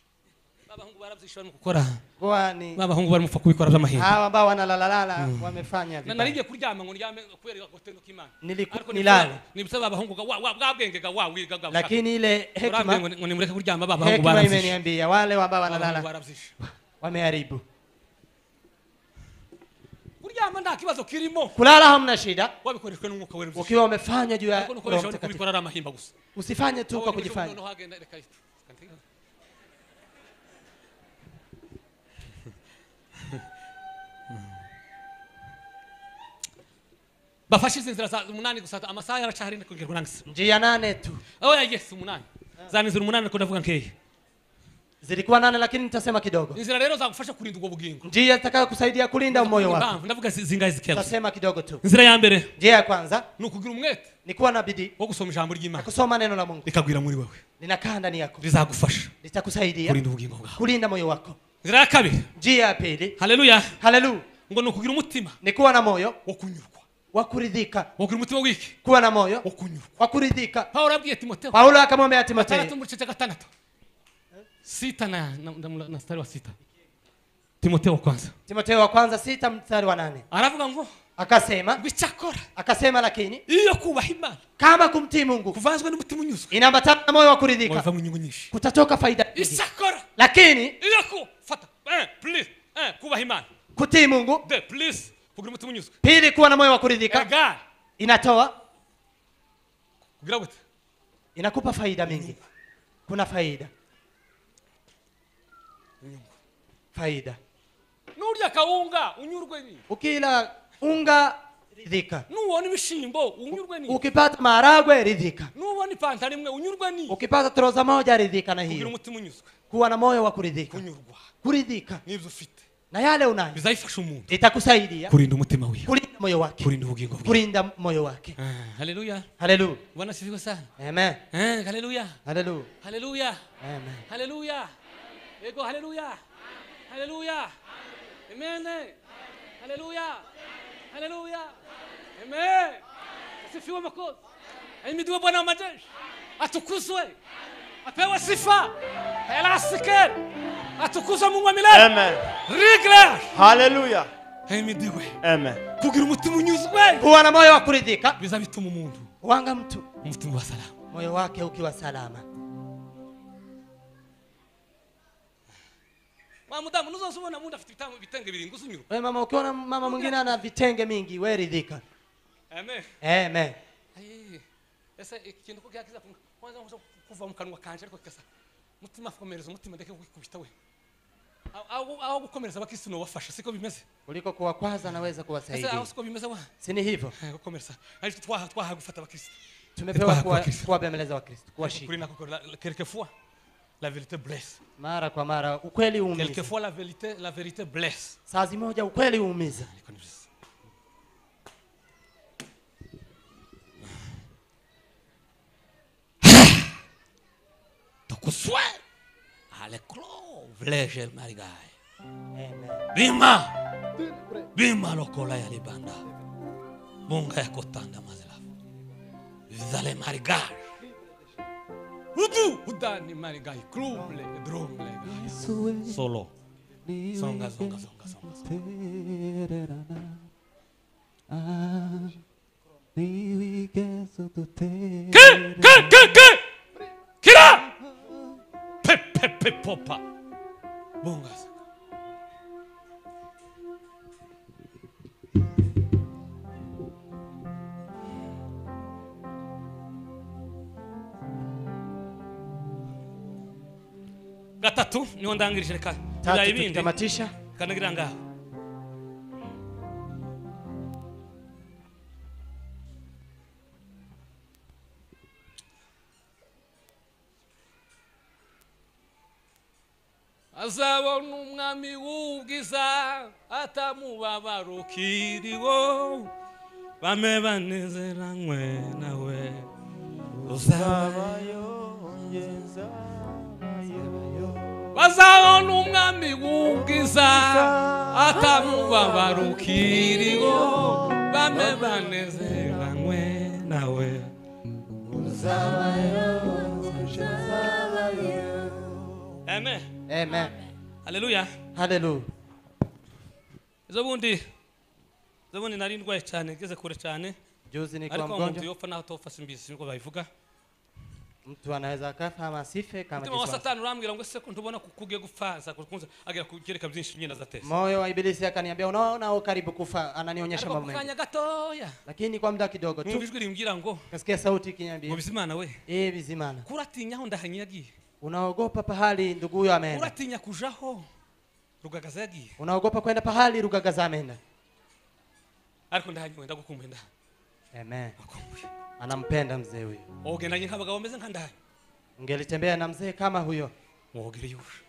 Speaker 1: Babahungu barabyishe barimo gukora.
Speaker 2: Kwani
Speaker 1: babahungu barimo kubikora by'amahirwe.
Speaker 2: Hawa ambao wanalalalala wamefanya vibaya.
Speaker 1: Naringiye kuryama ngo ndyame kubera agotendo k'Imana.
Speaker 2: Nilikuwa nilale.
Speaker 1: Nibisa babahungu wa bwabwenge ga wa wiga ga.
Speaker 2: Lakini ile hekima
Speaker 1: ngo nimureke kuryama babahungu barabyishe.
Speaker 2: Hekima imeniambia wale ambao wanalala wameharibu.
Speaker 1: Kuryama nta kibazo kirimo.
Speaker 2: Kulala hamna shida.
Speaker 1: Wabikoreshwe n'umwuka wera.
Speaker 2: Ukiwa umefanya juu ya Roho Mtakatifu. Usifanye tu kwa kujifanya.
Speaker 1: Bafashe inzira za 8 gusa amasaha yaracahari kugira ngo nangise.
Speaker 2: Njia 8 tu.
Speaker 1: Oh ya yes 8. Zani inzira 8 ko ndavuga nkeye.
Speaker 2: Zilikuwa 8 lakini nitasema kidogo.
Speaker 1: Inzira rero zagufasha kurinda ubwo bugingo.
Speaker 2: Njia itakayokusaidia kulinda moyo wako.
Speaker 1: Ndavuga zingahe zikebuze.
Speaker 2: Nitasema kidogo tu.
Speaker 1: Inzira ya mbere.
Speaker 2: Njia ya kwanza
Speaker 1: ni ukugira umwete.
Speaker 2: Ni kuwa na bidii
Speaker 1: wo gusoma ijambo ry'Imana.
Speaker 2: Kusoma neno la Mungu.
Speaker 1: Rikagwira muri wewe.
Speaker 2: Linakaa ndani yako.
Speaker 1: Rizagufasha.
Speaker 2: Litakusaidia
Speaker 1: kurinda ubugingo bwawe.
Speaker 2: Kulinda moyo wako.
Speaker 1: Inzira ya kabiri.
Speaker 2: Njia ya pili.
Speaker 1: Haleluya.
Speaker 2: Haleluya.
Speaker 1: Ngo ni ukugira umutima.
Speaker 2: Ni kuwa na moyo
Speaker 1: wo kunyurwa.
Speaker 2: Wa kuridhika.
Speaker 1: Wo kugira umutima wiki.
Speaker 2: Kuwa na moyo
Speaker 1: wo kunyurwa.
Speaker 2: Wa kuridhika.
Speaker 1: Paulo abwiye Timotheo.
Speaker 2: Paulo akamwambia Timotheo.
Speaker 1: 6:6. 6 na mstari wa 6. Timotheo wa kwanza.
Speaker 2: Timotheo wa kwanza 6 mstari wa 8.
Speaker 1: Aravuga ngo
Speaker 2: akasema
Speaker 1: icyakora.
Speaker 2: Akasema lakini
Speaker 1: iyo kubaha Imana
Speaker 2: kama kumtii Mungu
Speaker 1: kuvanzwe n'umutima unyuzwe
Speaker 2: inaambatana na moyo wa kuridhika kutatoka faida.
Speaker 1: Icyakora
Speaker 2: lakini
Speaker 1: iyo kufata please kubaha Imana
Speaker 2: kutii Mungu
Speaker 1: de please kugira umutima unyuzwe.
Speaker 2: Pili kuwa na moyo wa kuridhika. Inatoa
Speaker 1: kugira gute?
Speaker 2: Inakupa faida mingi. Kuna faida. Faida.
Speaker 1: Nurya kaunga unyurwe ni.
Speaker 2: Ukila unga ridhika.
Speaker 1: Nuwona ibishimbo unyurwe ni.
Speaker 2: Ukipata maharagwe ridhika.
Speaker 1: Nuwona ipantaro imwe unyurwe ni.
Speaker 2: Ukipata troza moja ridhika na hiyo.
Speaker 1: Kugira umutima unyuzwe.
Speaker 2: Kuwa na moyo wa kuridhika.
Speaker 1: Kunyurwa.
Speaker 2: Kuridhika.
Speaker 1: Nibyo ufite.
Speaker 2: Na yale unayo.
Speaker 1: Bizayifasha umuntu.
Speaker 2: Itakusaidia.
Speaker 1: Kurinda umutima wiwe.
Speaker 2: Kurinda moyo wake.
Speaker 1: Kurinda ubugingo bwe.
Speaker 2: Kurinda moyo wake.
Speaker 1: Haleluya.
Speaker 2: Haleluya.
Speaker 1: Bwana sifiwe sana.
Speaker 2: Amen.
Speaker 1: Haleluya.
Speaker 2: Haleluya.
Speaker 1: Haleluya.
Speaker 2: Amen.
Speaker 1: Haleluya. Ego haleluya. Haleluya. Amen. Haleluya. Haleluya. Amen. Sifiwe Mwokozi. Ahimidiwe Bwana wa majeshi. Atukuzwe. Apewe sifa. Elasike. Atukuzwe Mungu wa milele.
Speaker 5: Amen.
Speaker 1: Rigler.
Speaker 5: Haleluya.
Speaker 1: Ahimidiwe.
Speaker 5: Amen.
Speaker 1: Kugira umutima unyuzwe.
Speaker 2: Kuwa na moyo wa kuridhika.
Speaker 1: Bizabituma umuntu.
Speaker 2: Wanga mtu.
Speaker 1: Umutima wa salama.
Speaker 2: Moyo wake ukiwa salama.
Speaker 1: Mama nuzosubona mundu afite ibitenge birindwi usunyurwa.
Speaker 2: Wewe mama ukiona mama mwingine ana vitenge mingi wewe ridhika.
Speaker 1: Amen.
Speaker 2: Amen.
Speaker 1: Ese ikintu ko cyakiza kwanza kuva mu kanwa kanje ariko kikasa mutima akomereza umutima ndeke kwikubita we. Aho gukomereza abakristo no wafasha siko bimeze.
Speaker 2: Kuliko kuwakwaza naweza kuwasaidia.
Speaker 1: Ese aho siko bimeze wa?
Speaker 2: Si ni hivyo.
Speaker 1: Gukomereza. Ariko twaha gufata abakristo.
Speaker 2: Tumepewa kuwabembeleza Wakristo, kuwashika.
Speaker 1: Kuri nako quelquefois la vérité blesse.
Speaker 2: Mara kwa mara ukweli uumiza.
Speaker 1: Quelquefois la vérité blesse.
Speaker 2: Saa zimoja ukweli uumiza.
Speaker 1: Tokuswe ale clo vleje marigai.
Speaker 2: Amen.
Speaker 1: Bima. Bima lokola ya libanda. Bunga ya kotanda mazelafu. Vizale marigai. Udu udani marigai kluble drumble solo songa songa songa songa ke ke ke kira pe pe pe popa bunga gatatu niho ndangirije reka
Speaker 2: ibindi tamatisha
Speaker 1: kanagira ngaho azabona umwami w'ubwiza atamubabaro kiriwo bame banezeranywe nawe uzabayo bazabona umwami w'ubwiza atamubabaro kiriwo bame banezeranywe nawe uzabayo. Amen.
Speaker 2: Amen.
Speaker 1: Haleluya.
Speaker 2: Haleluya.
Speaker 1: Ezobundi nari ndwaye cyane ngeze kure cyane.
Speaker 2: Juzi ni kwa mgonjwa.
Speaker 1: Ariko yopfa naho topfa simbizi niko babivuga.
Speaker 2: Mtu anaweza akafa ama asife kama
Speaker 1: Mutima wa Satani urambwira ngo se ko ndubona kukugiye gupfa kukunza agira kugereka byinshi nyina za tesa.
Speaker 2: Moyo wa ibilisi akaniambia unaona karibu kufa, ananionyesha mambo mengi.
Speaker 1: Kanya gatoya.
Speaker 2: Lakini kwa muda kidogo tu.
Speaker 1: Numva ijwi rimbwira ngo
Speaker 2: kasikia sauti ikiniambia.
Speaker 1: Ngo Bizimana we.
Speaker 2: Bizimana.
Speaker 1: Kuratinya aho ndahanyagiye.
Speaker 2: Unaogopa pahali ndugu huyo ameenda.
Speaker 1: Uratinya kujaho Rugagaza yagiye.
Speaker 2: Unaogopa kwenda pahali Rugagaza ameenda.
Speaker 1: Ariko ndahanyiwe ndagukumbuye nda.
Speaker 2: Amen. Anampenda mzee huyo.
Speaker 1: Ogendanye nk'abagabo meze nka ndahanyi.
Speaker 2: Ungelitembea na mzee kama huyo.
Speaker 1: Wogere yusha.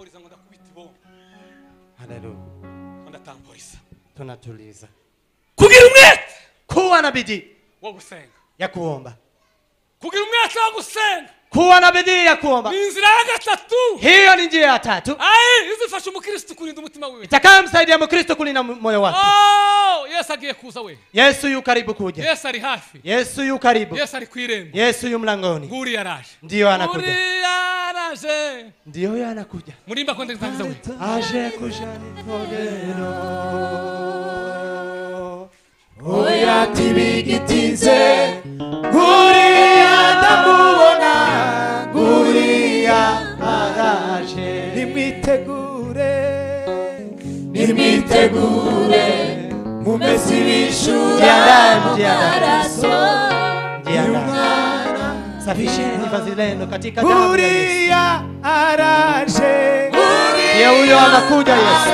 Speaker 1: Ndatampoliza ngo ndakubita ibomba.
Speaker 2: Haleluya.
Speaker 1: Ndatampoliza.
Speaker 2: Tunatuliza.
Speaker 1: Kugira umwete.
Speaker 2: Kuwa na bidii
Speaker 1: wo gusenga.
Speaker 2: Ya kuomba.
Speaker 1: Kugira umwete wo gusenga.
Speaker 2: Kuwa na bidii ya kuomba.
Speaker 1: Ni inzira ya gatatu.
Speaker 2: Hiyo ni njia ya tatu.
Speaker 1: Ai, izifasha umukristo kurinda umutima wiwe.
Speaker 2: Itakayomsaidia mkristo kulinda moyo wake.
Speaker 1: Oh, Yesu agiye kuza we.
Speaker 2: Yesu yu karibu kuja.
Speaker 1: Yesu ari hafi.
Speaker 2: Yesu yu karibu.
Speaker 1: Yesu ari kwirembo.
Speaker 2: Yesu yu mlangoni.
Speaker 1: Nguri yaraje.
Speaker 2: Ndiyo anakuja.
Speaker 1: Nguri yaraje.
Speaker 2: Ndiyo anakuja.
Speaker 1: Murimba kwenda kutangiza we.
Speaker 2: Aje kuja nitogero.
Speaker 3: Oya tibigitinze. Nguri ndamubona. Nguri araje. Nimwitegure. Nimwitegure. Mumesibishura
Speaker 2: maraso. Safisheni vazi lenu katika damu ya Yesu.
Speaker 3: Araje.
Speaker 2: Ndiye huyo anakuja Yesu.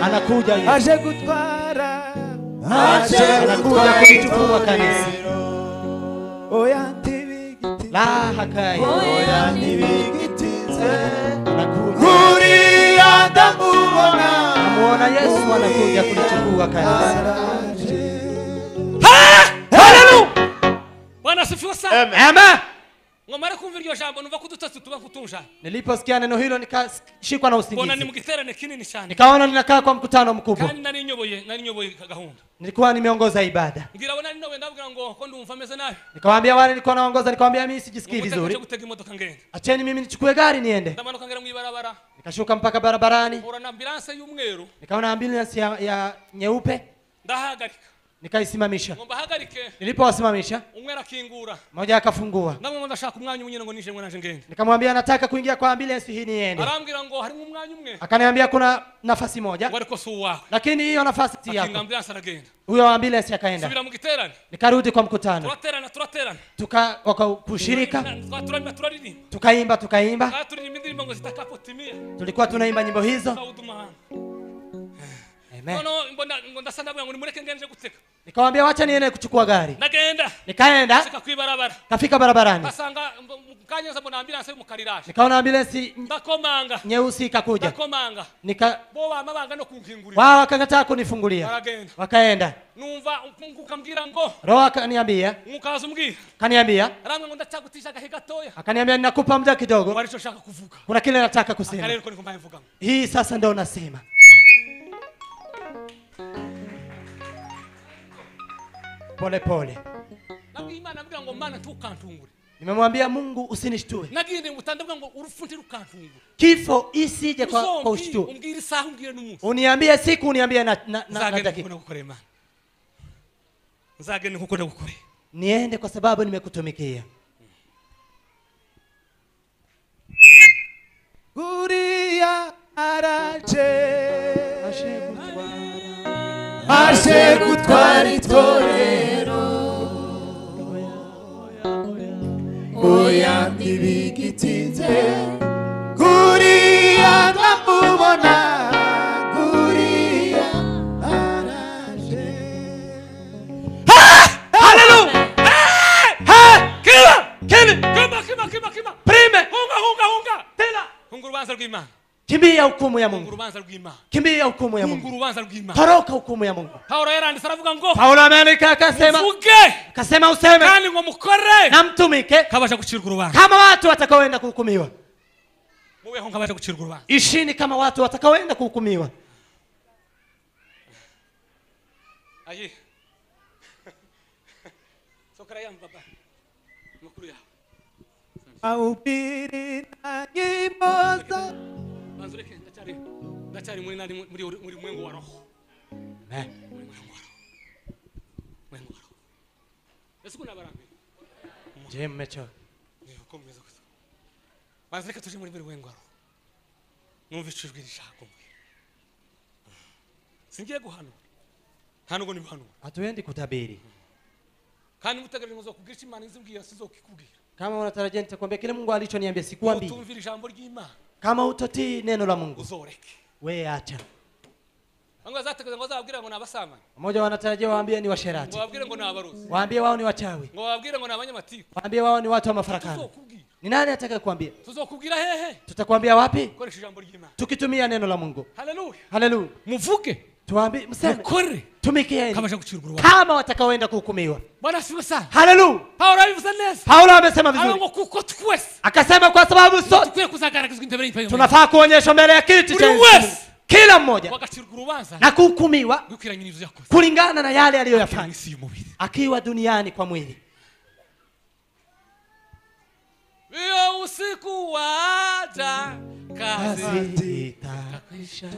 Speaker 2: Anakuja Yesu.
Speaker 3: Aje gutwara.
Speaker 2: Anakuja kulichukua kanisa.
Speaker 3: Oya tibigitinze.
Speaker 2: La hakai.
Speaker 3: Oya tibigitinze.
Speaker 2: Anakuja.
Speaker 3: Nguriya ndamubona.
Speaker 2: Namuona Yesu anakuja kulichukua kanisa.
Speaker 1: Haleluya. Bwana asifiwe sana.
Speaker 2: Amen.
Speaker 1: Ngomara kumva iryo jambo numva kudutatu tuba kutunja.
Speaker 2: Niliposikia neno hilo nikashikwa na usingizi.
Speaker 1: Mbona ni mugiterane kinini cyane.
Speaker 2: Nikaona ninakaa kwa mkutano mkubwa.
Speaker 1: Kandi nari nyoboye gahunda.
Speaker 2: Nilikuwa nimeongoza ibada.
Speaker 1: Ngira bona ninowe ndavuga ngo ko ndumva meze nabi.
Speaker 2: Nikawaambia wale nilikuwa naongoza, nikawaambia mimi sijisikii vizuri. Acheni mimi nichukue gari niende.
Speaker 1: Ndamanuka ngera mu ibarabara.
Speaker 2: Nikashuka mpaka barabarani.
Speaker 1: Mbona na ambulance y'umweru.
Speaker 2: Nikaona ambulance ya nyeupe.
Speaker 1: Ndahagarika.
Speaker 2: Nikaisimamisha.
Speaker 1: Ngomba hagarike.
Speaker 2: Nilipowasimamisha,
Speaker 1: umwe arakingura.
Speaker 2: Mmoja akafungua.
Speaker 1: Ndamwe ndashaka umwanya umwe ngo nije ngo naje ngende.
Speaker 2: Nikamwambia nataka kuingia kwa ambulance hii niende.
Speaker 1: Arambwira ngo harimo umwanya umwe.
Speaker 2: Akaniambia kuna nafasi moja.
Speaker 1: Ngo ariko si uwawe.
Speaker 2: Lakini hiyo nafasi si yako.
Speaker 1: Ambulance aragenda.
Speaker 2: Huyo ambulance akaenda.
Speaker 1: Subira mu giterane.
Speaker 2: Nikarudi kwa mkutano.
Speaker 1: Turaterana.
Speaker 2: Tukakushirika.
Speaker 1: Turaririmba.
Speaker 2: Tukaimba.
Speaker 1: Turirimba indirimbo ngo zitakapotimia.
Speaker 2: Tulikuwa tunaimba nyimbo hizo. Amen.
Speaker 1: No mbona ngo ndasanda ngo nimureke ngenje guteka.
Speaker 2: Nikamwambia wacha niende kuchukua gari.
Speaker 1: Nagenda.
Speaker 2: Nikaenda.
Speaker 1: Sika kwibarabara.
Speaker 2: Kafika barabarani.
Speaker 1: Basanga kanyenza mbona ambulance y'umukariraje.
Speaker 2: Nikaona ambulance
Speaker 1: ndakomanga.
Speaker 2: Nyeusi ikakuja.
Speaker 1: Ndakomanga. Bo bamabanga no kunkingurira.
Speaker 2: Wao wakakataa kunifungulia.
Speaker 1: Baragenda.
Speaker 2: Wakaenda.
Speaker 1: Numva ukambwira ngo.
Speaker 2: Roho akaniambia.
Speaker 1: Mukaza umbwira.
Speaker 2: Kaniambia.
Speaker 1: Aramwe ngo ndacagutisha agahe gatoya.
Speaker 2: Akaniambia ninakupa muda kidogo.
Speaker 1: Waricho shaka kuvuga.
Speaker 2: Kuna kile nataka kusema.
Speaker 1: Akarero ko niko mvuga.
Speaker 2: Hii sasa ndio nasema. Pole pole. Nimemwambia Mungu usinishtue. Kifo isije kwa ushtue. Uniambie siku, uniambie na dakika. Niende kwa sababu nimekutumikia.
Speaker 3: Guria araje. Aje gutwara itorero. Oya ntibigitinze. Guriya ndamubona. Guriya araje.
Speaker 2: Haleluya.
Speaker 1: Kima!
Speaker 2: Kima!
Speaker 1: Kima! Kima!
Speaker 2: Prime!
Speaker 1: Hunga hunga hunga!
Speaker 2: Tena!
Speaker 1: Hunga urubanza rw'Imana.
Speaker 2: Kimbia hukumu ya Mungu. Kimbia hukumu ya Mungu. Toroka hukumu ya Mungu. Paulo ameandika akasema, akasema useme na mtumike kama watu watakaoenda kuhukumiwa. Ishini kama watu watakaoenda kuhukumiwa.
Speaker 3: Mahubiri na nyimbo za
Speaker 1: Ndacyari muri nari muri mwengo wa roho.
Speaker 2: Amen.
Speaker 1: Mwengo wa roho. Yesu kuna barambi.
Speaker 2: Je, mmechoka?
Speaker 1: Niko mmezo kuto. Banzreka tuje muri mwengo wa roho. Numva ijwi rishaka kumbwira. Singiye guhanura. Nta nubwo nibihanura.
Speaker 2: Hatuendi kutabiri.
Speaker 1: Kandi mutegereje ngo nzokubwira icyo Imana izibwira sizokikubwira.
Speaker 2: Kama unatarajia nitakwambia kile Mungu alichoniambia sikuambii.
Speaker 1: Utumvira ijambo ry'Imana.
Speaker 2: Kama utotii neno la Mungu
Speaker 1: uzoreke.
Speaker 2: Wewe acha.
Speaker 1: Mmoja
Speaker 2: wanatarajia waambie ni washerati.
Speaker 1: Waambie ngo ni abarozi.
Speaker 2: Waambie wao ni wachawi.
Speaker 1: Ngo waambie ngo ni abanyamatiku.
Speaker 2: Waambie wao ni watu wa mafarakano. Ni nani atakayekuambia?
Speaker 1: Tuzokubwira hehe?
Speaker 2: Tutakwambia wapi?
Speaker 1: Koresha ijambo ry'Imana.
Speaker 2: Tukitumia neno la Mungu.
Speaker 1: Haleluya.
Speaker 2: Haleluya.
Speaker 1: Muvuge.
Speaker 2: Tuambie, mseme.
Speaker 1: Mukore.
Speaker 2: Tumikieni.
Speaker 1: Kama gucirwa urubanza.
Speaker 2: Kama watakaoenda kuhukumiwa.
Speaker 1: Bwana asifiwe sana.
Speaker 2: Haleluya.
Speaker 1: Paulo abivuze neza.
Speaker 2: Paulo amesema vizuri.
Speaker 1: Ngo kuko twese.
Speaker 2: Akasema kwa sababu sote
Speaker 1: tukwiye kuzagaragazwa imbere y'Imana.
Speaker 2: Tunafaa kuonyeshwa mbele ya kiti cha enzi. Kila mmoja na kuhukumiwa kulingana na yale aliyoyafanya akiwa duniani kwa mwili.
Speaker 1: Iyo usiku waja kazi itakwisha.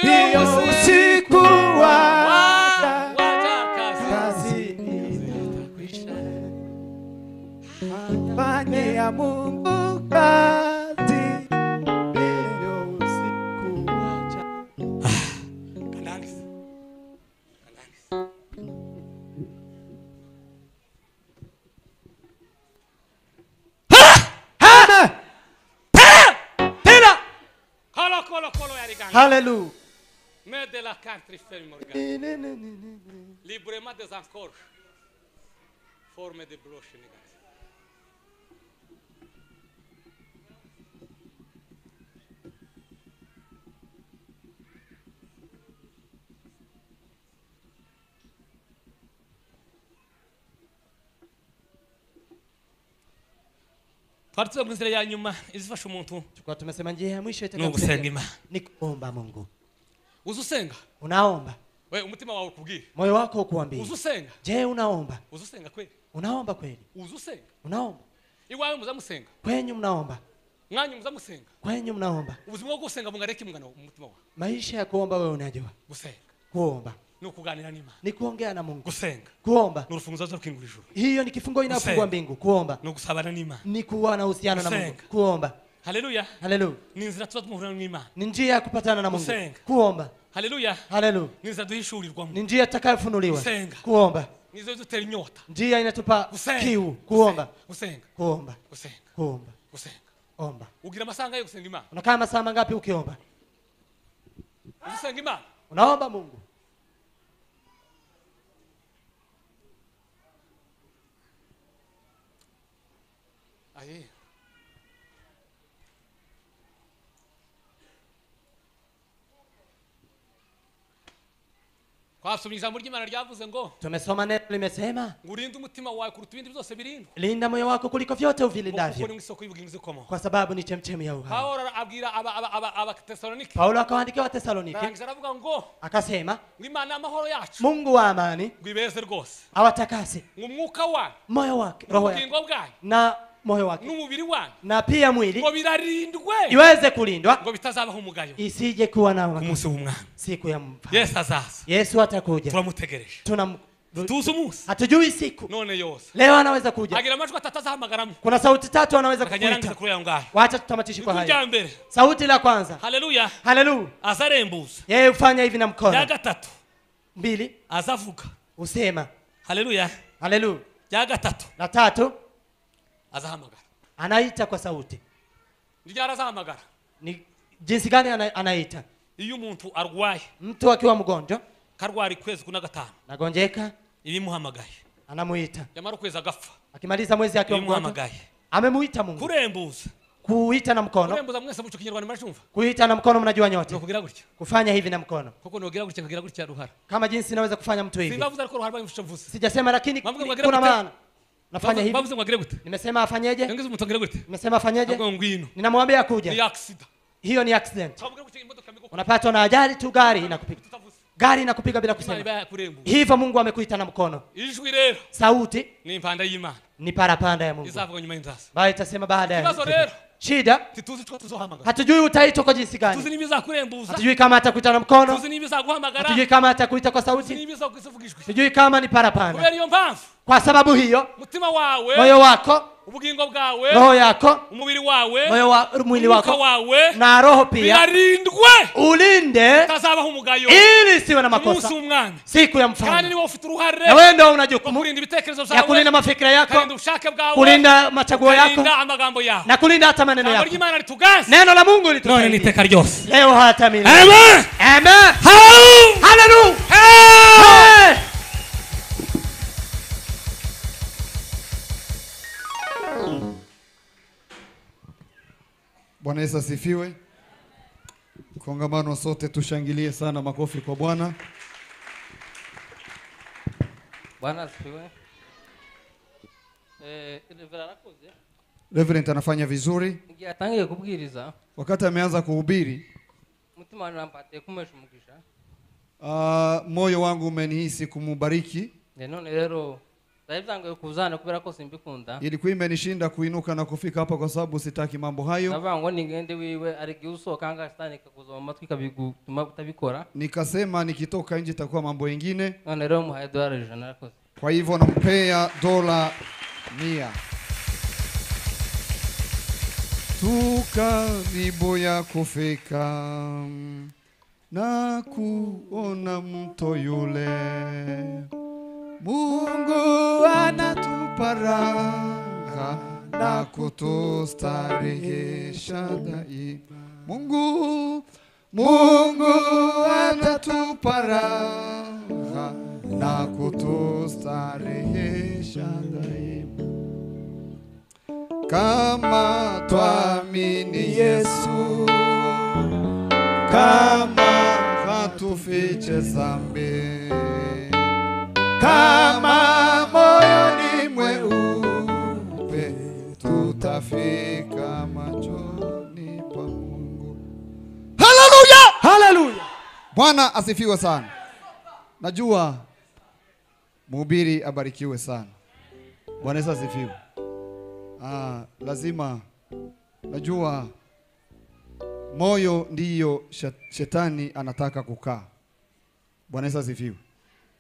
Speaker 3: Iyo usiku waja kazi itakwisha. Fanye ya Mungu kazi. Iyo usiku waja.
Speaker 1: Kanangis. Kanangis.
Speaker 2: Hallelujah.
Speaker 1: Mais de la country ferme organe. Librement des encorches. Forme de bloche négative. Twari mu nzira ya nyuma izifasha umuntu.
Speaker 2: Tulikuwa tumesema njia ya mwisho
Speaker 1: itakayogusenga Imana
Speaker 2: ni kuomba Mungu.
Speaker 1: Uzusenga?
Speaker 2: Unaomba?
Speaker 1: Wewe umutima wawe ukubwira.
Speaker 2: Moyo wako ukuambie.
Speaker 1: Uzusenga?
Speaker 2: Je, unaomba?
Speaker 1: Uzusenga kweli?
Speaker 2: Unaomba kweli?
Speaker 1: Uzusenga?
Speaker 2: Unaomba?
Speaker 1: Iwawe muzamusenga?
Speaker 2: Kwenyu mnaomba?
Speaker 1: Mwanyu muzamusenga?
Speaker 2: Kwenyu mnaomba?
Speaker 1: Ubuzima bwo gusenga bungareke mungana umutima wawe.
Speaker 2: Maisha ya kuomba wewe unajua.
Speaker 1: Gusenga.
Speaker 2: Kuomba.
Speaker 1: Ni kuganira n'Imana.
Speaker 2: Ni kuongea na Mungu.
Speaker 1: Gusenga.
Speaker 2: Kuomba.
Speaker 1: Ni urufunguzo rw'ukingura ijuru.
Speaker 2: Hiyo ni kifungo inafungua mbingu. Kuomba.
Speaker 1: Ni gusabana n'Imana.
Speaker 2: Ni kuwa na uhusiano na Mungu. Kuomba.
Speaker 1: Haleluya.
Speaker 2: Haleluya.
Speaker 1: Ni inzira tuba tumuhura n'Imana.
Speaker 2: Ni njia ya kupatana na Mungu.
Speaker 1: Gusenga.
Speaker 2: Kuomba.
Speaker 1: Haleluya.
Speaker 2: Haleluya.
Speaker 1: Ni inzira duhishurirwamo.
Speaker 2: Ni njia tutakayofunuliwa.
Speaker 1: Gusenga.
Speaker 2: Kuomba.
Speaker 1: Ni inzira dutera inyota.
Speaker 2: Njia inatupa kiu. Kuomba.
Speaker 1: Gusenga.
Speaker 2: Kuomba.
Speaker 1: Gusenga.
Speaker 2: Kuomba.
Speaker 1: Gusenga.
Speaker 2: Omba.
Speaker 1: Ugira amasaha yo gusenga Imana.
Speaker 2: Unakaa masaa mangapi ukiomba?
Speaker 1: Usenga Imana.
Speaker 2: Unaomba Mungu.
Speaker 1: Aye. Twasomye ijambo ry'Imana ryavuze ngo
Speaker 2: tumesoma neno limesema
Speaker 1: ngurinde umutima wawe kuruta ibindi byose birindwa.
Speaker 2: Linda moyo wako kuliko vyote uvilindavyo.
Speaker 1: Kwa
Speaker 2: sababu ni chemchemi ya uhai.
Speaker 1: Paulo abwira aba Tesalonike.
Speaker 2: Paulo akawaandikia wa Tesalonike.
Speaker 1: Aravuga ngo
Speaker 2: akasema
Speaker 1: Imana amahoro yacu.
Speaker 2: Mungu wa amani
Speaker 1: ngwibeze rwose.
Speaker 2: Awatakase.
Speaker 1: Umwuka wa
Speaker 2: moyo wake, roho yake. Na moyo wake
Speaker 1: n'umubiri wanyu
Speaker 2: na pia mwili
Speaker 1: ngo birarindwe
Speaker 2: iweze kulindwa
Speaker 1: ngo bitazabaho umugayo
Speaker 2: isije kuwa na
Speaker 1: umunsi w'umwami
Speaker 2: siku ya mfalme.
Speaker 1: Yesu azaza.
Speaker 2: Yesu atakuja.
Speaker 1: Turamutegereje. Tuzi umunsi.
Speaker 2: Hatujui siku.
Speaker 1: None yose.
Speaker 2: Leo anaweza kuja.
Speaker 1: Agira amajwi atatu azahamagaramo.
Speaker 2: Kuna sauti tatu anaweza kukuita. Wacha tutamatishe kwa haya. Sauti la kwanza.
Speaker 1: Haleluya.
Speaker 2: Haleluya.
Speaker 1: Azarembuza.
Speaker 2: Yeye hufanya hivi na mkono.
Speaker 1: Ya gatatu.
Speaker 2: Mbili.
Speaker 1: Azavuga.
Speaker 2: Usema.
Speaker 1: Haleluya.
Speaker 2: Haleluya.
Speaker 1: Ya gatatu.
Speaker 2: La tatu.
Speaker 1: Azahamagara.
Speaker 2: Anaita kwa sauti.
Speaker 1: Ndiyo azahamagara.
Speaker 2: Ni jinsi gani anaita?
Speaker 1: Iyo umuntu arwaye.
Speaker 2: Mtu akiwa mgonjwa.
Speaker 1: Karwari kwezi kuna gatanu.
Speaker 2: Nagonjeka.
Speaker 1: Ibimuhamagaye.
Speaker 2: Anamuita.
Speaker 1: Yamara kwezi agapfa.
Speaker 2: Akimaliza mwezi akiwa mgonjwa. Amemuita Mungu.
Speaker 1: Kurembuza.
Speaker 2: Kuita na mkono.
Speaker 1: Kurembuza mwese muco kinyarwanda muracumva.
Speaker 2: Kuita na mkono mnajua nyote.
Speaker 1: Kugira gutya.
Speaker 2: Kufanya hivi na mkono.
Speaker 1: Koko nogira gutya nkagira gutya ruhara.
Speaker 2: Kama jinsi naweza kufanya mtu hivi.
Speaker 1: Simbavuza ariko ruhara bamfusha mvuze.
Speaker 2: Sijasema lakini kuna maana. Nafanya hivi.
Speaker 1: Bavuze ngo agire gute?
Speaker 2: Nimesema afanyeje?
Speaker 1: Ngize umuntu agire gute?
Speaker 2: Nimesema afanyeje? Ninamwambia kuja.
Speaker 1: Ni accident.
Speaker 2: Hiyo ni accident. Unapatwa na ajali tu, gari inakupiga. Gari inakupiga bila kusema. Hivyo Mungu amekuita na mkono.
Speaker 1: Ijwi rero.
Speaker 2: Sauti
Speaker 1: ni impanda y'Imana.
Speaker 2: Ni parapanda ya Mungu.
Speaker 1: Izavuga nyuma y'inzaza.
Speaker 2: Bali itasema baada ya.
Speaker 1: Kibazo rero.
Speaker 2: Shida
Speaker 1: tituzi two tuzohamagara.
Speaker 2: Hatujui utaitwa kwa jinsi gani.
Speaker 1: Tuzi nibizakurembuza.
Speaker 2: Hatujui kama atakuita na mkono.
Speaker 1: Tuzi nibizaguhamagara.
Speaker 2: Hatujui kama atakuita kwa sauti.
Speaker 1: Tuzi nibizakuvuga ijwi.
Speaker 2: Hatujui kama ni parapanda.
Speaker 1: Kubera iyo mpamvu.
Speaker 2: Kwa sababu hiyo
Speaker 1: mutima wawe,
Speaker 2: moyo wako,
Speaker 1: ubugingo bwawe,
Speaker 2: roho yako,
Speaker 1: umubiri wawe,
Speaker 2: moyo wa mwili wako
Speaker 1: wawe,
Speaker 2: na roho pia
Speaker 1: birarindwe,
Speaker 2: ulinde
Speaker 1: utazabaho umugayo,
Speaker 2: ili siwe na makosa siku ya mfalme.
Speaker 1: Kandi niwe ufite uruhare,
Speaker 2: na wewe ndio una jukumu
Speaker 1: kulinda ibitekerezo byawe,
Speaker 2: ya kulinda mafikira yako,
Speaker 1: kulinda ubushake bwawe,
Speaker 2: kulinda machaguo yako,
Speaker 1: kulinda amagambo yawe,
Speaker 2: na kulinda hata maneno yako.
Speaker 1: Neno
Speaker 2: Neno la Mungu litusaidie
Speaker 1: none niteka ryose
Speaker 2: leo hata milele.
Speaker 1: Amen.
Speaker 2: Amen.
Speaker 1: Hallelujah.
Speaker 2: Hallelujah. Hey.
Speaker 6: Bwana Yesu asifiwe. Kongamano sote tushangilie sana, makofi kwa Bwana.
Speaker 7: Bwana asifiwe.
Speaker 6: Reverend anafanya vizuri.
Speaker 7: Atangiye kubwiriza.
Speaker 6: Wakati ameanza kuhubiri,
Speaker 7: mutima wanampate kumesha umugisha.
Speaker 6: Moyo wangu umenihisi kumubariki.
Speaker 7: None rero ndabyangoye kuzana kubera ko simbikunda.
Speaker 6: Ilikuwa imenishinda kuinuka na kufika hapa kwa sababu sitaki mambo hayo.
Speaker 7: Ndavuga ningende wiwe arigi usoka anga sitani kakuza amatwi kabigutuma utabikora.
Speaker 6: Nikasema nikitoka nje itakuwa mambo mengine.
Speaker 7: None rero muhaye $100 arakoze.
Speaker 6: Kwa hivyo nampea $100. Tu karibu ya kufika na kuona mto yule, Mungu anatupa raha na kutustarehesha daima. Mungu anatupa raha na kutustarehesha daima. Kama twamini Yesu, kama hatufiche dhambi, kama moyoni mweupe, tutafika machoni pa Mungu. Haleluya!
Speaker 3: Haleluya!
Speaker 6: Bwana asifiwe sana. Najua mhubiri abarikiwe sana. Bwana Yesu asifiwe. Lazima najua moyo ndiyo shetani anataka kukaa. Bwana Yesu asifiwe.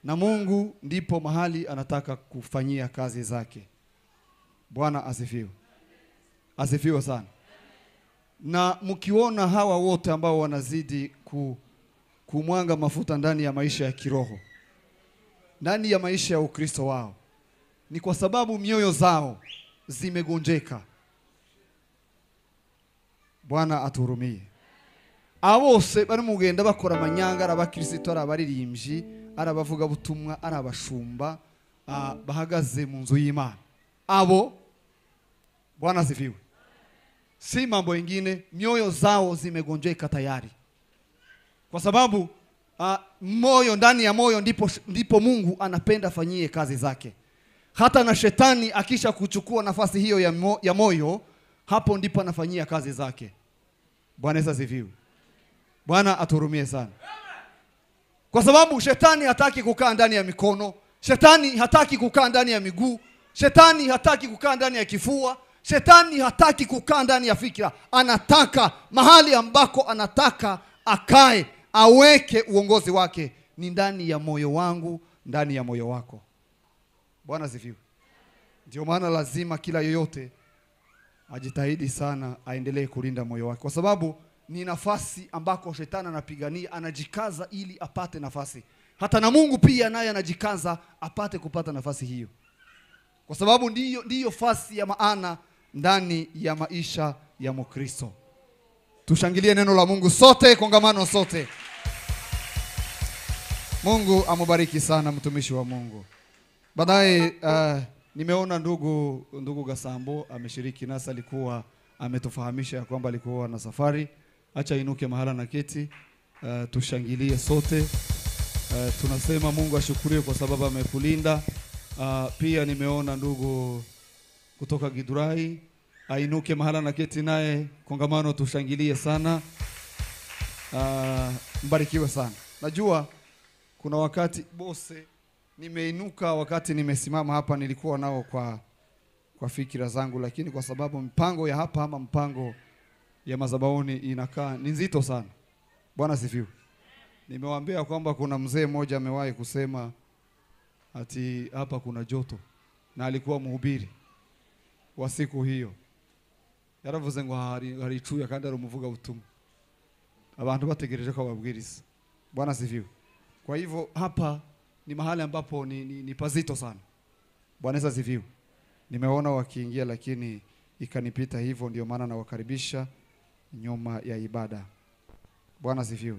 Speaker 6: Na Mungu ndipo mahali anataka kufanyia kazi zake. Bwana asifiwe. Asifiwe sana. Na mkiona hawa wote ambao wanazidi kumwanga mafuta ndani ya maisha ya kiroho, ndani ya maisha ya Ukristo wao, ni kwa sababu mioyo zao zimegonjeka. Bwana atuhurumie. Abose bari mugenda bakora amanyanga, ari abakristo, ari abaririmbyi, ari abavugabutumwa, ari abashumba bahagaze mu nzu y'Imana. Abo Bwana asifiwe. Si mambo mengine, mioyo zao zimegonjeka tayari. Kwa sababu moyo, ndani ya moyo ndipo Mungu anapenda afanyie kazi zake. Hata na shetani akisha kuchukua nafasi hiyo ya moyo, hapo ndipo anafanyia kazi zake. Bwana Yesu asifiwe. Bwana atuhurumie sana. Kwa sababu shetani hataki kukaa ndani ya mikono, shetani hataki kukaa ndani ya miguu, shetani hataki kukaa ndani ya kifua, shetani hataki kukaa ndani ya fikra. Anataka mahali ambako anataka akae, aweke uongozi wake ni ndani ya moyo wangu, ndani ya moyo wako. Bwana asifiwe. Ndio maana lazima kila yoyote ajitahidi sana aendelee kulinda moyo wake, kwa sababu ni nafasi ambako shetani anapigania, anajikaza ili apate nafasi. Hata na Mungu pia naye anajikaza apate kupata nafasi hiyo, kwa sababu ndiyo fasi ya maana ndani ya maisha ya Mkristo. Tushangilie neno la Mungu sote, kongamano sote. Mungu amubariki sana mtumishi wa Mungu. Baadaye nimeona ndugu Gasambo ameshiriki nasi, alikuwa ametufahamisha kwamba alikuwa na safari. Acha inuke mahala na keti, tushangilie sote. Tunasema Mungu ashukuriwe kwa sababu amekulinda. Pia nimeona ndugu kutoka Gidurai ainuke mahala na keti naye, kongamano tushangilie sana. Mbarikiwe sana. Najua kuna wakati bose nimeinuka, wakati nimesimama hapa nilikuwa nao kwa fikira zangu, lakini kwa sababu mpango ya hapa ama mpango ya madhabahuni inakaa ni nzito sana. Bwana sifiwe. Nimewaambia kwamba kuna mzee mmoja amewahi kusema ati hapa kuna joto, na alikuwa mhubiri wa siku hiyo. Yaravuze ngo hari icuya kandi ari umuvuga butumwa. Abantu bategereje ko ababwiriza. Bwana sifiwe. Kwa hivyo hapa ni mahali ambapo ni pazito sana. Bwana asifiwe. Nimeona wakiingia lakini ikanipita hivyo, ndio maana nawakaribisha nyuma ya ibada. Bwana asifiwe.